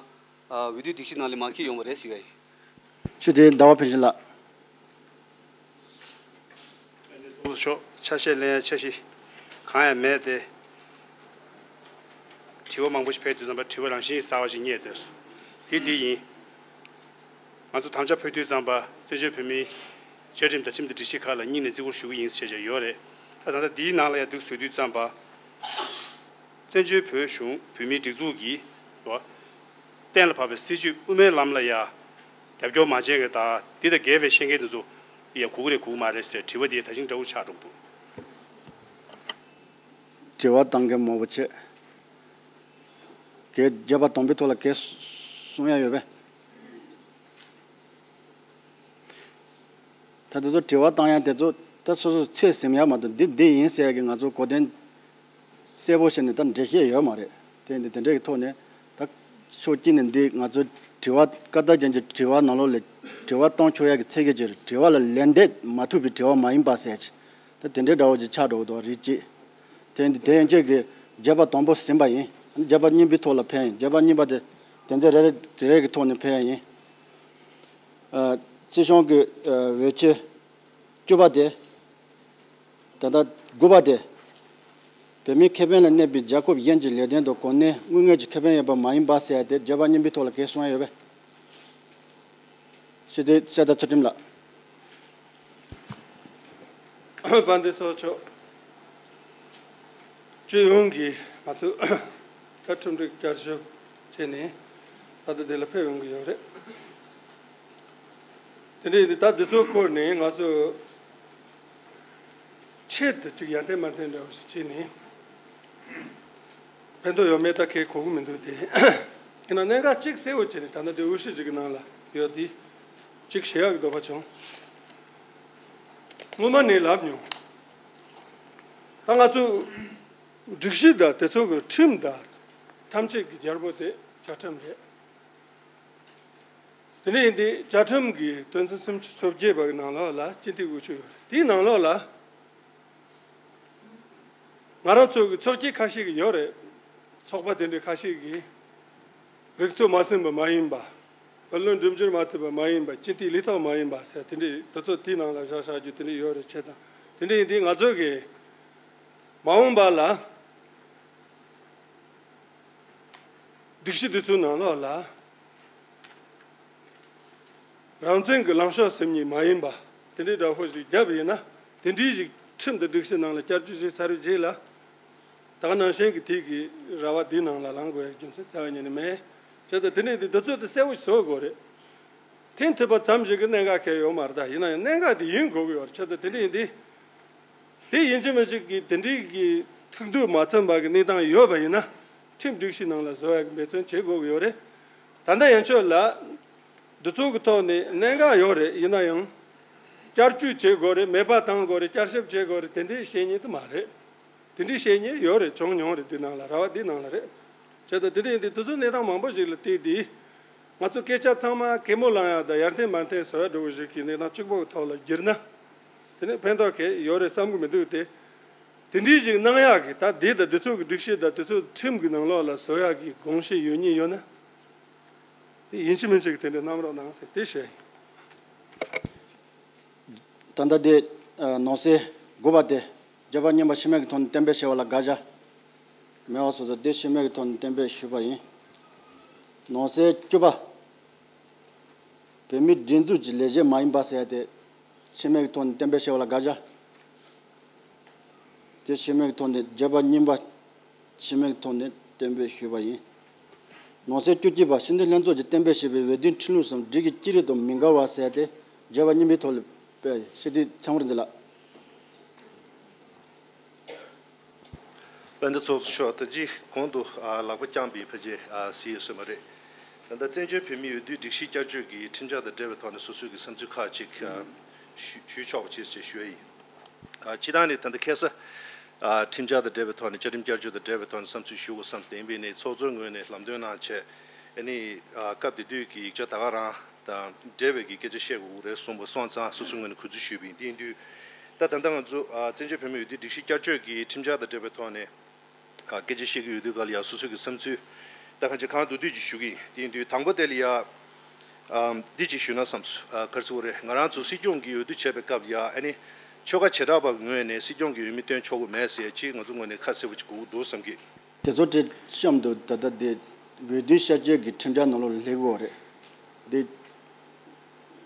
འོས་བསྡུའི་སྒྲིག་གཞི་ནང་ལ་མ་འཁྱེར་ཡོང་བ་རེད་ཞུ་ཡ་ཡིན། སྤྱི་འཐུས་ཟླ་བ་ཕུན་ཚོགས་ལགས། ཚོགས་གཙོ་མཆོག་ཆ་ཤས་ལེན་ཡ་འཆར་གཞི་གང་ཡང་མེད་དེ། དྲི་བ་མང་པོ་ཞིག་ཕེབས་དུས་ཙམ་པ་དྲི་བ་རང་བཞིན་གསར་བ་ཞིག་རྙེད་འདུག་དེ་འདི་ཡིན། ང་ཚོ་དམ་བཅའ་ཕུལ་དུས་ཙམ་པ་བཙན་བྱོལ་བོད་མིའི་བཅའ་ཁྲིམས་དང་ཁྲིམས་དང་སྒྲིག་གཞི་ཁག་ལ་སྙིང་ནས་བརྩི་བཀུར་ཞུ་གི་ཡིན་ཟེར་བྱས་ཡོད་རེད། ད་ད་ལྟ་འདིའི་ནང་ལ་ཡང་འདུག་བཟོ་དུས་ཙམ་པ། བཙན་བྱོལ་བོད་གཞུང་བོད་མིའི་སྒྲིག་འཛུགས་ཀྱིས་གཏན་ལ་ཕབ་པའི་སྲིད་བྱུས་དབུ་མའི་ལམ་ལ་ཡ་རྒྱབ་སྐྱོར་མ་བྱས་མཁན་དང་། འདི་དང་འགལ་བའི་བཤད་མཁན་དེ་ཚོ་ཡ་དགོས་ཀྱི་རེད་དགོས་ཀྱི་མ་རེད་ཟེར་དྲི་བ་དེ་ད་ཅིང་འདྲ་བོ་ཆགས་འགྲོ་གི་འདུག་དྲི་བ་བཏང་མཁན་མང་པོ་བྱས། གལ་བརྗོད་པ་དང་པོའི་ཐོག་ལ་གལ་གསུང་ཡ་ཡོད་པས། ད་དེ་ཚོ་དྲི་བ་བཏང་ཡ་དེ་ཚོ་ད་སོ་སོ་ཚོད་ཟིན་ཡ་མ་གཏོགས་འདི་འདི་ཡིན་ཟེར་ཡ་གི་ང་ཚོ་གོ་དོན་གསལ་པོ་བྱས་ནས་ད་འགྲེལ་བཤད་ཡོད་མ་རེད། དེ་འདི་དེ་འདྲའི་གི་ཐོག་ནས་ད་ཕྱོགས་གཅིག་ནས་འདི་ང་ཚོ་དྲི་བ་སྐད་བརྡ་ཅན་གྱི་དྲི་བ་ནང་ལོགས་ལས་དྲི་བ་བཏང་ཆོག་ཡ་གི་ཚད་གཞི་ཅིག་རེད། དྲི་བ་ལ་ལན་འདེབས་མ་ཐུབ་པའི་དྲི་བ་མ་ཡིན་པ་ཟེར་ཡ་ཅིག་ད་དེ་འདྲའི་འདྲ་བོ་ཅིག་ཆགས་འགྲོ་གི་འདུག་རིགས་གཅིག་དེ་འདི་དེ་ཡན་ཆད་ཀྱི་བརྗོད་པ་དང་པོ་ཟིན་པ་ཡིན། བརྗོད་པ་གཉིས་པའི་ཐོག་ལ་ཕན་ཡིན། བརྗོད་པ་གཉིས་པ་དེ་དེ་འདི་རེ་རེ་རེ་རེ་གི་ཐོག་ནས་ཕན་ཡིན། ཨ། རྩིས་གཞུང་གི་ཨ་འོས་ཆོས་བཅུ་པ་དེ། ད་ལྟ་དགུ་པ་དེ། བོད་མིའི་ཁེ་ཕན་ལ་གནས་པའི་རྒྱལ་ཁབ་གཞན་གྱི་ལས་དོན་དུ་གོ་གནས་དངུལ་དངོས་ཀྱི་ཁེ་ཕན་ཡོད་པ་མ་ཡིན་པ་ཟེར་ཡ་དེ་བརྗོད་པ་གཉིས་པའི་ཐོག་ལ་གལ་གསུང་ཡ་ཡོད་པས། སྤྱི་འཐུས་གསེར་རྟ་ཚུལ་ཁྲིམས་ལགས། དཔལ་ལྡན་ཚོགས་གཙོ་མཆོག་སྤྱི་ཡོངས་ཀྱི་ང་ཚོས་ད་ཁྲིམས་སྒྲིག་བསྐྱར་ཞིབ་བྱས་ནས་ད་ལྟ་འདི་ལ་ཕེབས་ཡོང་གི་ཡོད་རེད། དེ་འདྲ་ཡིན་དུས་ད་འདི་ཚོའི་སྐོར་ནས་ང་ཚོས་ཆེད་དུ་ཅིག་ཡར་འཐེན་མར་འཐེན་འདྲ་བོ་ཞིག་བྱས་ནས་ཕན་ཐོགས་ཡོད་མེད་ད་གལ་གོ་གི་མི་འདུག་དེ་ཡིན་ན་གནད་འགག་གཅིག་གསལ་བོ་བྱས་ནས་ད་ལྟ་འདི་འོས་གཞི་ཅིག་གི་ནང་ལ་ཡོད་དེ་གཅིག་བཤད་ཡག་གི་འདོད་པ་བྱུང་། སྔོན་མ་ནས་ལབ་མྱོང་། ད་ང་ཚོ་སྒྲིག་གཞི་དང་དེ་ཚོ་གི་ཁྲིམས་དང་ཐམས་ཅད་ཀྱི་རྒྱལ་པོ་དེ་བཅའ་ཁྲིམས་རེད། དེ་ནས་ཡིན་དེ་བཅའ་ཁྲིམས་ཀྱི་དོན་ཚན་སུམ་ཅུ་སོ་བརྒྱད་པ་གི་ནང་ལོགས་ལ་སྤྱི་འཐུས་དབུ་ཁྲིད་ཡོད་རེད། དེའི་ནང་ལོགས་ལ་ང་རང་ཚོ་གི་ཚོགས་སྐྱིད་ཁ་ཤས་ཀྱི་ཡོད་རེད། ཚོགས་པ་དེ་འདྲའི་ཁ་ཤས་ཀྱིས་རིག་རྩལ་མ་ཟིན་པ་མ་ཡིན་པ། བུ་ལོན་སྒྲུབ་འཇུག་མ་ཐུབ་པ་མ་ཡིན་པ། སྤྱི་འཐུས་ལས་ཐོག་མ་ཡིན་པ་ཟེར་དེ་འདྲའི་དེ་ཚོ་དེའི་ནང་ལ་བཞག་བཞག་རྒྱུ་དེ་འདྲའི་ཡོད་རེད། བྱས་ཙང་དེ་འདྲ་ཡིན་དུས་ང་ཚོ་གི་མ་འོངས་པ་ལ་སྒྲིག་གཞི་དེ་ཚོའི་ནང་ལོགས་ལ་རང་བཙན་གྱི་ལངས་ཕྱོགས་ཟེར་མཁན་མ་ཡིན་པ་དེ་འདྲའི་འདྲ་པོ་ཞིག་བརྒྱབ་ཡིན་ན། དེ་འདྲའི་ཞིག་ཁྲིམས་དང་སྒྲིག་གཞི་ནང་ལ་བསྐྱར་བཅོས་བྱས་ཚར་བའི་རྗེས་ལ། ད་ག་ནང་བཞིན་གྱི་དེ་གི་ར་བ་དེའི་ནང་ལ་ལངས་དགོས་ཡ་རྒྱུ་མཚན་རྩ་བ་ཉིད་ནས་མེད། བྱས་ཙང་དེ་ནས་དེ་འདི་ཚོ་དེ་གསལ་བོ་ཞིག་བཟོ་དགོས་རེད། འཐེན་ཐུབ་པ་ཙམ་ཞིག་གི་གནད་འགག་གལ་ཡོད་མ་རེད། ད་ཡིན་ན་ཡང་གནད་འགག་དེ་ཡིན་དགོས་ཀྱི་ཡོད་རེད། བྱས་ཙང་དེ་འདྲ་ཡིན་དུས། དེ་ཡིན་གཅིག་མིན་གཅིག་གི་དེ་འདྲའི་གི་ཐུགས་འདོད་མ་ཚིམ་པ་གི་གནས་སྟངས་ཡོད་པ་ཡིན་ན། ཁྲིམས་སྒྲིག་གཞི་ནང་ལ་བཟོ་ཡ་གི་འབད་བརྩོན་བྱེད་དགོས་ཀྱི་ཡོད་རེད། ད་ལྟ་ཡན་ཆོད་ལ་འདི་ཚོ་གི་ཐོག་ནས་གནད་འགག་ཡོད་རེད། ཡིན་ན་ཡང་བསྐྱར་བཅོས་བྱེད་དགོས་རེད། མེད་པ་བཏང་དགོས་རེད། བསྐྱར་ཞིབ་བྱེད་དགོས་རེད། དེ་འདྲའི་བཤད་མཁན་དེ་མ་རེད། དེ་འདྲའི་བཤད་མཁན་ཡོད་རེད། བྱུང་མྱོང་རེད། འདི་ནང་ལ་ར་བ་འདི་ནང་ལ་རེད། བྱས་ཙང་དེ་འདྲ་ཡིན་དུས་དེ་ཚོ་གནས་སྟངས་མང་པོ་ཞིག་ལ་བལྟས་ཏེ། ང་ཚོ་སྐད་ཆ་ཚང་མ་གད་མོ་ལངས་ཡག་དང་ཡར་འཐེན་མར་འཐེན་བཟོ་ཡག་འདྲ་བོ་ཞིག་གི་གནས་སྟངས་གཅིག་པོ་གི་ཐོག་ལ་བསྒྱུར་ན། དེ་ནས་ཕན་ཐོགས་གང་ཡང་ཡོད་རེད་བསམ་གི་མི་འདུག་སྟེ། དེ་འདྲའི་ཞིག་གནང་ཡག་གི་ད་འདི་དང་འདི་ཚོ་གི་སྒྲིག་གཞི་དང་འདི་ཚོ་ཁྲིམས་གི་ནང་ལོགས་ལ་བཟོ་ཡག་གི་དགོངས་བཞེས་ཡོད་ཉེན་ཡོད་ན། དེ་ཡིན་གཅིག་མིན་གཅིག་གི་དེ་འདྲ་གནང་རོགས་གནང་ཟེར་དེ་བཤད་ཡིན། ད་ལྟ་དེ་ཨ་ནང་གསེས་དགུ་པ་དེ་བརྗོད་པ་གཉིས་པ་ཤི་རྨས་ཀྱི་ཐོག་ནས་གཏན་འབེབས་བྱས་པ་ལ་དགག་བྱ་མེད་པ་སོགས་དང་དེ་ཤི་རྨས་ཀྱི་ཐོག་ནས་གཏན་འབེབས་ཞུས་པ་ཡིན། ནང་གསེས་བཅུ་པ། བོད་མིའི་སྒྲིག་འཛུགས་ཀྱི་ལས་བྱེད་མ་ཡིན་པ་ཟེར་ཡ་དེ་ཤི་རྨས་ཀྱི་ཐོག་ནས་གཏན་འབེབས་བྱས་པ་ལ་དགག་བྱ། དེ་ཤི་རྨས་ཀྱི་ཐོག་ནས་བརྗོད་པ་གཉིས་པ། ཤི་རྨས་ཀྱི་ཐོག་ནས་གཏན་འབེབས་ཞུས་པ་ཡིན། ནང་གསེས་བཅུ་གཅིག་པ། སྤྱི་འཐུས་ལྷན་ཚོགས་ཀྱིས་ཏན་པས་བཞེས་པའི་འོས་བསྡུའི་ཁྲིམས་ལུགས་སམ་སྒྲིག་གཞི་ཅི་རིགས་དང་མི་འགལ་བ་ཟེར་ཏེ་བརྗོད་པ་གཉིས་པའི་ཐོག་ལ་སྤེལ། སྤྱི་འཐུས་ཚེ་དབང་རིག་འཛིན་ལགས། དཔལ་ལྡན་ཚོགས་གཙོ་མཆོག་ད་ཅི་གོང་དུ་ཨ་ལག་པ་བརྐྱངས་པའི་ཕལ་ཆེར་ཨ་གཟིགས་ཡོད་ས་མ་རེད། ད་ལྟ་བཙན་བྱོལ་བོད་མིའི་འོས་བསྡུའི་སྒྲིག་གཞི་བསྐྱར་བཅོས་ཀྱི་ཁྲིམས་འཆར་དང་འབྲེལ་བའི་ཐོག་ནས་སོ་སོའི་གི་བསམ་ཚུལ་ཁག་ཅིག་ཨ་ཞུ་ཞུ་ཆོག་པ་བྱེད་ཅེས་ཞུ་ཡ་ཡིན། ཨ་སྤྱིར་བཏང་ནས་ད་ལྟ་ཁ་སང་ཨ་ཁྲིམས་འཆར་དང་འབྲེལ་བའི་ཐོག་ནས་བཅའ་ཁྲིམས་བསྐྱར་བཅོས་དང་འབྲེལ་བའི་ཐོག་ནས་བསམ་ཚུལ་ཞུ་དགོས་བསམ་སྟེ་ཡིན་པས་ནས་ཚོགས་གཙོའི་ངོས་ནས་ལམ་སྟོན་གནང་བྱས། ཨ་ནི་ཨ་སྐབས་དེ་དུས་ཀྱི་ཡིག་ཆ་ད་ག་རང་དང་འབྲེལ་བའི་གི་སྐད་ཆ་བཤད་དགོས་རེད་གསུངས་པ་སོང་ཙང་སོ་སོའི་ངོས་ནས་གུས་བརྩི་ཞུས་པ་ཡིན། དེ་ཡིན་དུས་ད་ད་ལྟ་ང་ཚོ་ཨ་བཙན་བྱོལ་བོད་མིའི་འོས་བསྡུའི་སྒྲིག་གཞི་བསྐྱར་བཅོས་ཀྱི་ཁྲིམས་འཆར་དང་འབྲེལ་བའི་ཐོག་ནས་ཨ་སྐད་ཆ་བཤད་ཀྱི་ཡོད་དུས་ག་ལ་ཡང་སོ་སོའི་གི་བསམ་ཚུལ་ད་གང་ཅི་གང་མདོར་བསྡུས་ཅིག་ཞུ་གི་ཡིན། དེ་ཡིན་དུས་དང་པོ་དེ་ལ་ཡ། ཨམ། འདི་གཅིག་ཞུས་ན་བསམས་སོང་། ཨ་ག་རེ་ཟེར་དགོས་རེད། ང་རང་ཚོ་སྲིད་སྐྱོང་གི་འོས་བསྡུ་བྱས་པའི་སྐབས་ལ་ཡ་ཨ་ནི་ཆོལ་ཁ་བྱེ་བྲག་པ་ངོས་ནས་སྲིད་སྐྱོང་གི་འོས་མི་བཏོན་ཆོག་གི་མེད་ཟེར་ཅིག་ང་ཚོ་ངོས་ནས་ཁ་གསལ་པོ་ཅིག་གོ་གི་འདུག་བསམ་གི། དེ་ཚོ་དེ་གཤམ་དུ་ད་ལྟ་དེ་འོས་བསྡུ་བསྐྱར་བཅོས་ཀྱི་ཁྲིམས་འཆར་ནང་ལོགས་ལ་སླེབས་ཀྱི་ཡོད་རེད། དེ་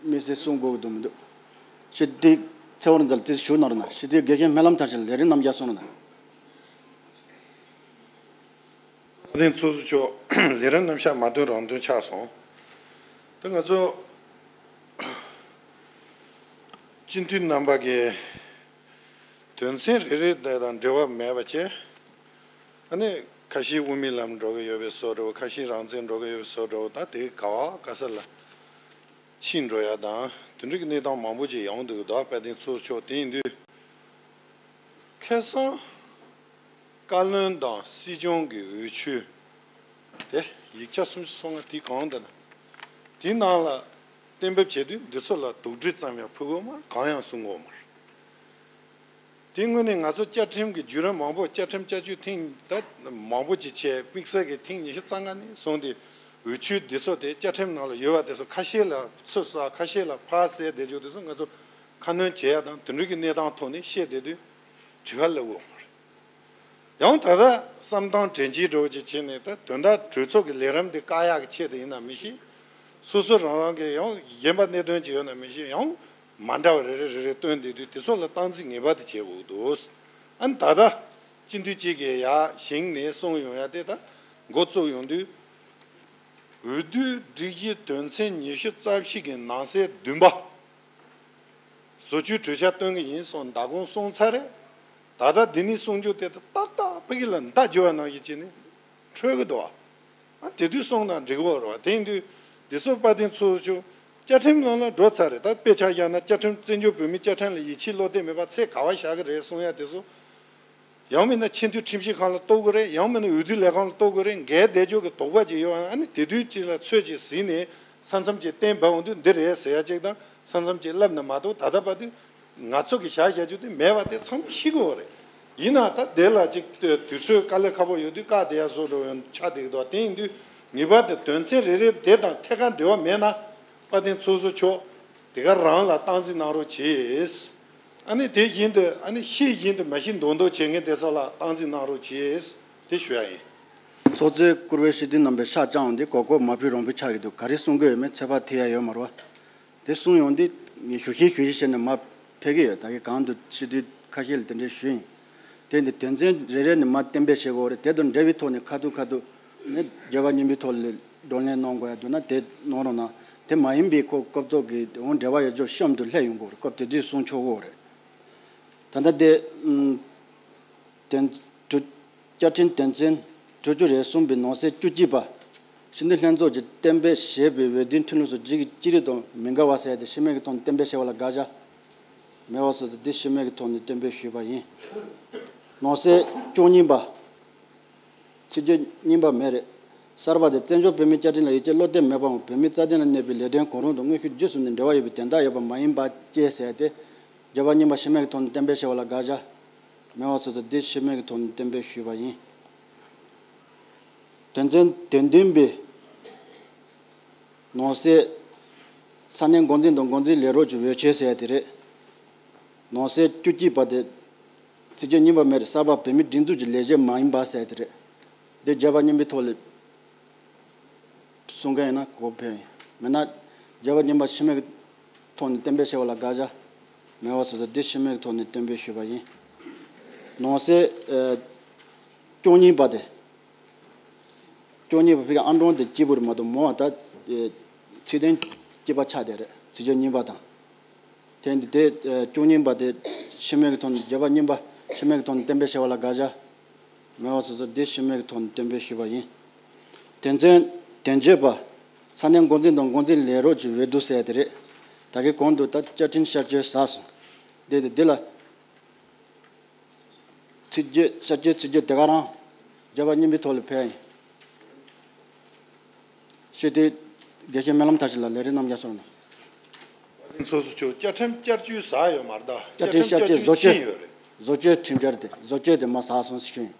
དམིགས་བསལ་གསུང་དགོས་ཀྱི་འདུག་མི་འདུག་སྤྱི་འཐུས་ཚེ་དབང་རིག་འཛིན་ལགས་དེ་ཞུ་གནང་རོགས་གནང་། སྤྱི་འཐུས་དགེ་བཤེས་སྨོན་ལམ་མཐར་ཕྱིན་ལགས་ལས་རིམ་རྣམ་གཞག་གསུང་རོགས་གནང་། བཀའ་བློན་ཚོགས་གཙོ་མཆོག་ལས་རིམ་རྣམ་གཞག་མ་འདོན་རང་འདོན་ཆགས་སོང་། ད་ང་ཚོ་སྤྱི་འཐུས་རྣམ་པ་གི་དོན་ཚན་རེ་རེ་དེ་དང་འབྲེལ་བ་མེད་པ་བྱས། ཨ་ནི་ཁ་ཤས་དབུ་མའི་ལམ་འགྲོ་གི་ཡོད་པའི་བཟོ་འདྲ་བོ། ཁ་ཤས་རང་བཙན་འགྲོ་གི་ཡོད་པའི་བཟོ་འདྲ་བོ། ད་དེ་ག་བ་ག་ས་ལ་ཕྱིན་འགྲོ་ཡ་དང་དེ་འདྲ་གི་གནས་སྟངས་མང་པོ་ཅིག་ཡོང་འདུག་ད་དཔལ་ལྡན་ཚོགས་གཙོ་མཆོག། དེ་ཡིན་དུས་ཁ་སང་བཀའ་བློན་དང་སྲིད་སྐྱོང་གི་འོས་ཆོས་དེ་ཡིག་ཆ་སུམ་ཅུ་སོ་ལྔ་དེ་གང་དེ་ན་དེའི་ནང་ལ་གཏན་འབེབས་བྱེད་དུས་འདི་ཚོ་ལ་དོགས་འདྲི་ཙམ་ཡང་ཕུལ་གོ་མ་རེད། གང་ཡང་གསུང་གོ་མ་རེད། དེ་སྔོན་ནས་ང་ཚོ་བཅའ་ཁྲིམས་ཀྱི་བརྒྱུད་རིམ་མང་པོ། བཅའ་ཁྲིམས་བསྐྱར་བཅོས་ཐེངས་ད་མང་པོ་ཅིག་བྱས། དམིགས་བསལ་གྱི་ཐེངས་ཉི་ཤུ་རྩ་ལྔ་ནས་བཟུང་སྟེ་འོས་ཆོས་འདི་ཚོ་དེ་བཅའ་ཁྲིམས་ནང་ལ་ཡོད་པ་དེ་ཚོ་ཁ་ཤས་ལ་ཚུར་ཟ། ཁ་ཤས་ལ་ཕར་ཟད། དེ་ཚོ་དེ་ཚོ་ང་ཚོ་ཁ་སྣོན་བྱེད་ཡ་དང་དེ་འདྲ་གི་གནས་སྟངས་ཐོག་ནས་བཤད་བསྡད་དུས་དྲི་བ་སླེབས་ཡོད་མ་རེད། ཡང་ད་ལྟ་བསམ་སྟངས་དྲན་གྱིས་འགྲོ་ཅིག་བྱས་ནས། ད་དོན་དག་གྲོས་ཚོགས་ཀྱི་ལས་རིམ་དེ་བཀག་ཡག་གི་ཆེད་དུ་ཡིན་ན་མི་ཤེས། སོ་སོ་རང་རང་གི་ཡང་གཞན་པ་གནད་དོན་ཅིག་ཡོད་ན་མི་ཤེས། ཡང་མ་འདྲ་བ་རེ་རེ་རེ་རེ་བཏོན་བསྡད་དུས་དེ་ཚོ་ལ་སྟངས་འཛིན་ངེས་པར་དུ་བྱེད་དགོས་འདུག་ཨ་ནི་ད་ལྟ་སྤྱི་འཐུས་གཅིག་གིས་ཡར་བཞེངས་ནས་གསུངས་ཡོང་ཡ་དེ། ད་འགོ་བཙུགས་ཡོང་དུས་འོས་བསྡུའི་སྒྲིག་གཞི་དོན་ཚན་ཉི་ཤུ་རྩ་བཞི་གི་ནང་གསེས་བདུན་པ། བཟོ་བཅོས་གྲོས་འཆར་བཏོན་གྱི་ཡིན་གསུངས། མདང་དགོང་གསུངས་ཚར་རེད། ད་ལྟ་འདི་ནས་གསུང་རྒྱུ་དེ་ཏག་ཏག་ཕ་གི་ལ་མདའ་རྒྱུ་བ་ནང་བཞིན་བྱས་ནས་འཕྲོད་ཀྱི་འདུག་བ། ཨ་དེ་དུས་གསུངས་ན་འགྲིག་གི་རེད་བ། དེ་ཡིན་དུས་འདི་ཚོ་དཔལ་ལྡན་ཚོགས་གཙོ་མཆོག་བཅའ་ཁྲིམས་ནང་ལ་འགྲོ་ཚར་རེད། ད་དཔེ་ཆ་བཞག་ན་བཅའ་ཁྲིམས། བཙན་བྱོལ་བོད་མིའི་བཅའ་ཁྲིམས་ལ་ཡིད་ཆེས་བློ་གཏད་མེད་པ་ཚད་ག་བ་བཞག་གི་རེད་གསུང་ཡ་དེ་ཚོ། ཡང་མིན་ན་ཆེས་མཐོའི་ཁྲིམས་ཞིབ་ཁང་ལ་གཏོགས་དགོས་རེད། ཡང་མིན་ན་འོས་བསྡུ་ལས་ཁང་ལ་གཏོགས་དགོས་རེད། འགལ་བསྡད་ཆོག་གི་དོགས་པ་ཅིག་ཡོད་ཨ་ནི་དེ་དུས་ཅིག་ལ་ཚོད་ཅིག་ཟིན་ནས་ས་མཚམས་ཅིག་གཏན་འབེབས་འོང་དུས་འདི་རེད་ཟེར་ཡ་ཅིག་དང་། ས་མཚམས་ཅིག་ལབ་ན་མ་གཏོགས། ད་ལྟ་བར་དུ་ང་ཚོ་གི་བཞག་བཞག་རྒྱུ་དེ་མེད་པ་དེ་ཚང་མས་ཤེས་དགོས་རེད། ཡིན་ན་ད་དེ་ལ་ཅིག་དུས་ཚོད་དཀའ་ལས་ཁག་པོ་ཡོད་དུས་བཀག་བསྡད་ཡ་བཟོ་འདྲ་ཡང་ཆགས་བསྡད་ཀྱི་འདུག་དེ་ཡིན་དུས་ངེས་པར་དུ་དོན་ཚན་རེ་རེ་དེ་དང་ཐད་ཀར་འབྲེལ་བ་མེད་ན་དཔལ་ལྡན་ཚོགས་གཙོ་མཆོག་དེ་ག་རང་ལ་སྟངས་འཛིན་གནང་རོགས་གྱིས། ཨ་ནི་དེ་བཞིན་དུ། ཨ་ནི་ཤེས་བཞིན་དུ་མ་ཤེས་མདོག་མདོག་བྱེད་མཁན་དེ་ཚོ་ལ་སྟངས་འཛིན་གནང་རོགས་གྱིས། དེ་ཞུ་ཡ་ཡིན། ཚོགས་གཙོས་བཀུར་འོས་སྤྱི་འཐུས་རྣམ་པས་ཤག་བཅག་འོང་དུས་གོ་གོ་མ་ཕུད་རོང་ཕུད་ཆགས་ཀྱི་འདུག་ག་རེ་གསུང་གི་ཡོད་མེད་ཚོད་དཔག་ཐེབས་ཡ་ཡོད་མ་རེད་བ། དེ་གསུང་ཡོང་དུས་ངས་ཞུ་ཤེས་ཞུ་ཤེས་བྱས་ནས་མར་ཕེབས་ཀྱི་ཡོད། ད་གིན་གོང་དུ་སྤྱི་འཐུས་ཁ་ཤས་ལ་དེ་འདྲས་ཞུས་ཡིན། དེ་འདི་དོན་ཚན་རེ་རེ་ནས་མར་གཏན་འབེབས་བྱེད་དགོས་རེད། དེ་དང་འབྲེལ་བའི་ཐོག་ནས་ཁ་ཐུག་ཁ་ཐུག་ནས་རྒྱལ་བ་རྙིང་པའི་ཐོག་ལ་བགྲོ་གླེང་གནང་དགོས་ཡ་འདུག་ན་དེ་གནང་རོགས་གནང་། དེ་མ་ཡིན་པའི་ཁོ་སྐབས་ཐོག་གི་འོང་འབྲེལ་བ་ཡོད་ཆོག་གཤམ་དུ་སླེབས་ཡོང་དགོས་རེད། སྐབས་དེ་དུས་གསུང་ཆོག་གི་རེད། ད་ལྟ་དེ་དོན་དུ་བཅའ་ཁྲིམས་དོན་ཚན་དྲུག་ཅུ་རེ་གསུམ་པའི་ནང་གསེས་བཅུ་གཅིག་པ། སྤྱི་འཐུས་ལྷན་ཚོགས་ཀྱིས་གཏན་འབེབས་བྱས་པའི་འོས་བསྡུའི་ཁྲིམས་ལུགས་སུ་རྒྱུད་ཀྱི་ཅི་རིགས་དང་མི་འགལ་བ་ཟེར་ཏེ་ཕྱི་མིག་གི་ཐོག་ནས་གཏན་འབེབས་བྱས་པ་ལ་དགག་བྱ་མེད་པ་སོགས་དང་། འདི་ཕྱི་མིག་གི་ཐོག་ནས་གཏན་འབེབས་ཞུས་པ་ཡིན། ནང་གསེས་བཅུ་གཉིས་པ། ཚིག་བརྗོད་རྙིང་པ་མེད་རེད། གསར་པ་དེ་བཙན་བྱོལ་བོད་མིའི་བཅའ་ཁྲིམས་ལ་ཡིད་ཆེས་བློ་གཏད་མེད་པའམ་བོད་མིའི་རྩ་དོན་ལ་གནོད་པའི་ལས་དོན་གང་རུང་དང་དངོས་ཤུགས་བརྒྱུད་གསུམ་ནས་འབྲེལ་བ་ཡོད་པའི་དོན་དག་ཡོད་པ་མ་ཡིན་པ་བཅས་ཟེར་ཏེ། བརྗོད་པ་རྙིང་པ་ཕྱི་མིག་གི་ཐོག་ནས་གཏན་འབེབས་བྱས་པ་ལ་དགག་བྱ་མེད་པ་སོགས་དང་། འདི་ཕྱི་མིག་གི་ཐོག་ནས་གཏན་འབེབས་ཞུས་པ་ཡིན། དོན་ཚན་དོན་བདུན་པའི་ནང་གསེས་ས་གནས་འགོ་འཛིན་དང་འགོ་འཛིན་ལས་རོགས་ཀྱི་འོས་ཆོས་ཟེར་ཡ་དེ་རེད། ནང་གསེས་བཅུ་གཅིག་པ་དེ་ཚིག་བརྗོད་རྙིང་པ་མེད་རེད། གསར་པ་བོད་མིའི་སྒྲིག་འཛུགས་ཀྱི་ལས་བྱེད་མ་ཡིན་པ་ཟེར་ཡ་དེ་རེད། འདི་བརྗོད་པ་རྙིང་པའི་ཐོག་ལ་གསུང་མཁན་ཡིན་ན་གོ་ཕན་ཡིན། མེད་ན་བརྗོད་པ་རྙིང་པ་ཕྱི་མིག་གི་ཐོག་ནས་གཏན་འབེབས་བྱས་པ་ལ་དགག་བྱ་མེད་པ་སོགས་དང་། འདི་ཕྱི་མིག་གི་ཐོག་ནས་གཏན་འབེབས་ཞུས་པ་ཡིན། ནང་གསེས་ཨ་བཅུ་གཉིས་པ་དེ། བཅུ་གཉིས་པ་ཕ་གི་ཨང་གྲངས་དེ་གཅིག་པུ་རེད་མ་གཏོགས་མང་བ། ད་ཚིག་དོན་གཅིག་པ་ཆགས་བསྡད་རེད། ཚིག་བརྗོད་རྙིང་པ་དང་། དེ་འདི་དེ་ཨ་བཅུ་གཉིས་པ་དེ་ཕྱི་མིག་གི་ཐོག་ནས། བརྗོད་པ་རྙིང་པ་ཕྱི་མིག་གི་ཐོག་ནས་གཏན་འབེབས་བྱས་པ་ལ་དགག་བྱ་མེད་པ་སོགས་དང་། འདི་ཕྱི་མིག་གི་ཐོག་ནས་གཏན་འབེབས་ཞུས་པ་ཡིན། དོན་ཚན་དོན་བརྗོད་པ། ས་གནས་འགོ་འཛིན་དང་འགོ་འཛིན་ལས་རོགས་ཀྱི་འོས་བསྡུ་ཟེར་ཡ་དེ་རེད། ད་གིན་གོང་དུ་ད་བཅའ་ཁྲིམས་བསྐྱར་བཅོས་ཟེར་སོང་། འདི་དེ་འདི་ལ་ཚིག་བརྗོད། བསྐྱར་བཅོས་ཚིག་བརྗོད་དེ་ག་རང་བརྗོད་པ་རྙིང་པའི་ཐོག་ལ་ཕེབས་ཡིན། སྤྱི་འཐུས་དགེ་བཤེས་སྨོན་ལམ་མཐར་ཕྱིན་ལགས་ལས་རིམ་རྣམས་རྒྱབ་སོང་ན། ཚོགས་གཙོ་མཆོག་བཅའ་ཁྲིམས་བསྐྱར་བཅོས་ཟེར་ཡོད་མ་རེད་ད། བཅའ་ཁྲིམས་བསྐྱར་བཅོས་བཟོ་བཅོས་ཕྱིན་ཡོད་རེད། བཟོ་བཅོས་ཁྲིམས་འཆར་དེ། བཟོ་བཅོས་དེ་མར་ཟེར་སོང་ཞུ་ཡིན།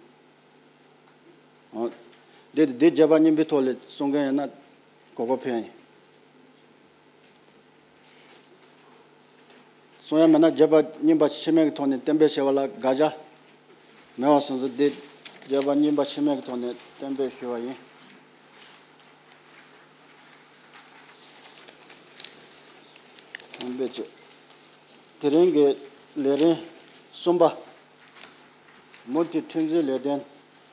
འོ། འདི་འདི་བརྗོད་པ་རྙིང་པའི་ཐོག་ལ་གསུང་མཁན་ཡོད་ན་གོ་གོ་ཕེབས་ཡིན། གསུང་ཡ་མེད་ན་བརྗོད་པ་རྙིང་པ་ཕྱི་མིག་གི་ཐོག་ནས་གཏན་འབེབས་བྱས་པ་ལ་དགག་བྱ་མེད་པ་སོང་ཙང་། འདི་བརྗོད་པ་རྙིང་པ་ཕྱི་མིག་གི་ཐོག་ནས་གཏན་འབེབས་ཞུས་པ་ཡིན། གཏན་འབེབས་བྱས། དེ་རིང་གི་ལས་རིམ་གསུམ་པ། མུ་མཐུད་ཁྲིམས་འཛིན་ལས་དོན།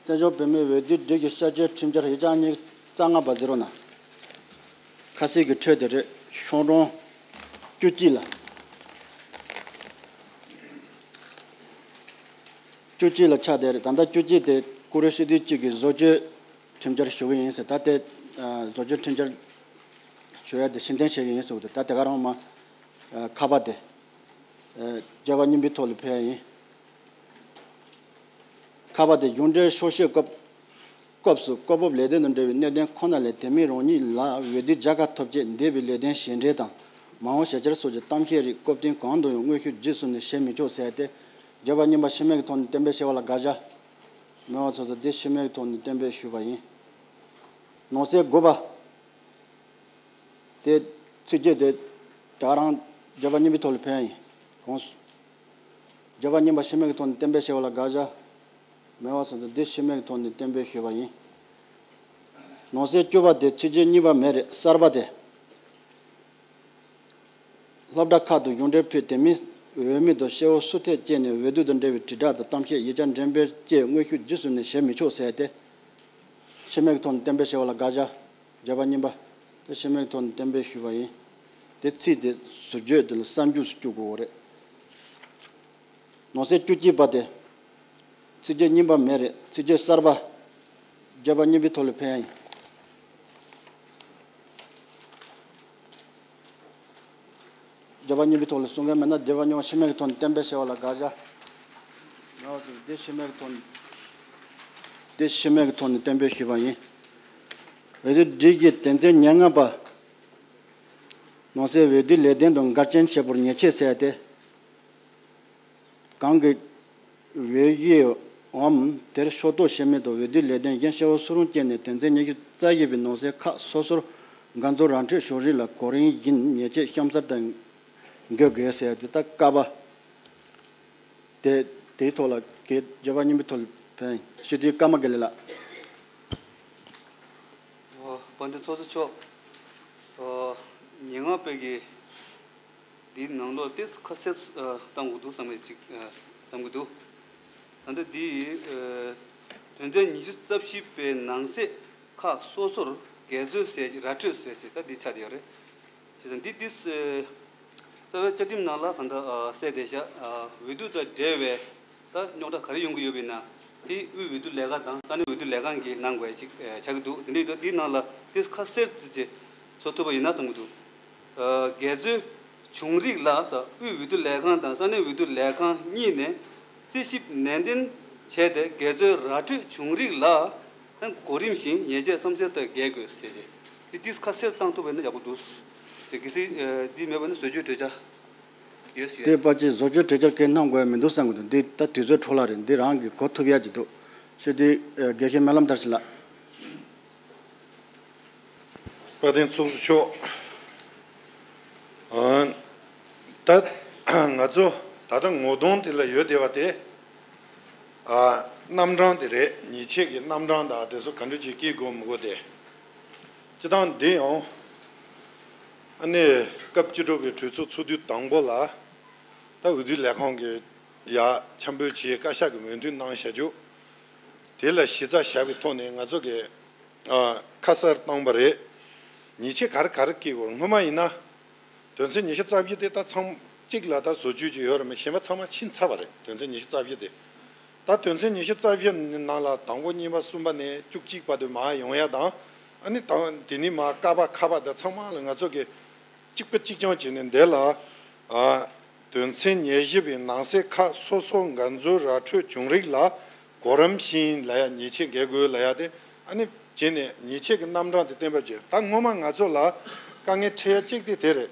བཙན་བྱོལ་བོད་མིའི་འོས་བསྡུའི་སྒྲིག་གཞི་བསྐྱར་བཅོས་ཁྲིམས་འཆར་ཡིག་ཆ་གཉིས་རྩ་ལྔ་པ་ཟེར་རོ་ན། ཁ་གསལ་གྱི་འཕྲོས་དེ་རེད། ཤོག་གྲངས་བཅུ་གཅིག་ལ། བཅུ་གཅིག་ལ་ཆགས་བསྡད་རེད། ད་ལྟ་བཅུ་གཅིག་དེ་ བཀུར་འོས་སྤྱི་འཐུས་གཅིག་གིས་བཟོ་བཅོས་ཁྲིམས་འཆར་ཞུ་གི་ཡིན་ཟེར། ད་དེ་ཨ་བཟོ་བཅོས་ཁྲིམས་འཆར་ཞུ་ཡ་དེ་ཕྱིར་འཐེན་བྱེད་ཀྱི་ཡིན་ཟེར་བ་དེ། ད་དེ་ག་རང་མ་ཨ་ཁ་པ་དེ་ཨ་བརྗོད་པ་རྙིང་པའི་ཐོག་ལ་ཕེབས་ཡ་ཡིན། ཁ་པ་དེ་གཞུང་འབྲེལ་ཤོག་བཤད་སྐབས་སྐབས་སུ་སྐོར་སྦུག་ལས་དོན་དང་འབྲེལ་བའི་གནད་དོན་ཁོ་ན་ལས་དེ་མིན་རང་ཉིད་ལ་འོས་བསྡུའི་བྱ་དགའ་ཐོབ་ཆེད་འདས་པའི་ལས་དོན་བྱས་འབྲས་དང་མ་འོངས་བྱ་འཆར་སོགས་ཀྱི་གཏམ་བཤད་རིགས་སྐབས་དོན་གང་དུ་ཡང་དངོས་ཤུགས་རྗེས་སུ་ནས་བྱེད་མི་ཆོག་ཟེར་ཏེ། བརྗོད་པ་རྙིང་པ་ཕྱི་མིག་གི་ཐོག་ནས་གཏན་འབེབས་བྱས་པ་ལ་དགག་བྱ། མི་དབང་ཚོགས་གཙོ་དེ་ཕྱི་མིག་གི་ཐོག་ནས་གཏན་འབེབས་ཞུས་པ་ཡིན། ནང་གསེས་དགུ་པ། དེ་ཚིག་བརྗོད་དེ་ད་རང་བརྗོད་པ་རྙིང་པའི་ཐོག་ལ་ཕེབས་ཡ་ཡིན། གོང་སུ། བརྗོད་པ་རྙིང་པ་ཕྱི་མིག་གི་ཐོག་ནས་གཏན་འབེབས་བྱས་པ་ལ་དགག་བྱ། མི་དབང་ཚོགས་གཙོ་དེ་ཕྱི་མིག་གི་ཐོག་ནས་གཏན་འབེབས་ཞུས་པ་ཡིན། ནང་གསེས་བཅུ་པ་དེ་ཚིག་བརྗོད་རྙིང་པ་མེད་རེད། གསར་པ་དེ། སློབ་གྲྭ་ཁག་ཏུ་གཞུང་འབྲེལ་ཕུད་དེ་མིན་འོས་མི་དང་སྐྱེ་བོ་སུ་ཐད་བཅས་ནས་འོས་བསྡུ་དང་འབྲེལ་བའི་དྲིལ་བསྒྲགས་དང་གཏམ་བཤད་ཡིག་ཆ་འགྲེམས་སྤེལ་བཅས་དངོས་ཤུགས་རྗེས་སུ་ནས་བྱེད་མི་ཆོག་ཟེར་ཏེ། ཕྱི་མིག་གི་ཐོག་ནས་གཏན་འབེབས་བྱས་པ་ལ་དགག་བྱ། བརྗོད་པ་རྙིང་པ། དེ་ཕྱི་མིག་གི་ཐོག་ནས་གཏན་འབེབས་ཞུས་པ་ཡིན། དེ་ཚིག་དེ་ཟུར་བརྗོད་དེ་ལ་གསར་འཇུག་ཏུ་བཅུག་དགོས་པ་རེད། ནང་གསེས་བཅུ་གཅིག་པ་དེ། ཚིག་བརྗོད་རྙིང་པ་མེད་རེད། ཚིག་བརྗོད་གསར་པ། བརྗོད་པ་རྙིང་པའི་ཐོག་ལ་ཕེབས་ཡ་ཡིན། བརྗོད་པ་རྙིང་པའི་ཐོག་ལ་གསུང་མཁན་མེད་ན་བརྗོད་པ་རྙིང་པ་ཕྱི་མིག་གི་ཐོག་ནས་གཏན་འབེབས་བྱས་པ་ལ་དགག་བྱ། ཡང་དེ་ཕྱི་མིག་གི་ཐོག་ནས་དེ་ཕྱི་མིག་གི་ཐོག་ནས་གཏན་འབེབས་ཞུས་པ་ཡིན། འོས་བསྡུ་སྒྲིག་གཞི་དོན་ཚན་ཉེར་ལྔ་པ། ནང་གསེས་འོས་བསྡུའི་ལས་དོན་དང་འགལ་རྐྱེན་ཆེ་བོར་ཉེས་ཆད་བསལ་ཏེ། གང་གི་འོས་གཞིའམ་དེར་ཕྱོགས་གཏོགས་བྱེད་མི་དང་འོས་བསྡུའི་ལས་དོན་གཞན་སྐྱེ་བོ་སུ་རུང་སྤྱད་ནས་དོན་ཚན་ཉི་ཤུ་རྩ་བཞི་པའི་ནང་གསེས་ཁག་སོ་སོར་འགན་འཛིན་ར་འཕྲོད་བྱུང་རིགས་ལ་གོ་རིམ་བཞིན་ཉེས་ཆད་གཤམ་གསལ་ལྟར་འགེལ་དགོས་ཟེར་ཏེ། ད་ཀ་པ་དེ་དེའི་ཐོག་ལ་གི་བརྗོད་པ་རྙིང་པའི་ཐོག་ལ་ཕན་ཞུ་དུས་ཀརྨ་དགེ་ལེགས་ལགས། དཔལ་ལྡན་ཚོགས་གཙོ་མཆོག་ཉེ་ལམ་པའི་གི་འདིའི་ནང་ལོགས་ཏོག་ཙམ་ཁ་གསལ་ཨ་བཏང་དགོས་འདུག་བསམ་གྱི་ཅིག་ཨ་བསམ་གྱི་འདུག་ད་ལྟ་འདི་ཨ་དོན་ཚན་ཉི་ཤུ་རྩ་བཞི་པའི་ནང་གསེས་ཁག་སོ་སོར་འགལ་འཛོལ་ཟེར་ར་འཕྲོད་ཟེར་ཟེར་ད་འདི་ཆགས་བསྡད་ཡོད་རེད། བྱས་ཙང་འདི་འདི་ཨ་རྩ་བའི་བཅའ་ཁྲིམས་ནང་ལ་གང་ལྟར་ཨ་གསལ་བསྡད་ཤག་ཨ་འོས་བསྡུ་དང་འབྲེལ་བའི་ད་རྙོག་དྲ་ག་རེ་ཡོང་གི་ཡོད་པ་ཡིན་ན། དེ་དབུས་འོས་བསྡུ་ལས་ཁང་དང་ས་གནས་འོས་བསྡུ་ལས་ཁང་གིས་གནང་དགོས་ཅིག་ཨ་ཆགས་ཀྱི་འདུག་དེ་འདྲ་ཡིན་དུས་འདིའི་ནང་ལ་ཏོག་ཙམ་ཁ་གསལ་ཙི་ཙི་བཟོ་ཐུབ་པ་ཡིན་ན་བསམ་གྱི་འདུག་ཨ་འགལ་འཛོལ་བྱུང་རིགས་ལ་ས་དབུས་འོས་བསྡུ་ལས་ཁང་དང་ས་གནས་འོས་བསྡུ་ལས་ཁང་གཉིས་ནས་རྩིས་ཞིབ་ནན་ཏན་བྱས་ཏེ་འགལ་འཛོལ་ར་འཕྲོད་བྱུང་རིགས་ལ་གོ་རིམ་བཞིན་ཉེས་ཆད་གཤམ་གསལ་ལྟར་འགེལ་དགོས་ཟེར་བྱས། འདི་ཏོག་ཙམ་ཁ་གསལ་བཏང་ཐུབ་པ་ཡིན་ན་ཡག་པོ་འདུག་དེ་གལ་སྲིད་ཨ་འདི་མེད་པ་ན་བཟོ་བཅོས་གྲོས་འཆར་ཡོད་ཞུ་ཡ། དེ་ཕལ་ཆེར་བཟོ་བཅོས་གྲོས་འཆར་གང་གནང་དགོས་ཡ་མི་འདུག་བསམ་གྱི་འདུག་འདི་ད་དུས་ཚོད་འཕྲོ་བརླག་རེད། འདི་རང་གི་གོ་ཐུབ་ཡ་ཅིག་འདུག་ཞུ་དུས་ཨ་དགེ་བཤེས་སྨོན་ལམ་དར་ཞིང་ལགས། དཔལ་ལྡན་ཚོགས་གཙོ་མཆོག་ཨ་ད་ང་ཚོ་ད་ལྟ་ངོ་གདོང་དེ་ལ་ཡོད་བསྡད་པ་དེ་ཨ་རྣམ་གྲངས་དེ་རེད། ཉེས་ཆད་ཀྱི་རྣམ་གྲངས་དང་དེ་ཚོ་ག་འདྲ་ཅིག་སྐྱེལ་དགོས་མི་དགོས་དེ། སྤྱིར་བཏང་འདི་ཡང་ཨ་ནི་སྐབས་བཅུ་དྲུག་པའི་གྲོས་ཚོགས་ཚོགས་དུས་དང་པོ་ལ་ད་འོས་བསྡུ་ལས་ཁང་གི་ཡ་འཆར་འབུལ་བྱས་བཀའ་ཤག་གི་འོས་མཐུན་གནང་བཞག་རྒྱུ། དེ་ལ་གཞི་རྩ་བཞག་པའི་ཐོག་ནས་ང་ཚོ་གིས་ཨ་ཁ་གསལ་བཏང་པ་རེད། ཉེས་ཆད་ག་རེ་ག་རེ་སྐྱེལ་དགོས། སྔོན་མ་ཡིན་ན་དོན་ཚན་ཉི་ཤུ་རྩ་བཞི་དེ་ད་ཚང་གཅིག་ལ་ད་བཟོ་བཅོས་ཅིག་ཡོད་རེད་མ། གཞན་པ་ཚང་མ་ཕྱིན་ཚར་བ་རེད། དོན་ཚན་ཉི་ཤུ་རྩ་བཞི་དེ། ད་དོན་ཚན་ཉི་ཤུ་རྩ་བཞི་ནང་ལ་དང་པོ་གཉིས་པ་གསུམ་པ་ནས་བཅུ་གཅིག་བར་དུ་མར་ཡོང་ཡ་དང་། ཨ་ནི་དང་དེ་ནས་མར་ཀ་པ་ཁ་པ་དང་ཚང་མ་ལ་ང་ཚོ་གིས་གཅིག་པ་གཅིག་རྐྱང་བྱས་ནས་འདི་ལ་ཨ་དོན་ཚན་ཉེར་བཞི་པའི་ནང་གསེས་ཁག་སོ་སོ་འགལ་འཛོལ་ར་འཕྲོད་བྱུང་རིགས་ལ་གོ་རིམ་བཞིན་ལབ་ཡ། ཉེས་ཆད་འགེལ་དགོས་ལབ་ཡ་དེ་ཨ་ནི་བྱས་ནས་ཉེས་ཆད་ཀྱི་རྣམ་གྲངས་དེ་གཏན་འབེབས་བྱས། ད་སྔོན་མ་ང་ཚོ་ལ་དཀའ་ངལ་འཕྲད་ཡ་གཅིག་དེ་དེ་རེད།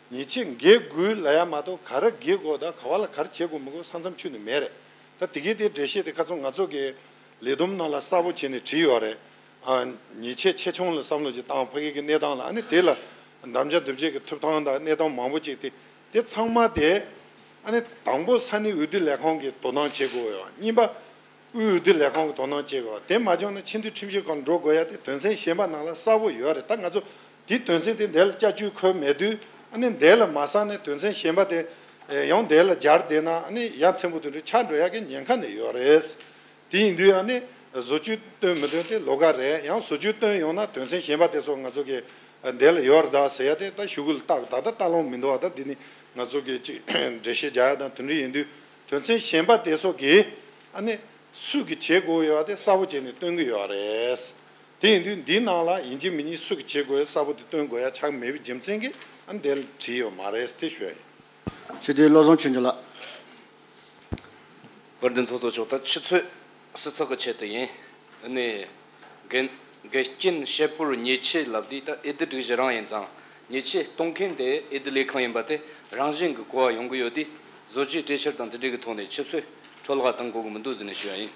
ཉེས་ཆད་འགེལ་དགོས་ལབ་ཡ་མ་གཏོགས་ག་རེ་འགེལ་དགོས་དང་ག་བ་ལ་ག་རེ་བྱེད་དགོས་མི་དགོས་ས་མཚམས་ཆུད་ནས་མེད་རེད། ད་དེ་གའི་དེ་འགྲེལ་བཤད་དེ་ཁ་སང་ང་ཚོ་གི་ལས་བསྡོམས་ནང་ལ་གསལ་པོ་བྱས་ནས་བྲིས་ཡོད་རེད། ཨ་ཉེས་ཆད་ཆེ་ཆུང་ལ་བསམ་བློ་ཅིག་བཏང་། ཕ་གི་གི་གནས་སྟངས་ལ། ཨ་ནི་དེ་ལ་དམ་བཅའ་འདུམ་བྱེད་ཀྱི་ཐོབ་ཐང་དང་གནས་སྟངས་མང་པོ་ཅིག་དེ་དེ་ཚང་མ་དེ་ཨ་ནི་དང་པོ་ས་གནས་འོས་བསྡུ་ལས་ཁང་གིས་དོ་སྣང་བྱེད་དགོས་ཡོད། གཉིས་པ་དབུས་འོས་བསྡུ་ལས་ཁང་གིས་དོ་སྣང་བྱེད་དགོས། དེ་མ་བྱུང་ན་ཆེས་མཐོའི་ཁྲིམས་ཞིབ་ཁང་འགྲོ་དགོས་ཡ་དེ་དོན་ཚན་གཞན་པ་ནང་ལ་གསལ་པོ་ཡོད་རེད། ད་ང་ཚོ་དེའི་དོན་ཚན་དེ་འདི་ལ་བསྐྱར་བཅོས་འཁོད་མེད་དུས། ཨ་ནི་འདི་ལ་མ་གསལ་ནས་དོན་ཚན་གཞན་པ་དེ་ཡང་འདི་ལ་སྦྱར་བསྡད་ན་ཨ་ནི་ཡ་མཚན་པོ་དེ་འདྲ་ཆགས་འགྲོ་ཡ་གི་ཉེན་ཁ་ནི་ཡོད་རེད། དེ་ཡིན་དུས་ཨ་ནི་བཟོ་བཅོས་བཏོན་མི་བཏོན་དེ་ལོགས་ཀ་རེད། ཡང་བཟོ་བཅོས་བཏོན་ཡོང་ན་དོན་ཚན་གཞན་པ་དེ་ཚོ་ང་ཚོ་གི་འདི་ལ་ཡོད་རེད་ད་ཟེར་ཡ་དེ་ད་གཞུག་གུ་ལ་ད་ད་ལྟ་ལྟ་ལོང་མི་འདུག་བ། ད་འདི་ནི་ང་ཚོ་གི་ཅིག་འགྲེལ་བཤད་རྒྱག་ཡ་དང་དེ་འདྲ་ཡིན་དུས་དོན་ཚན་གཞན་པ་དེ་ཚོ་གི་ཨ་ནི་ སུས་ཀྱིས་བྱེད་དགོས་ཡོད་དེ་གསལ་པོ་བྱས་ནས་སྟོན་གྱི་ཡོད་རེད། དེ་ཡིན་དུས་འདིའི་ནང་ལ་ཡིན་གཅིག་མིན་གཉིས་སུས་ཀྱིས་བྱེད་དགོས་ཡོད་གསལ་པོ་དེ་སྟོན་དགོས་ཡ་ཆགས་མེད་པའི་རྒྱུ་མཚན་གྱིས་ཨ་འདིར་བྲིས་ཡོད་མ་རེད་དེ་ཞུ་ཡ་ཡིན། སྤྱི་འཐུས་བློ་བཟང་ཆོས་འབྱོར་ལགས། དཔལ་ལྡན་ཚོགས་གཙོ་མཆོག་ད་ཆུ་ཚོད་སུ་ཚོགས་ཀྱི་ཆེད་དུ་ཡིན། ཨ་ནི་འགལ་འགལ་རྐྱེན་བཤད་པོར་ཉེས་ཆད་ལབ་དུས་ད་འོས་བསྡུ་སྒྲིག་གཞི་རང་ཡིན་ཙང་ཉེས་ཆད་གཏོང་མཁན་དེ་འོས་བསྡུ་ལས་ཁང་ཡིན་པ་དེ་རང་བཞིན་གྱི་གོ་བ་ཡོང་གི་ཡོད་དུས་བཟོ་བཅོས་གྲོས་འཆར་དང་དེ་འབྲེལ་གྱི་ཐོག་ནས་ཆུ་ཚོད་འཕྲོ་བརླག་གཏོང་དགོས་ཀྱི་མི་འདུག་ཟེར་ནས་ཞུ་ཡ་ཡིན།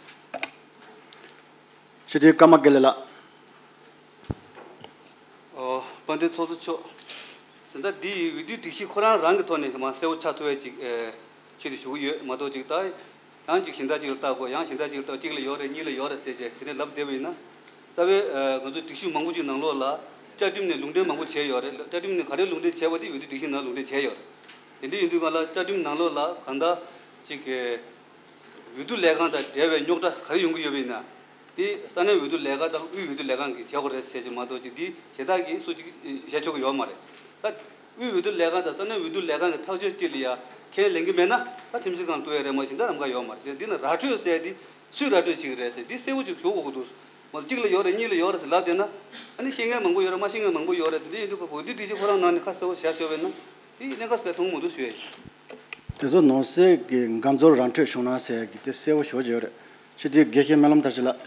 སྤྱི་འཐུས་ཀརྨ་དགེ་ལེགས་ལགས། ཨོ། དཔལ་ལྡན་ཚོགས་གཙོ་མཆོག་གཟེངས་རྟགས་འདི་ཡི་འོས་བསྡུའི་སྒྲིག་གཞི་ཁོ་རང་རང་གི་ཐོག་ནས་མར་གསལ་པོ་ཆགས་ཐུབ་པའི་ཅིག་ཨེ། ཆེད་དུ་ཞུ་གི་ཡོད་མ་གཏོགས་ཅིག་ད་ཡང་ཅིག་གཞན་དག་ཅིག་ལ་བལྟ་དགོས། ཡང་གཞན་དག་ཅིག་ལ་བལྟ། གཅིག་ལ་ཡོད་རེད། གཉིས་ལ་ཡོད་རེད་ཟེར་བྱས་དེ་འདྲ་ལབ་བསྡད་པ་ཡིན་ན། ད་བས་ཨེ། ང་ཚོའི་སྒྲིག་གཞི་མང་པོ་ཅིག་ནང་ལོགས་ལ་བཅའ་ཁྲིམས་ནས་ལུང་འདྲེན་མང་པོ་བྱས་ཡོད་རེད། བཅའ་ཁྲིམས་ནས་ག་རེ་ལུང་འདྲེན་བྱས་པ་དེ་འོས་བསྡུ་སྒྲིག་གཞི་ནང་ལུང་འདྲེན་བྱས་ཡོད་རེད། དེ་འདྲ་ཡིན་དུས་གང་ལ་བཅའ་ཁྲིམས་ནང་ལོགས་ལ་གང་ལྟར་ཅིག་ཨེ། འོས་བསྡུ་ལས་ཁང་དང་འབྲེལ་བའི་རྙོག་དྲ་ག་རེ་ཡོང་གི་ཡོད་པ་ཡིན་ན། དེ་ས་གནས་འོས་བསྡུ་ལས་ཁང་དང་དབུས་འོས་བསྡུ་ལས་ཁང་གིས་བྱེད་དགོས་རེད་ཟེར་གྱི་མ་གཏོགས་ཅིག་དེ་གཞན་དག་གིས་སུ་གཅིག་བྱེད་ཆོག་གི་ཡོད་མ་རེད། ད་དབུས་འོས་བསྡུ་ལས་ཁང་དང་ས་གནས་འོས་བསྡུ་ལས་ཁང་གི་ཐག་གཅོད་ཅིག་ལ་ཡ་ཁས་ལེན་གྱི་མེད་ན་ད་ཁྲིམས་ཞིབ་ཁང་གཏུག་ཡ་རེད། མ་གཞི་འདི་རམ་ཁ་ཡོད་མ་རེད། འདི་ནི་ར་སྤྲོད་ཟེར་དེ་སུས་ར་སྤྲོད་བྱེད་ཀྱི་རེད་ཟེར་དེ་གསལ་པོ་ཅིག་ཞུ་དགོས་ཀྱི་འདུག་མ་གཅིག་ལ་ཡོད་རེད། གཉིས་ལ་ཡོད་རེད་ཟེར་ལབ་བསྡད་ན་ཨ་ནི་ཤེས་མཁན་མང་པོ་ཡོད་རེད། མ་ཤེས་མཁན་མང་པོ་ཡོད་རེད། དེ་འདྲ་ཡིན་དུས་ཁོ་འོས་བསྡུ་སྒྲིག་གཞི་ཁོ་རང་ནང་ནས་ཁ་གསལ་པོ་བཞག་ཤོག་བས་ན་དེ་གནད་འགག་ག་མཐོང་མི་འདུག་ཞུ་ཡ་ཡིན། དེ་ཚོ་ནང་གསེས་ཀྱི་འགབ་འཛོལ་ར་འཕྲོད་བྱུང་ན་ཟེར་གྱི་དེ་གསལ་པོ་ཞེ་པོ་ཅིག་ཡོད་རེད། སྤྱི་འཐུས་དགེ་བཤེས་སྨོན་ལམ་མཐར་ཕྱིན་ལགས།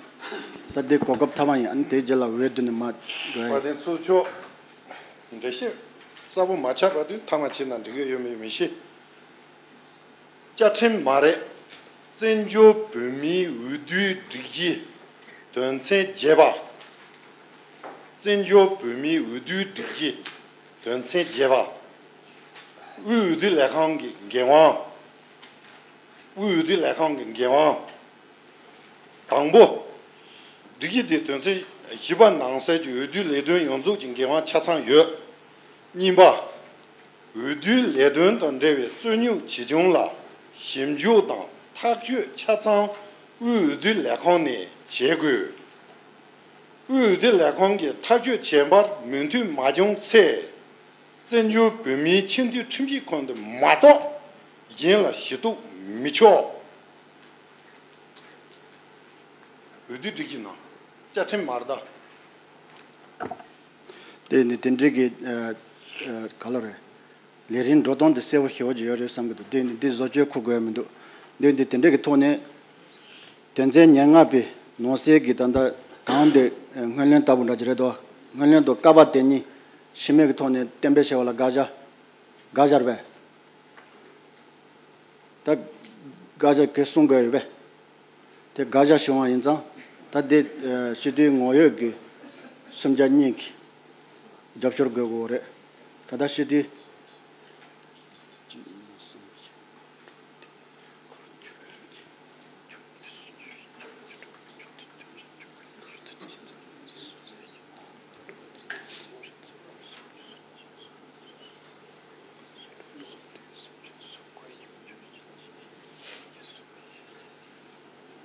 ད་འདི་གོ་སྐབས་མཐའ་མ་ཡིན། ཨ་ནི་དེའི་རྗེས་ལ་འོས་བསྡུ་ནས་མ་འགྲོ་ཡ་ཡིན། དཔལ་ལྡན་ཚོགས་གཙོ་མཆོག་འགྲེལ་བཤད་གསལ་པོ་མ་ཆགས་བར་དུ་མཐའ་མ་ཕྱིན་ན་འགྲིག་གི་ཡོད་མེད་མི་ཤེས། བཅའ་ཁྲིམས་མ་རེད། བཙན་བྱོལ་བོད་མིའི་འོས་བསྡུའི་སྒྲིག་གཞི་དོན་ཚན་བརྒྱད་པ། བཙན་བྱོལ་བོད་མིའི་འོས་བསྡུའི་སྒྲིག་གཞི་དོན་ཚན་བརྒྱད་པ། དབུས་འོས་བསྡུ་ལས་ཁང་གི་འགན་དབང་། དབུས་འོས་བསྡུ་ལས་ཁང་གི་འགན་དབང་། དང་པོ། སྒྲིག་གཞི་དེའི་དོན་ཚན་བཞི་པ་ནང་གསལ་གྱི་འོས་བསྡུའི་ལས་དོན་ཡོངས་རྫོགས་ཀྱི་འགན་དབང་ཆ་ཚང་ཡོད། གཉིས་པ། འོས་བསྡུའི་ལས་དོན་དང་འབྲེལ་བའི་རྩོད་རྙོག་ཇི་བྱུང་ལ་ཞིབ་འཇུག་དང་ཐག་གཅོད་ཆ་ཚང་དབུས་འོས་བསྡུ་ལས་ཁང་ནས་བྱེད་དགོས། དབུས་འོས་བསྡུ་ལས་ཁང་གིས་ཐག་གཅོད་བྱས་པར་མོས་མཐུན་མ་བྱུང་ཚེ། བཙན་བྱོལ་བོད་མིའི་ཆེས་མཐོའི་ཁྲིམས་ཞིབ་ཁང་དུ་མ་གཏོགས་གཞན་ལ་ཞུ་གཏུག་མི་ཆོག། འོས་བསྡུ་སྒྲིག་གཞི་ནང་བཅའ་ཁྲིམས་མ་རེད་ད། དེ་ནི་དེ་འདྲའི་གི་ཨ་ཨ་ག་ལ་རེད། ལས་རིམ་འགྲོ་སྟངས་དེ་གསལ་པོ་ཞེ་པོ་ཅིག་ཡོད་རེད་བསམ་གི་འདུག་དེ་ནི་འདི་བཟོ་བཅོས་འཁུར་དགོས་ཡ་མི་འདུག་འདི་འདི་དེ་འདྲའི་གི་ཐོག་ནས། དོན་ཚན་ཉེར་ལྔ་པའི་ནང་གསེས་ཀྱི་ད་ལྟ་གང་དེ་སྔོན་གླེང་ལྟ་བུ་འདྲ་ཅིག་རེད་དོ། སྔོན་གླེང་དུ་ཀ་པ་དེ་ཉིད་ཕྱི་མིག་གི་ཐོག་ནས་གཏན་འབེབས་བྱས་པ་ལ་དགག་བྱ། དགག་བྱ་རེད་པས། ད་དགག་བྱ་གས་གསུང་དགོས་ཡོད་པས། དེ་དགག་བྱ་བྱུང་བ་ཡིན་ཙང་ད་དེ་ཨ་སྤྱི་འཐུས་ངོ་ཡོད་ཀྱི་སུམ་བརྒྱ་གཉིས་ཀྱིས་རྒྱབ་སྐྱོར་དགོས་དགོས་རེད། ད་ལྟ་སྤྱི་འཐུས།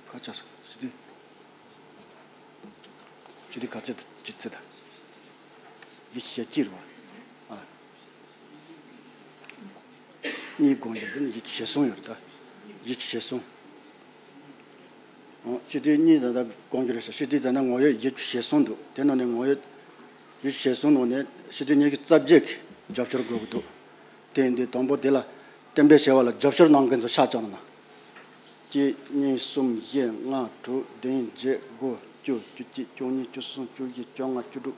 ཁ་ཆག་སོང་། སྤྱི་འཐུས། སྤྱི་འཐུས་ག་ཚད་ཅི་ཚད་དང་། ཡིད་ཆེས་ཅི་རུང་། ཨ། གཉིས་དགོངས་རྒྱུ་དེ་ནི་ཡིད་ཆེས་གསུམ་ཡོད་རེད་ད། ཡིད་ཆེས་གསུམ། ཨོ། སྤྱི་འཐུས་གཉིས་ད་ལྟ་དགོངས་རྒྱུ་རེད་ཤག་སྤྱི་འཐུས་ད་ལྟ་ངོ་ཡོད་ཡིད་ཆེས་གསུམ་འདུག་དེ་ནང་ནས་ངོ་ཡོད་ཡིད་ཆེས་གསུམ་ནང་ནས་སྤྱི་འཐུས་ཉི་ཤུ་རྩ་བརྒྱད་ཀྱིས་རྒྱབ་སྐྱོར་དགོས་ཀྱི་འདུག་དེ་ཡིན་དུས་དང་པོ་དེ་ལ་གཏན་འབེབས་བྱས་པ་ལ་རྒྱབ་སྐྱོར་གནང་མཁན་ཚོ་ཕྱག་བརྐྱངས་གནང་། གཅིག་གཉིས་གསུམ་བཞི་ལྔ་དྲུག་བདུན་བརྒྱད་དགུ་བཅུ་བཅུ་གཅིག་བཅུ་གཉིས་བཅུ་གསུམ་བཅུ་བཞི་བཅོ་ལྔ་བཅུ་དྲུག་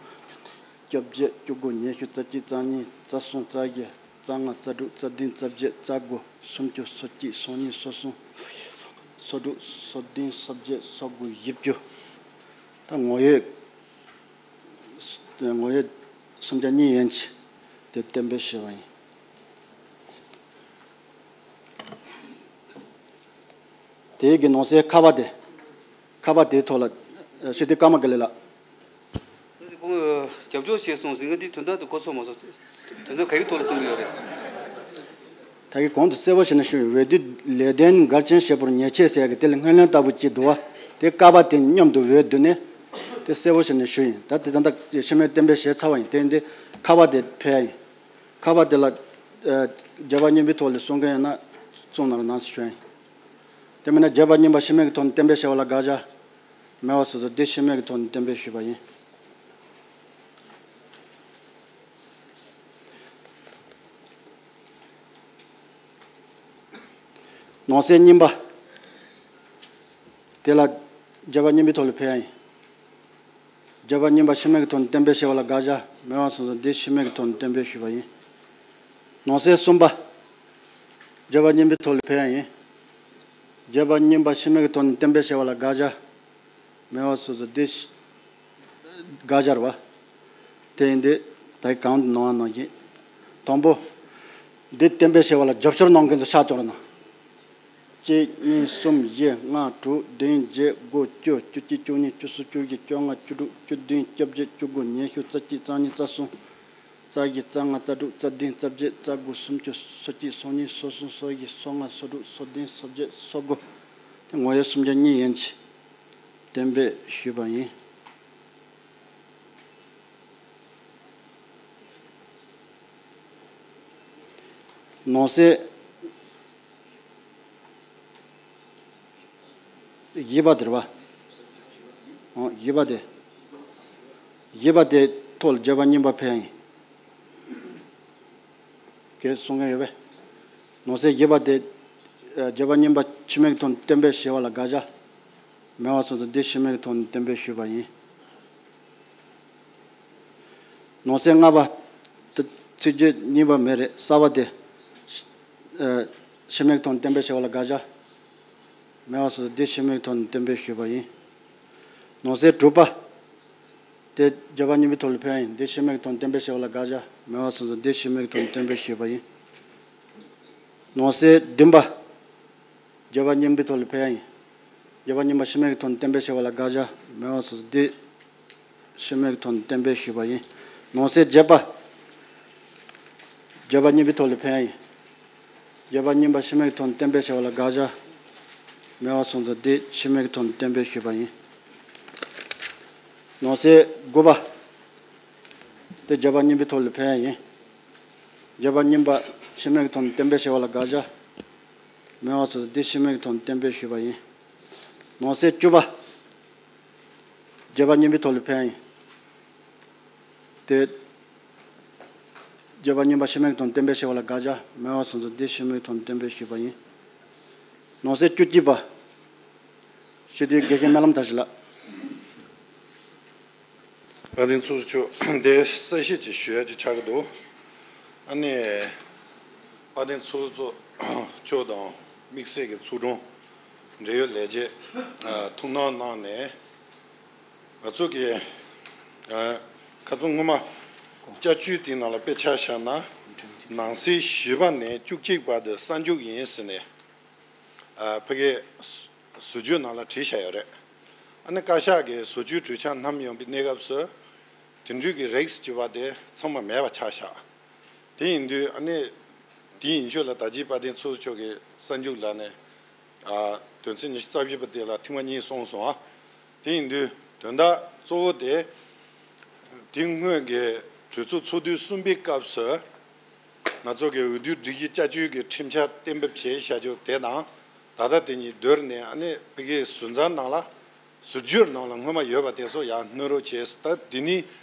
བཅོ་བརྒྱད་བཅུ་དགུ་ཉི་ཤུ་རྩ་གཅིག་རྩ་གཉིས་རྩ་གསུམ་རྩ་བཞི་རྩ་ལྔ་རྩ་དྲུག་རྩ་བདུན་རྩ་བརྒྱད་རྩ་དགུ་སུམ་ཅུ་སོ་གཅིག་སོ་གཉིས་སོ་གསུམ་སོ་དྲུག་སོ་བདུན་སོ་བརྒྱད་སོ་དགུ་བཞི་བཅུ། ད་ངོ་ཡོད་ངོ་ཡོད་སུམ་བརྒྱ་གཉིས་ཡན་ཆད་དེ་གཏན་འབེབས་བྱས་པ་ཡིན། དེའི་གི་ནང་གསེས་ཁ་པ་དེ། ཁ་པ་དེའི་ཐོག་ལ་ཨ་སྤྱི་འཐུས་ཀརྨ་དགེ་ལེགས་ལགས། ཁོང་རྒྱབ་སྐྱོར་བྱས་སོང་ཟེར་ང་འདི་དོན་དག་དེ་གོ་ཚོད་མ་སོང་། དོན་དག་ག་གི་ཐོག་ལ་གསུང་གི་ཡོད་རེད། ད་གི་གོང་དུ་གསལ་པོ་བྱས་ནས་ཞུ་ཡིན། འོས་བསྡུ་ལས་དོན་འགལ་རྐྱེན་བྱེད་པར་ཉེས་ཆད་ཟེར་ཡ་གི་དེ་ལ་སྔོན་གླེང་ལྟ་བུ་ཅིག་འདུག་བ། དེ་ཀ་པ་དེ་མཉམ་དུ་འོས་བསྡུ་ནས་དེ་གསལ་པོ་བྱས་ནས་ཞུ་ཡིན། ད་དེ་ད་ལྟ་ཕྱི་མའི་གཏན་འབེབས་བྱས་ཚར་བ་ཡིན། དེ་ཡིན་དེ་ཁ་པ་དེ་ཕེབས་ཡ་ཡིན། ཁ་པ་དེ་ལ་ཨ་རྒྱབ་པ་གཉིས་པའི་ཐོག་ལ་གསུང་མཁན་ཡོད་ན་གསུང་གནང་རོགས་གནང་ཞུ་ཡ་ཡིན། དེ་མིན་ན་བརྒྱད་པ་གཉིས་པ་ཤི་རྨས་ཀྱི་ཐོག་ནས་གཏན་འབེབས་བྱས་པ་ལ་དགག་བྱ་མེད་པ་སོ་སོ་དེ་ཤི་རྨས་ཀྱི་ཐོག་ནས་གཏན་འབེབས་ཞུས་པ་ཡིན། ནང་གསེས་གཉིས་པ། དེ་ལ་བརྒྱད་པ་གཉིས་པའི་ཐོག་ལ་ཕན་ཡ་ཡིན། བརྒྱད་པ་གཉིས་པ་ཤི་རྨས་ཀྱི་ཐོག་ནས་གཏན་འབེབས་བྱས་པ་ལ་དགག་བྱ་མེད་པ་སོང་ཙང་དེ་ཤི་རྨས་ཀྱི་ཐོག་ནས་གཏན་འབེབས་ཞུས་པ་ཡིན། ནང་གསེས་གསུམ་པ། བརྒྱད་པ་གཉིས་པའི་ཐོག་ལ་ཕན་ཡ་ཡིན། བརྒྱད་པ་གཉིས་པ་ཤི་རྨས་ཀྱི་ཐོག་ནས་གཏན་འབེབས་བྱས་པ་ལ་དགག་བྱ། མེད་པ་སོ་སོ་དེ་ཤི། དགག་བྱ་རེད་བ། དེ་ཡིན་དུས་ད་གང་དུ་ནང་བ་ནང་བཞིན། དང་པོ། འདི་གཏན་འབེབས་བྱས་པ་ལ་རྒྱབ་སྐྱོར་གནང་མཁན་ཚོ་ཕྱག་བཅོ་ར་ན། གཅིག་གཉིས་གསུམ་བཞི་ལྔ་དྲུག་བདུན་བརྒྱད་དགུ་བཅུ་བཅུ་གཅིག་བཅུ་གཉིས་བཅུ་གསུམ་བཅུ་བཞི་བཅོ་ལྔ་བཅུ་དྲུག་བཅུ་བདུན་བཅོ་བརྒྱད་བཅུ་དགུ་ཉི་ཤུ་རྩ་གཅིག་རྩ་གཉིས་རྩ་གསུམ། རྩ་བཞི་རྩ་ལྔ་རྩ་དྲུག་རྩ་བདུན་རྩ་བརྒྱད་རྩ་དགུ་སུམ་ཅུ་སོ་གཅིག་སོ་གཉིས་སོ་གསུམ་སོ་བཞི་སོ་ལྔ་སོ་དྲུག་སོ་བདུན་སོ་བརྒྱད་སོ་དགུ། དེ་ངོ་ཡོད་སུམ་བརྒྱ་གཉིས་ཡན་གྱི་གཏན་འབེབས་ཞུས་པ་ཡིན། ནང་གསེས་བཞི་པ་དེ་རེད་བ། ཨོ། བཞི་པ་དེ། བཞི་པ་དེ་ཐོག་ལ་བརྒྱད་པ་གཉིས་པ་ཕན་ཡིན། གས་གསུང་མཁན་ཡོད་པས། ནང་གསེས་བཞི་པ་དེ། ཨ། བརྒྱད་པ་གཉིས་པ་ཤི་རྨས་ཀྱི་ཐོག་ནས་གཏན་འབེབས་བྱས་པ་ལ་དགག་བྱ་མེད་པ་སོང་ཙང་དེ་ཤི་རྨས་ཀྱི་ཐོག་ནས་གཏན་འབེབས་ཞུས་པ་ཡིན། ནང་གསེས་ལྔ་པ། ཚིག་བརྗོད་གཉིས་པ་མེད་རེད། གསར་པ་དེ། ཨ། ཤི་རྨས་ཀྱི་ཐོག་ནས་གཏན་འབེབས་བྱས་པ་ལ་དགག་བྱ་མེད་པ་སོང་ཙང་དེ་ཤི་རྨས་ཀྱི་ཐོག་ནས་གཏན་འབེབས་ཞུས་པ་ཡིན། ནང་གསེས་དྲུག་པ། དེ་བརྒྱད་པ་གཉིས་པའི་ཐོག་ལ་ཕན་ཡིན། དེ་ཤི་རྨས་ཀྱི་ཐོག་ནས་གཏན་འབེབས་བྱས་པ་ལ་དགག་བྱ་མེད་པ་སོང་ཙང་དེ་ཤི་རྨས་ཀྱི་ཐོག་ནས་གཏན་འབེབས་ཞུས་པ་ཡིན། ནང་གསེས་བདུན་པ། བརྒྱད་པ་གཉིས་པའི་ཐོག་ལ་ཕན་ཡིན། བརྒྱད་པ་གཉིས་པ་ཤི་རྨས་ཀྱི་ཐོག་ནས་གཏན་འབེབས་བྱས་པ་ལ་དགག་བྱ་མེད་པ་སོང་ཙང་དེ་ཤི་རྨས་ཀྱི་ཐོག་ནས་གཏན་འབེབས་ཞུས་པ་ཡིན། ནང་གསེས་བརྒྱད་པ། བརྒྱད་པ་གཉིས་པའི་ཐོག་ལ་ཕན་ཡིན། བརྒྱད་པ་གཉིས་པ་ཤི་རྨས་ཀྱི་ཐོག་ནས་གཏན་འབེབས་བྱས་པ་ལ་དགག་བྱ་མེད་པ་སོང་ཙང་དེ་ཤི་རྨས་ཀྱི་ཐོག་ནས་གཏན་འབེབས་ཞུས་པ་ཡིན། ནང་གསེས་དགུ་པ། དེ་བརྒྱད་པ་གཉིས་པའི་ཐོག་ལ་ཕན་ཡིན། བརྒྱད་པ་གཉིས་པ་ཤི་རྨས་ཀྱི་ཐོག་ནས་གཏན་འབེབས་བྱས་པ་ལ་དགག་བྱ་མེད་པ་སོང་ཙང་དེ་ཤི་རྨས་ཀྱི་ཐོག་ནས་གཏན་འབེབས་ཞུས་པ་ཡིན། ནང་གསེས་བཅུ་པ། བརྒྱད་པ་གཉིས་པའི་ཐོག་ལ་ཕན་ཡིན། དེ། བརྒྱད་པ་གཉིས་པ་ཤི་རྨས་ཀྱི་ཐོག་ནས་གཏན་འབེབས་བྱས་པ་ལ་དགག་བྱ་མེད་པ་སོང་ཙང་དེ་ཤི་རྨས་ཀྱི་ཐོག་ནས་གཏན་འབེབས་ཞུས་པ་ཡིན། ནང་གསེས་བཅུ་གཅིག་པ། སྤྱི་འཐུས་དགེ་བཤེས་སྨོན་ལམ་དར་ཞིང་ལགས། དཔལ་ལྡན་ཚོགས་གཙོ་མཆོག་འདི་གསལ་བཤད་ཅིག་ཞུ་ཡ་ཅིག་ཆགས་ཀྱི་འདུག་ཨ་ནི། དཔལ་ལྡན་ཚོགས་གཙོ་མཆོག་དང་དམིགས་བསལ་གྱི་ཚོགས་དྲུང་འབྲེལ་ཡོད་ལས་བྱེད་ཐུགས་སྣང་གནང་ནས། ང་ཚོ་གི་ཨ། ཁ་སང་སྔོན་མ་བསྐྱར་བཅོས་དེའི་ནང་ལ་དཔེ་ཆ་བཞག་ན། ནང་གསེས་བཞི་པ་ནས་བཅུ་གཅིག་བར་དུ་གསར་འཇུག་ཡིན་ཟེར་ནས། ཨ། ཕ་གིའི་ཟུར་བརྗོད་ནང་ལ་བྲིས་བཞག་ཡོད་རེད། ཨ་ནི་བཀའ་ཤག་གིས་བཟོ་བཅོས་གྲོས་འཆར་བསྣམས་ཡོང་པའི་གནས་སྐབས་སུ། དེ་འདྲའི་གི་རིགས་ཅིག་བ་དེ་ཚང་མ་མེད་པ་ཆགས་བཞག་དེ་ཡིན་དུས་ཨ་ནི། དེ་ཡིན་ཆོས་ལ་ད་ཅི་དཔལ་ལྡན་ཚོགས་གཙོ་མཆོག་གིས་གསར་འཇུག་ལབ་ནས། ཨ། དོན་ཚན་ཉི་ཤུ་རྩ་བཞི་པ་དེ་ལ་ཐེངས་མ་གཉིས་སོང་སོང་ཨ། དེ་ཡིན་དུས་དོན་དག་གཙོ་བོ་དེ། དེ་སྔོན་གྱི་གྲོས་ཚོགས་ཚོགས་དུས་གསུམ་པའི་སྐབས་སུ། ང་ཚོ་གི་འོས་བསྡུའི་སྒྲིག་གཞི་བསྐྱར་བཅོས་ཀྱི་ཁྲིམས་འཆར་གཏན་འབེབས་བྱས་བཞག་རྒྱུ་དེ་དང་། ད་ལྟ་དེ་གཉིས་བསྡུར་ནས་ཨ་ནི་ཕ་གིའི་ཟུར་འཛར་ནང་ལ། ཟུར་བརྗོད་ནང་ལ་སྔོན་མ་ཡོད་པ་དེ་ཚོ་ཡང་སྣོན་རོགས་བྱས། ད་འདི་ནི་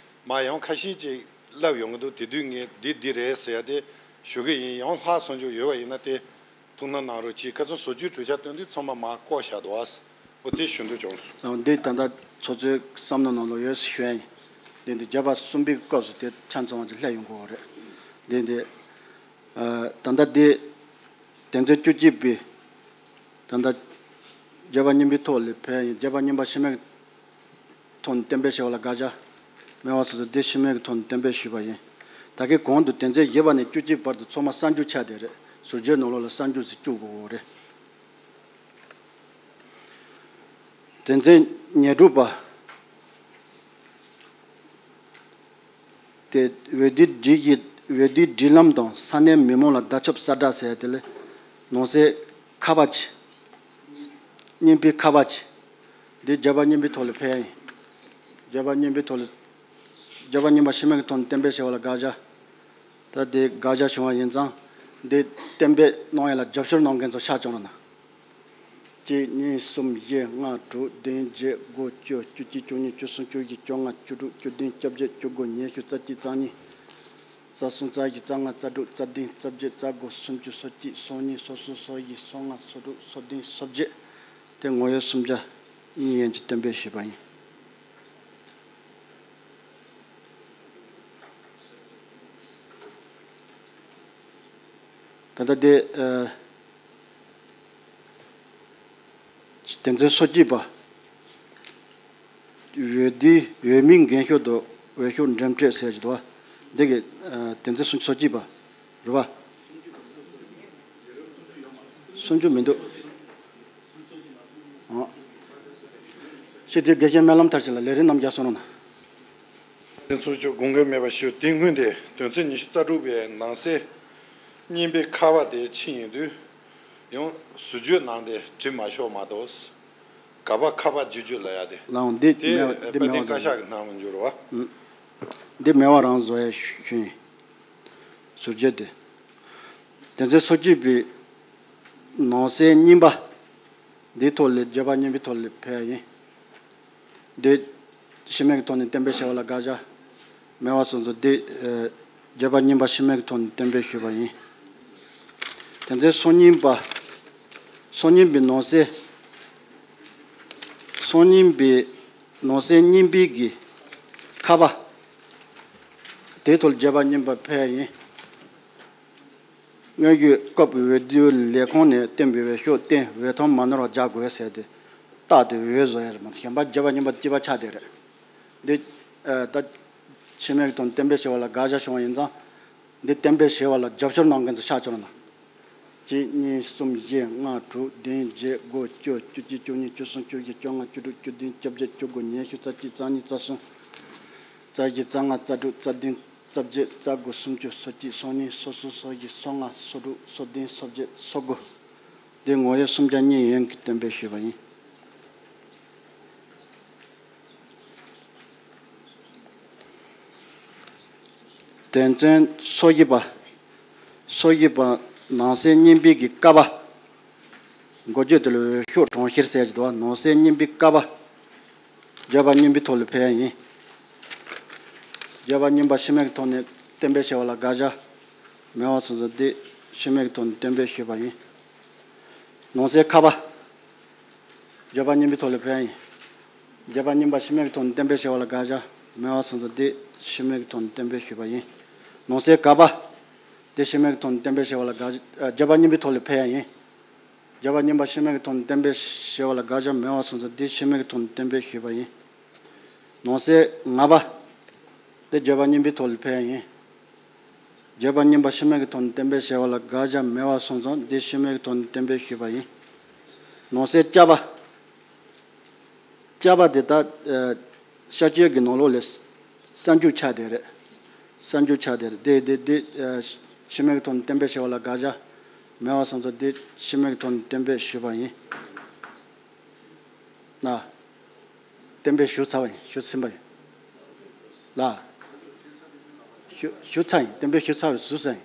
མ་ཡང་ཁ་ཤས་ཅིག་ལབ་ཡོང་གི་འདུག་དེ་དུས་ངས་འདི་འདི་རེད་ཟེར་ཡ་དེ་ཞུ་གི་ཡིན། ཡང་ལྷག་སོང་ཆོག་ཡོད་པ་ཡིན་ན་དེ་ཐུགས་སྣང་གནང་རོགས་གྱིས། ཁ་སང་བཟོ་བཅོས་གྲོས་འཆར་བཏོན་དུས་ཚང་མ་མར་བཀོད་བཞག་འདུག་ཨ། འོ་དེ་ཞུ་འདོད་བྱུང་སོང་། འདི་ད་ལྟ་ཚོགས་གཙོའི་བསམ་བློ་ནང་ལ་ཡོད་ཞུ་ཡ་ཡིན། འདི་འདི་བརྒྱ་པ་གསུམ་པའི་སྐབས་སུ་དེ་ཆ་ཚང་བ་ཅིག་སླེབས་ཡོང་གི་ཡོད་རེད། འདི་འདི། ཨ། ད་ལྟ་འདི། དོན་ཚན་བཅུ་གཅིག་པའི། ད་ལྟ། བརྒྱད་པ་གཉིས་པའི་ཐོག་ལ་ཕན་ཡིན། བརྒྱད་པ་གཉིས་པ་ཤི་རྨས་ཐོག་ནས་གཏན་འབེབས་བྱས་པ་ལ་དགག་བྱ་མེད་པ་སོང་ཙང་དེ་ཤི་རྨས་ཀྱི་ཐོག་ནས་གཏན་འབེབས་ཞུས་པ་ཡིན། ད་གིན་གོང་དུ་དོན་ཚན་བཞི་པ་ནས་བཅུ་གཅིག་བར་དུ་ཚང་མ་གསར་འཇུག་ཆགས་བསྡད་རེད། ཟུར་བརྗོད་ནང་ལོགས་ལ་གསར་འཇུག་ཟེར་བཅུག་དགོས་རེད། དོན་ཚན་ཉེར་དྲུག་པ། དེ་འོས་བསྡུའི་སྒྲིག་གཞི། འོས་བསྡུའི་སྒྲིག་ལམ་དང་ས་གནས་མི་མང་ལ་བརྡ་ཁྱབ་གསལ་བསྒྲགས་ཟེར་ཡ་དེ་ལ། ནང་གསེས་ཁ་པར་གྱི། གཉིས་པའི་ཁ་པར་གྱི། འདི་བརྒྱད་པ་གཉིས་པའི་ཐོག་ལ་ཕན་ཡ་ཡིན། བརྒྱད་པ་གཉིས་པའི་ཐོག་ལ། བརྒྱད་པ་གཉིས་པ་ཤི་རྨས་ཀྱི་ཐོག་ནས་གཏན་འབེབས་བྱས་པ་ལ་དགག་བྱ། ད་དེ་དགག་བྱ་བྱུང་བ་ཡིན་ཙང་། འདི་གཏན་འབེབས་གནང་ཡ་ལ་རྒྱབ་སྐྱོར་གནང་མཁན་ཚོ་ཕྱག་བཅོ་རོགས་གནང་། གཅིག་གཉིས་གསུམ་བཞི་ལྔ་དྲུག་བདུན་བརྒྱད་དགུ་བཅུ་བཅུ་གཅིག་བཅུ་གཉིས་བཅུ་གསུམ་བཅུ་བཞི་བཅོ་ལྔ་བཅུ་དྲུག་བཅུ་བདུན་བཅོ་བརྒྱད་བཅུ་དགུ་ཉི་ཤུ་རྩ་གཅིག་རྩ་གཉིས་རྩ་གསུམ་རྩ་བཞི་རྩ་ལྔ་རྩ་དྲུག་རྩ་བདུན་རྩ་བརྒྱད་རྩ་དགུ་སུམ་ཅུ་སོ་གཅིག་སོ་གཉིས་སོ་གསུམ་སོ་བཞི་སོ་ལྔ་སོ་དྲུག་སོ་བདུན་སོ་བརྒྱད། དེ་ངོ་ཡོད་སུམ་བརྒྱ་གཉིས་ཡན་གྱི་གཏན་འབེབས་ཞུས་པ་ཡིན། ད་ལྟ་དེ་ཨ། དོན་ཚན་སོ་གཅིག་པ། འོས་བསྡུའི་འོས་མིའི་འགན་ཤོག་དང་འོས་ཤོག་འགྲེམས་སྤྲོད་ཟེར་གྱི་འདུག་བ། འདི་གི་ཨ། དོན་ཚན་སོ་གཅིག་པ་རེད་བ། སུམ་ཅུ་མི་འདུག་ཨ། ཞེས་དེ་དགེ་བཤེས་སྨོན་ལམ་མཐར་ཕྱིན་ལགས་ལས་རིམ་རྣམས་ཀྱང་གསུང་རོགས་གནང་། དེ་ཚོ་ཆོས་དགོངས་འགལ་མེད་པ་ཞུ། དེ་སྔོན་དེ་དོན་ཚན་ཉི་ཤུ་རྩ་དྲུག་པའི་ནང་གསེས་གཉིས་པའི་ཁ་པ་དེ་ཕྱིན་ཡིན་དུས། ཡང་ཟུར་བརྗོད་ནང་དེ་བྲིས་མ་ཤོག་མ་གཏོགས། ག་པ་ཁ་པ་བརྗོད་རྒྱུ་ལ་ཡ་དེ། ལའང་འདི་དེ་མེད་པ་འདི་དཔལ་མེད་ལྡན་པ་བཀའ་ཤག་གི་ནང་མ་འཇུག་རོགས། འདི་མེད་པ་རང་བཟོ་ཡ་ཞུ་ཡིན། ཟུར་བརྗོད་དེ། དོན་ཚན་སོ་གཅིག་པའི་ནང་གསེས་གཉིས་པ། འདིའི་ཐོག་ལ་བརྗོད་པ་གཉིས་པའི་ཐོག་ལ་ཕེབས་ཡ་ཡིན། འདི་སྤྱི་མོས་ཀྱི་ཐོག་ནས་གཏན་འབེབས་བྱས་པ་ལ་དགག་བྱ་མེད་པ་སོང་ཙང་འདི་ཨ། བརྗོད་པ་གཉིས་པ་སྤྱི་མོས་ཀྱི་ཐོག་ནས་གཏན་འབེབས་ཞུས་པ་ཡིན། དེ་ཚེ་སང་ཉིན་པ། སང་ཉིན་པའི་ནང་གསེས། སང་ཉིན་པའི་ནང་གསེས་གཉིས་པའི་གི་ཁ་པ། དེའི་ཐོག་བརྗོད་པ་གཉིས་པ་ཕེབས་ཡིན། སྔོན་གྱི་སྐབས་འོས་བསྡུའི་ལས་ཁུངས་ནས་བཏོན་པའི་འོས་ཤོག་བརྟེན་འོས་ཐམ་མ་ནོར་བ་རྒྱག་དགོས་ཟེར་ཏེ། རྟགས་དེ་འོས་བཟོ་ཡ་རེད་མ་གཏོགས་གཞན་པ་བརྗོད་པ་གཉིས་པ་གཅིག་པ་ཆགས་བསྡད་རེད། འདི་ཨ། ད་སྤྱི་མོས་ཀྱི་ཐོག་ནས་གཏན་འབེབས་བྱས་པ་ལ་དགག་བྱ་བྱུང་བ་ཡིན་ཙང་། འདི་གཏན་འབེབས་བྱས་པ་ལ་རྒྱབ་སྐྱོར་གནང་མཁན་ཚོ་ཕྱག་ཕྱིར་གནང་། གཅིག་གཉིས་གསུམ་བཞི་ལྔ་དྲུག་བདུན་བརྒྱད་དགུ་བཅུ་བཅུ་གཅིག་བཅུ་གཉིས་བཅུ་གསུམ་བཅུ་བཞི་བཅོ་ལྔ་བཅུ་དྲུག་བཅུ་བདུན་བཅོ་བརྒྱད་བཅུ་དགུ་ཉི་ཤུ་རྩ་གཅིག་རྩ་གཉིས་རྩ་གསུམ། རྩ་བཞི་རྩ་ལྔ་རྩ་དྲུག་རྩ་བདུན་རྩ་བརྒྱད་རྩ་དགུ་སུམ་ཅུ་སོ་གཅིག་སོ་གཉིས་སོ་གསུམ་སོ་བཞི་སོ་ལྔ་སོ་དྲུག་སོ་བདུན་སོ་བརྒྱད་སོ་དགུ། འདི་ངོ་ཡོད་སུམ་བརྒྱ་གཉིས་ཡན་གྱི་གཏན་འབེབས་ཞུས་པ་ཡིན། དོན་ཚན་སོ་བཞི་པ། སོ་བཞི་པ་ནང་གསེས་གཉིས་པའི་གི་ཀ་པ། འགོ་བརྗོད་དེ་ལ་འོས་ཤོག་གྲངས་བཤེར་ཟེར་གྱི་འདུག་བ། ནང་གསེས་གཉིས་པའི་ཀ་པ། བརྗོད་པ་གཉིས་པའི་ཐོག་ལ་ཕེབས་ཡ་ཡིན། བརྗོད་པ་གཉིས་པ་སྤྱི་མོས་ཀྱི་ཐོག་ནས་གཏན་འབེབས་བྱས་པ་ལ་དགག་བྱ་མེད་པ་སོང་ཙང་འདི་སྤྱི་མོས་ཀྱི་ཐོག་ནས་གཏན་འབེབས་ཞུས་པ་ཡིན། ནང་གསེས་ཁ་པ། བརྗོད་པ་གཉིས་པའི་ཐོག་ལ་ཕེབས་ཡ་ཡིན། བརྗོད་པ་གཉིས་པ་སྤྱི་མོས་ཀྱི་ཐོག་ནས་གཏན་འབེབས་བྱས་པ་ལ་དགག་བྱ་མེད་པ་སོང་ཙང་འདི་སྤྱི་མོས་ཀྱི་ཐོག་ནས་གཏན་འབེབས་ཞུས་པ་ཡིན། ནང་གསེས་ག་པ། འདི་སྤྱི་མོས་ཀྱི་ཐོག་ནས་གཏན་འབེབས་བྱས་པ་ལ་དགག་བྱ་ཨ། བརྗོད་པ་གཉིས་པའི་ཐོག་ལ་ཕེབས་ཡ་ཡིན། བརྗོད་པ་གཉིས་པ་སྤྱི་མོས་ཀྱི་ཐོག་ནས་གཏན་འབེབས་བྱས་པ་ལ་དགག་བྱ་མེད་པ་སོང་ཙང་འདི་སྤྱི་མོས་ཀྱི་ཐོག་ནས་གཏན་འབེབས་ཞུས་པ་ཡིན། ནང་གསེས་ལྔ་པ། འདི་བརྗོད་པ་གཉིས་པའི་ཐོག་ལ་ཕེབས་ཡ་ཡིན། བརྗོད་པ་གཉིས་པ་སྤྱི་མོས་ཀྱི་ཐོག་ནས་གཏན་འབེབས་བྱས་པ་ལ་དགག་བྱ་མེད་པ་སོང་ཙང་འདི་སྤྱི་མོས་ཀྱི་ཐོག་ནས་གཏན་འབེབས་ཞུས་པ་ཡིན། ནང་གསེས་ཅ་པ། ཅ་པ་དེ་ད་ཨ། བསྐྱར་བཅོས་ཀྱི་ནང་ལོགས་ལ་གསར་འཇུག་ཆགས་བསྡད་རེད། གསར་འཇུག་ཆགས་བསྡད་རེད། དེ་དེ་དེ་ཨ། སྤྱི་མོས་ཀྱི་ཐོག་ནས་གཏན་འབེབས་བྱས་པ་ལ་དགག་བྱ་མེད་པ་སོང་ཙང་དེ་སྤྱི་མོས་ཀྱི་ཐོག་ནས་གཏན་འབེབས་ཞུས་པ་ཡིན། ལ། གཏན་འབེབས་ཞུས་ཚར་བ་ཡིན། ཞུས་ཟིན་པ་ཡིན། ལ། ཞུ་ཞུས་ཚར་ཡིན། གཏན་འབེབས་ཞུས་ཚར་བ་ཞུས་ཚར་ཡིན།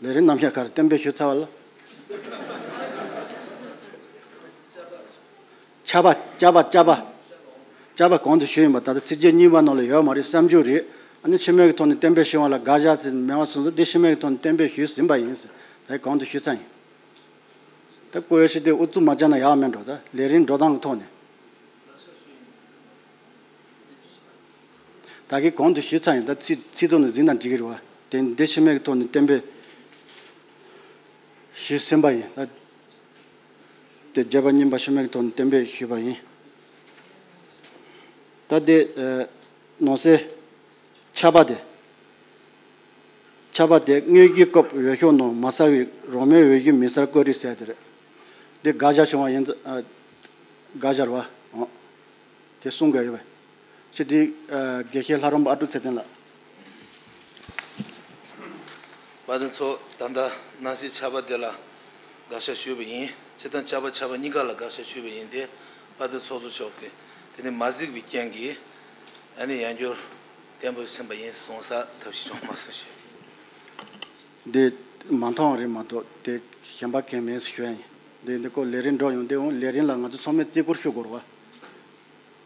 ལས་རིམ་རྣམ་གཞག་ག་རེ་གཏན་འབེབས་ཞུས་ཚར་བ་ལ། ཆ་པ་ཅ་པ་ཅ་པ། ཅ་པ་གོང་དུ་ཞུས་ཡིན་པ་ད་ལྟ་ཚིགས་བཅད་གཉིས་པ་ནང་ལ་ཡོད་མ་རེད། གསར་འཇུག་རེད། ཨ་ནི་སྤྱི་མོས་ཀྱི་ཐོག་ནས་གཏན་འབེབས་ཞུས་པ་ལ་དགག་བཞག་ཟེར་མེད་པ་སོང་ཙང་འདི་སྤྱི་མོས་ཀྱི་ཐོག་ནས་གཏན་འབེབས་ཞུས་ཟིན་པ་ཡིན་ཟེར་ད་གོང་དུ་ཞུས་ཚར་ཡིན། ད་ཀུ་རེ་ཤི་དེ་ཨུ་ཚུགས་མ་བྱས་ན་ཡག་མེད་འགྲོ། ད་ལས་རིམ་འགྲོ་སྟངས་ཀྱི་ཐོག་ནས། ད་གིན་གོང་དུ་ཞུས་ཚར་ཡིན། ད་ཚིག་ཚིག་ཐོག་ནས་འཛིན་དང་འགྲིག་གི་རེད་བ། དེ་འདི་སྤྱི་མོས་ཀྱི་ཐོག་ནས་གཏན་འབེབས་ཞུས་ཟིན་པ་ཡིན། ད་དེ་བརྗོད་པ་གཉིས་པ་སྤྱི་མོས་ཀྱི་ཐོག་ནས་གཏན་འབེབས་ཞུས་པ་ཡིན། ད་དེ་ཨ། ནང་གསེས་ཆ་པ་དེ། ཆ་པ་དེ་དངོས་ཀྱི་སྐབས་འོས་ཤོག་ནང་མ་གསལ་བའི་རང་མོས་འོས་གཞི་མི་གསལ་བཀོད་རིས་ཟེར་དེ་རེད། འདི་དགག་བཞག་བྱུང་བ་ཡིན་ཙང་ཨ། དགག་བཞག་རེད་བ། འོ། དེ་གསུང་དགོས་ཡོད་པས། ཅི་སྟེ་ཨ། དགེ་བཤེས་ལྷ་རམས་པ་ཨ་ཀྲུག་ཚེ་བརྟན་ལགས། དཔལ་ལྡན་ཚོགས། ད་ལྟ་ནང་གསེས་ཆ་པ་དེ་ལ་དགག་བཞག་ཞུས་པ་ཡིན། སྤྱིར་བཏང་ཆ་པ་ཆ་པ་གཉིས་ཀ་ལ་དགག་བཞག་ཞུས་པ་ཡིན་ཏེ། དཔལ་ལྡན་ཚོགས་གཙོ་མཆོག་གིས་དེ་ནི་མ་གཟིགས་པའི་རྐྱེན་གྱིས་ཨ་ནི་ཡང་བསྐྱར་གཏན་འབེབས་ཟིན་པ་ཡིན་གསུངས་ས་ཐབས་ཤེས་བྱུང་མ་སོང་ཞུ། འདི་མ་མཐོང་རེད་མ་གཏོགས་དེ་གཞན་པ་གང་མིན་ཞུ་ཡ་ཡིན། འདི་འདི་སྐོར་ལས་རིམ་འགྲོ་ཡོང་དུས་འོང་ལས་རིམ་ལ་ང་ཚོ་ཚང་མས་བརྩི་བཀུར་ཞུ་དགོས་རེད་བ།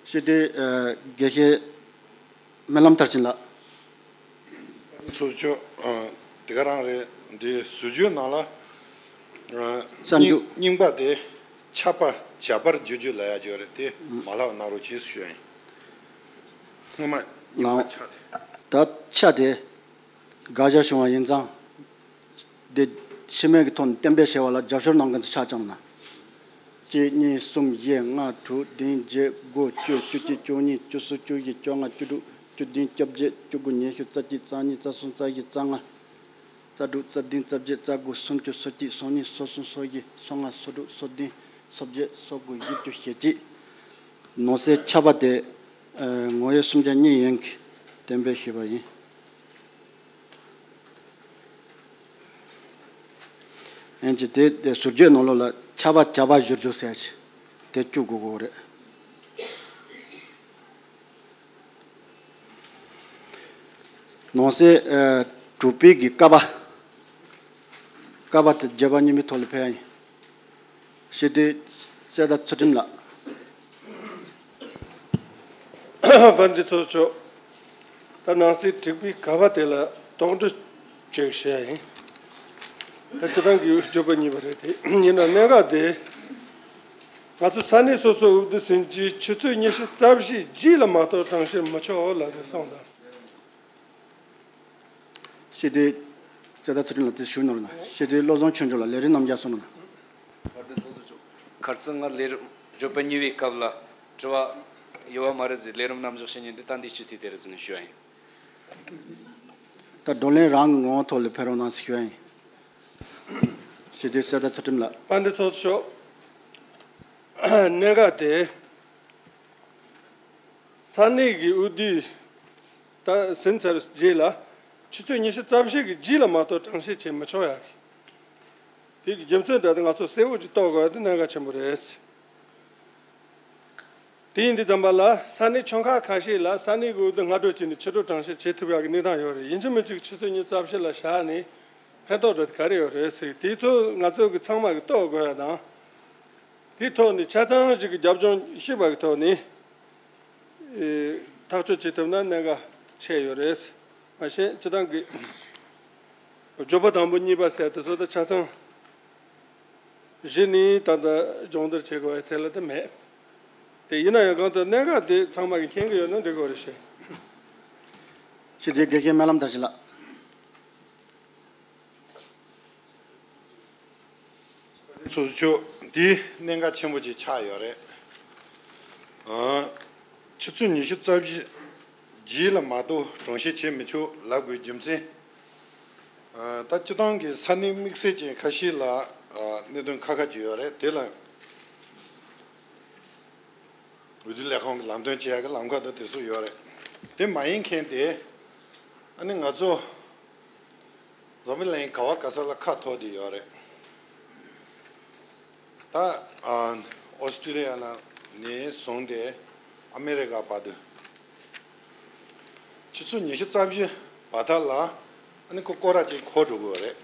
ཞེས་དེ་དགེ་བཤེས་སྨོན་ལམ་མཐར་ཕྱིན་ལགས། ཚོགས་གཙོ། ཨ། དེ་ག་རང་རེད། འདི་ཟུར་བརྗོད་ནང་ལ། ཨ། གསར་འཇུག་རྙིང་རྙིང་པ་དེ་ཆགས་པ་བྱ་བར་བསྒྱུར་རྒྱུ་ལབ་ཡ་ཅིག་ཡོད་རེད། དེ་མ་ལབ་གནང་རོགས་གྱིས་ཞུ་ཡ་ཡིན། སྔོན་མ་རྙིང་པ་ལའང་ཆགས་དེ། ད་ཆགས་དེ་དགག་བཞག་བྱུང་བ་ཡིན་ཙང་། དེ་ཕྱི་མའི་གི་ཐོག་ནས་གཏན་འབེབས་བྱས་པ་ལ་རྒྱབ་སྐྱོར་གནང་མཁན་ཚོ་ཆ་བཅངས་ན། གཅིག་གཉིས་གསུམ་བཞི་ལྔ་དྲུག་བདུན་བརྒྱད་དགུ་བཅུ་བཅུ་གཅིག་བཅུ་གཉིས་བཅུ་གསུམ་བཅུ་བཞི་བཅོ་ལྔ་བཅུ་དྲུག་བཅུ་བདུན་བཅོ་བརྒྱད་བཅུ་དགུ་ཉི་ཤུ་རྩ་གཅིག་རྩ་གཉིས་རྩ་གསུམ་རྩ་བཞི་རྩ་ལྔ། རྩ་དྲུག་རྩ་བདུན་རྩ་བརྒྱད་རྩ་དགུ་སུམ་ཅུ་སོ་གཅིག་སོ་གཉིས་སོ་གསུམ་སོ་བཞི་སོ་ལྔ་སོ་དྲུག་སོ་བདུན་སོ་བརྒྱད་སོ་དགུ་བཞི་བཅུ་ཞེ་གཅིག་ནང་གསེས་ཆགས་པ་དེ། ཨ། ངོ་བོའི་སུམ་ཆ་གཉིས་ཡན་གྱིས་གཏན་འབེབས་ཞུས་པ་ཡིན། ཡན་གྱིས་དེ་དེ་ཟུར་བརྗོད་ནང་ལོགས་ལ་ཆགས་པ་བྱ་བར་བསྒྱུར་རྒྱུ་ཟེར་ཞིག་དེ་བཅུག་དགོས་ཀྱི་རེད། ནང་གསེས། ཨ། དྲུག་པའི་གི་ཀ་པ། ཀ་པ་དེ་བརྗོད་པ་རྙིང་པའི་ཐོག་ལ་ཕེབས་ཡ་ཡིན། སྤྱི་འཐུས་གསེར་རྟ་ཚུལ་ཁྲིམས་ལགས། དཔལ་ལྡན་ཚོགས་གཙོ། ད་ནང་གསེས་དྲུག་པའི་ཀ་པ་དེ་ལ་དོགས་འདྲི་ཅིག་བྱེད་ཡ་ཡིན། ད་སྤྱི་བཏང་གི་བརྗོད་པ་རྙིང་པ་རེད་དེ། ཡིན་ན་གནད་འགག་དེ། ང་ཚོ་ས་གནས་སོ་སོའི་འོས་བསྡུ་ཟིན་རྗེས་ཆུ་ཚོད་ཉི་ཤུ་རྩ་བཞིའི་རྗེས་ལ་མ་གཏོགས་གྲངས་བཤེར་མི་ཆོག་ལབ་ནས་གསུངས་དང་། སྤྱི་འཐུས་གསེར་རྟ་ཚུལ་ཁྲིམས་ལགས་དེ་ཞུ་ནོར་ན། སྤྱི་འཐུས་བློ་བཟང་ཆོས་འབྱོར་ལགས་ལས་རིམ་རྣམས་རྒྱབ་སོང་ནོར་ན། ཁར་ཚང་ང་ལས་རིམ་བརྗོད་པ་གཉིས་པའི་སྐབས་ལ་དྲི་བ་ཡོད་པ་མ་རེད་ཟེར། ལས་རིམ་རྣམ་གཞག་བྱེད་མཁན་འདི་ད་འདི་སྤྱི་འཐུས་དེ་རེད་ཟེར་ནས་ཞུ་ཡ་ཡིན། ད་བགྲོ་གླེང་རང་གི་ངོ་བོ་ཐོག་ལ་ཕེབས་རོགས་གནང་ཟེར་ཞུ་ཡ་ཡིན། སྤྱི་འཐུས་གསེར་རྟ་ཚུལ་ཁྲིམས་ལགས། དཔལ་ལྡན་ཚོགས་གཙོ། གནད་འགག་དེ། ས་གནས་ཀྱི་འོས་བསྡུ་ད་ཟིན་ཚར་རྗེས་ལ་ཆུ་ཚོད་ཉི་ཤུ་རྩ་བཞི་གི་རྗེས་ལ་མ་གཏོགས་གྲངས་བཤེར་བྱེད་མི་ཆོག་ཡ་གི། དེ་གི་རྒྱུ་མཚན་འདྲ་དེ་ང་ཚོ་གསལ་བོ་ཅིག་རྟོགས་དགོས་ཡ་དེ་གནད་འགག་ཆེན་པོ་རེད། དེ་ཡིན་དུས་ཙམ་པ་ལ་ས་གནས་ཆུང་ཁག་ཁ་ཤས་ལ་ས་གནས་ཀྱི་འོས་བསྡུ་སྔ་དྲོ་བྱས་ནས་ཕྱི་དྲོ་གྲངས་བཤེར་བྱེད་ཐུབ་ཡག་གི་གནས་སྟངས་ཡོད་རེད། ཡིན་གཅིག་མིན་གཅིག་ཆུ་ཚོད་ཉི་ཤུ་རྩ་བཞི་ལ་བཞག་ནས་ཕན་ཐོགས་འདྲ་དེ་ག་རེ་ཡོད་རེད་ཟེར། དེ་ཚོ་ང་ཚོ་གི་ཚང་མ་གི་རྟོགས་དགོས་ཡ་དང་། དེའི་ཐོག་ནས་ཆ་ཚང་ཞིག་གི་རྒྱབ་ལྗོངས་ཤེས་པ་གི་ཐོག་ནས་ཨེ་ཐག་གཅོད་བྱེད་ཐུབ་ན་གནད་འགག་ཆེ་ཡོད་རེད། མ་གཞི་སྤྱི་བཏང་གི་བརྗོད་པ་དང་པོ་གཉིས་པ་ཟེར་དེ་ཚོ་ད་ཆ་ཚང་གཞི་ནས་ད་ལྟ་སྦྱོང་བརྡར་བྱེད་དགོས་པའི་ཚད་ལ་ད་མེད། དེ་ཡིན་ན་ཡང་གང་ལྟར་གནད་འགག་དེ་ཚང་མ་གིས་མཁྱེན་གྱི་ཡོད་ན་འགྲིག་གི་རེད་ཤག་སྤྱི་འཐུས་དགེ་བཤེས་སྨོན་ལམ་མཐར་ཕྱིན་ལགས། ཚོགས་གཙོ། འདི་གནད་འགག་ཆེན་པོ་ཅིག་ཆགས་ཡོད་རེད། ཨ། ཆུ་ཚོད་ཉི་ཤུ་རྩ་བཞི་རྗེས་ལ་མ་གཏོགས་གྲངས་བཤེར་བྱེད་མི་ཆོག་ལབ་དགོས་རྒྱུ་མཚན། ཨ། ད་སྤྱི་བཏང་གི་ས་གནས་དམིགས་བསལ་ཅན་ཁ་ཤས་ལ། ཨ། གནད་དོན་ཁ་ཁ་ཅིག་ཡོད་རེད། དེ་ལ་འོས་བསྡུ་ལས་ཁུངས་ཀྱི་ལམ་སྟོན་བྱེད་ཡག་གི་ལམ་ཁ་དང་དེ་ཚོ་ཡོད་རེད། དེ་མ་ཡིན་མཁན་དེ། ཨ་ནི་ང་ཚོ་འཛམ་བུ་གླིང་ག་བ་ག་ས་ལ་ཁ་འཐོར་བསྡད་ཡོད་རེད། ད། ཨ། ཨོ་སི་ཀྲི་ལི་ཡ་ནས་བཟུང་སྟེ་ཨ་མེ་རི་ཀ་བར་དུ་ཆུ་ཚོད་ཉི་ཤུ་རྩ་བཞི་བར་ཐག་ལ་ཨ་ནི་ཁོ་སྐོར་ར་ཅིག་འཁོར་འགྲོ་གི་ཡོད་རེད།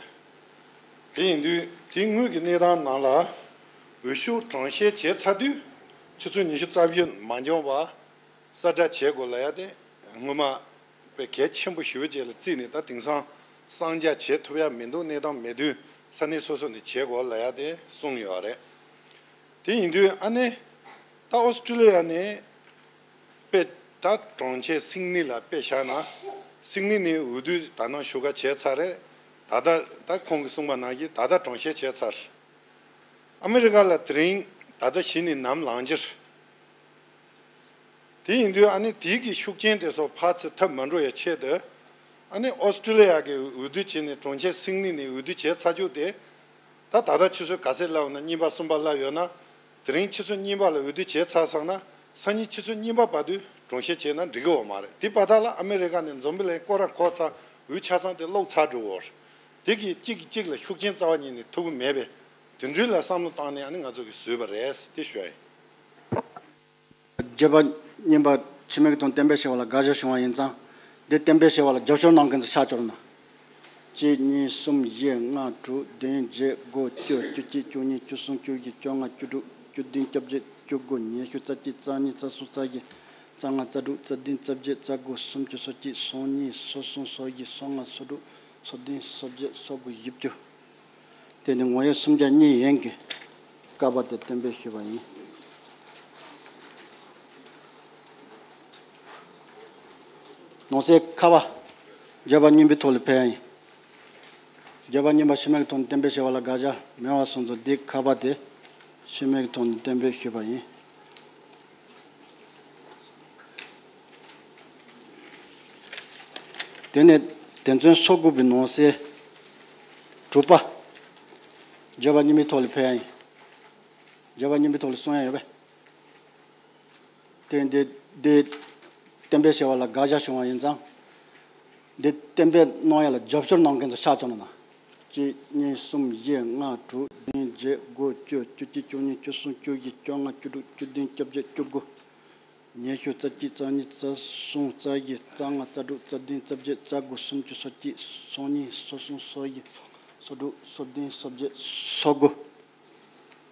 དེ་ཡིན་དུས་དེ་སྔོན་གྱི་གནས་སྟངས་ནང་ལ་འོས་ཤོག་གྲངས་བཤེར་བྱས་ཚར་དུས་ཆུ་ཚོད་ཉི་ཤུ་རྩ་བཞི་མ་འགྱངས་པར་གསལ་བསྒྲགས་བྱེད་དགོས་ལབ་ཡ་དེ་སྔོན་མ་དཔེ་གལ་ཆེན་པོ་ཞེ་པོ་ཅིག་ལ་བརྩིས་ནས། ད་དེང་སང་གསང་རྒྱ་བྱེད་ཐུབ་ཡ་མི་འདུག་གནས་སྟངས་མེད་དུས་ས་གནས་སོ་སོ་ནས་བྱེད་དགོས་ལབ་ཡ་དེ་གསུངས་ཡོད་རེད། དེ་ཡིན་དུས་ཨ་ནི་ད་ཨོ་སི་ཀྲི་ལི་ཡ་ནས་དཔེ་ད་གྲོང་ཁྱེར་སིད་ནི་ལ་དཔེ་བཞག་ན། སིད་ནི་ནས་འོས་བསྡུ་ད་ནང་ཞུགས་སྐར་བྱས་ཚར་རེད། ད་ལྟ་ད་ཁོང་གིས་གསུངས་པ་ནང་བཞིན་ད་ལྟ་གྲངས་བཤེར་བྱས་ཚར། ཨ་མེ་རི་ཀ་ལ་དེ་རིང་ད་ལྟ་གཞི་ནས་ནམ་ལངས་ཕྱིར། དེ་ཡིན་དུས་ཨ་ནི་དེའི་གི་ཤུགས་རྐྱེན་དེ་ཚོ་ཕར་ཚུར་ཐལ་མ་འགྲོ་ཡའི་ཆེད་དུ། ཨ་ནི་ཨོ་སི་ཀྲི་ལི་ཡ་གི་འོས་བསྡུ་བྱས་ནས་གྲོང་ཁྱེར་སིད་ནི་ནས་འོས་བསྡུ་བྱས་ཚར་རྒྱུ་དེ། ད་ད་ལྟ་ཆུ་ཚོད་ག་ཚོད་ལབ་ན་གཉིས་པ་གསུམ་པ་ལབ་ཡོད་ན། དེ་རིང་ཆུ་ཚོད་གཉིས་པ་ལ་འོས་བསྡུ་བྱས་ཚར་སོང་ན་སང་ཉིན་ཆུ་ཚོད་གཉིས་པ་བར་དུ་གྲོང་བཤེར་བྱས་ན་འགྲིག་གི་ཡོད་མ་རེད། དེ་བར་ཐག་ལ་ཨ་མེ་རི་ཀ་ནས་འཛམ་བུ་གླིང་སྐོར་ར་འཁོར་ཚར། འོས་ཆ་ཚང་དེ་ཀློག་ཚར་འགྲོ་གི་ཡོད་རེད། དེ་གིས་གཅིག་གིས་གཅིག་ལ་ཤུགས་རྐྱེན་རྩ་བ་ཉིད་ནས་ཐུབ་ཀྱི་མེད་པས། དེ་འདྲའི་ལ་བསམ་བློ་བཏང་ནས་ཨ་ནི་ང་ཚོ་གིས་བཟོས་པ་རེད་དེ་ཞུ་ཡ་ཡིན། བརྗོད་པ་རྙིང་པ་ཕྱི་མིག་དང་གཏན་འབེབས་བྱས་པ་ལ་དགག་བཞག་བྱུང་བ་ཡིན་ཙང་། འདི་གཏན་འབེབས་བྱས་པ་ལ་རྒྱབ་སྐྱོར་གནང་མཁན་ཚོ་ཕྱག་སྐྱོར་གནང་། གཅིག་གཉིས་གསུམ་བཞི་ལྔ་དྲུག་བདུན་བརྒྱད་དགུ་བཅུ་བཅུ་གཅིག་བཅུ་གཉིས་བཅུ་གསུམ་བཅུ་བཞི་བཅོ་ལྔ་བཅུ་དྲུག་བཅུ་བདུན་བཅོ་བརྒྱད་བཅུ་དགུ་ཉི་ཤུ་རྩ་གཅིག་རྩ་གཉིས་རྩ་གསུམ་རྩ་བཞི་རྩ་ལྔ་རྩ་དྲུག་རྩ་བདུན་རྩ་བརྒྱད་རྩ་དགུ་སུམ་ཅུ་སོ་གཅིག་སོ་གཉིས་སོ་གསུམ་སོ་བཞི་སོ་ལྔ་སོ་དྲུག་སོ་བདུན་སོ་བརྒྱད་སོ་དགུ་བཞི་བཅུ། དེ་ནི་ངོ་ཡོད་སུམ་བརྒྱ་གཉིས་ཡན་གྱི་ཀ་པ་དེ་གཏན་འབེབས་ཞུས་པ་ཡིན། ནང་གསེས་ཁ་པ། བརྗོད་པ་རྙིང་པའི་ཐོག་ལ་ཕེབས་ཡ་ཡིན། བརྗོད་པ་རྙིང་པ་ཤུལ་མེད་ཀྱི་ཐོག་ནས་གཏན་འབེབས་བྱས་པ་ལ་དགག་བྱ་མེད་པ་སོང་ཙང་འདི་ཁ་པ་དེ་ཤུལ་མེད་ཀྱི་ཐོག་ནས་གཏན་འབེབས་ཞུས་པ་ཡིན། དེ་ནས་དོན་ཚན་སོ་དགུ་པའི་ནང་གསེས་དྲུག་པ། བརྗོད་པ་རྙིང་པའི་ཐོག་ལ་ཕེབས་ཡ་ཡིན། བརྗོད་པ་རྙིང་པའི་ཐོག་ལ་གསུང་ཡ་ཡོད་པས། དེ་འདི་འདི་གཏན་འབེབས་བྱས་པ་ལ་དགག་བྱ་བྱུང་བ་ཡིན་ཙང་། འདི་གཏན་འབེབས་གནང་ཡ་ལ་རྒྱབ་སྐྱོར་གནང་མཁན་ཚོ་ཕྱག་བྱུང་ན་ན། གཅིག་གཉིས་གསུམ་བཞི་ལྔ་དྲུག་བདུན་བརྒྱད་དགུ་བཅུ་བཅུ་གཅིག་བཅུ་གཉིས་བཅུ་གསུམ་བཅུ་བཞི་བཅོ་ལྔ་བཅུ་དྲུག་བཅུ་བདུན་བཅོ་བརྒྱད་བཅུ་དགུ། ཉི་ཤུ་རྩ་གཅིག་རྩ་གཉིས་རྩ་གསུམ་རྩ་བཞི་རྩ་ལྔ་རྩ་དྲུག་རྩ་བདུན་རྩ་བརྒྱད་རྩ་དགུ་སུམ་ཅུ་སོ་གཅིག་སོ་གཉིས་སོ་གསུམ་སོ་བཞི་སོ་དྲུག་སོ་བདུན་སོ་བརྒྱད་སོ་དགུ།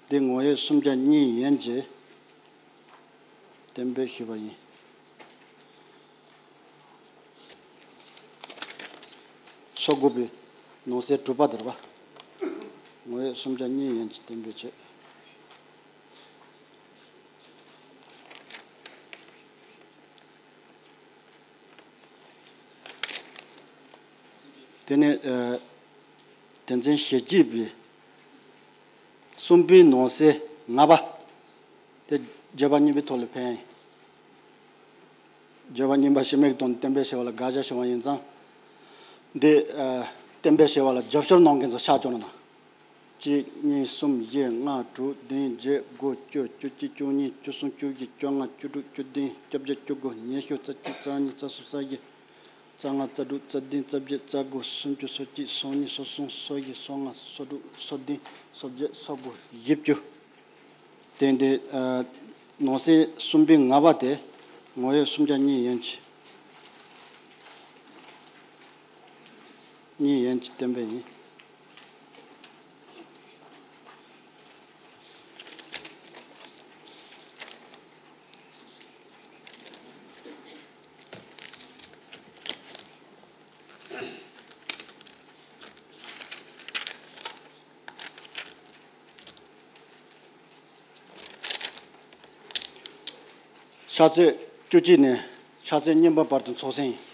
འདི་ངོ་ཡོད་སུམ་བརྒྱ་གཉིས་ཡན་གྱིས་གཏན་འབེབས་ཞུས་པ་ཡིན། སོ་དགུ་པའི་ནང་གསེས་དྲུག་པ་དེ་རེད་པ། ངོ་ཡོད་སུམ་བརྒྱ་གཉིས་ཡན་གྱིས་གཏན་འབེབས་བྱས། དེ་ནས་ཨ། དོན་ཚན་ཞེ་གཅིག་པའི་གསུམ་པའི་ནང་གསེས་ལྔ་པ། དེ་བརྗོད་པ་རྙིང་པའི་ཐོག་ལ་ཕེབས་ཡིན། བརྗོད་པ་རྙིང་པ་ཤུལ་མེད་ཀྱི་ཐོག་ནས་གཏན་འབེབས་བྱས་པ་ལ་དགག་བྱ་བྱུང་བ་ཡིན་ཙང་། འདི་ཨ། གཏན་འབེབས་བྱས་པ་ལ་རྒྱབ་སྐྱོར་གནང་མཁན་ཚོ་ཕྱག་བྱུང་ན་ན། གཅིག་གཉིས་གསུམ་བཞི་ལྔ་དྲུག་བདུན་བརྒྱད་དགུ་བཅུ་བཅུ་གཅིག་བཅུ་གཉིས་བཅུ་གསུམ་བཅུ་བཞི་བཅོ་ལྔ་བཅུ་དྲུག་བཅུ་བདུན་བཅོ་བརྒྱད་བཅུ་དགུ་ཉི་ཤུ་རྩ་གཅིག་རྩ་གཉིས་རྩ་གསུམ་རྩ་བཞི་རྩ་ལྔ་རྩ་དྲུག་རྩ་བདུན་རྩ་བརྒྱད་རྩ་དགུ་སུམ་ཅུ་སོ་གཅིག་སོ་གཉིས་སོ་གསུམ་སོ་བཞི་སོ་ལྔ་སོ་དྲུག་སོ་བདུན་སོ་བརྒྱད་སོ་དགུ་བཞི་བཅུ། དེ་འདི་ཨ། ནང་གསེས་གསུམ་པའི་ལྔ་པ་དེ་ངོ་ཡོད་སུམ་བརྒྱ་གཉིས་ཡན་གྱིས། གཉིས་ཡན་གྱིས་གཏན་འབེབས་ཡིན། ཕྱག་ཚོད་བཅུ་གཅིག་ནས་ཕྱག་ཚོད་གཉིས་པ་བར་དུ་ཚོགས་ཟིན་ཡིན།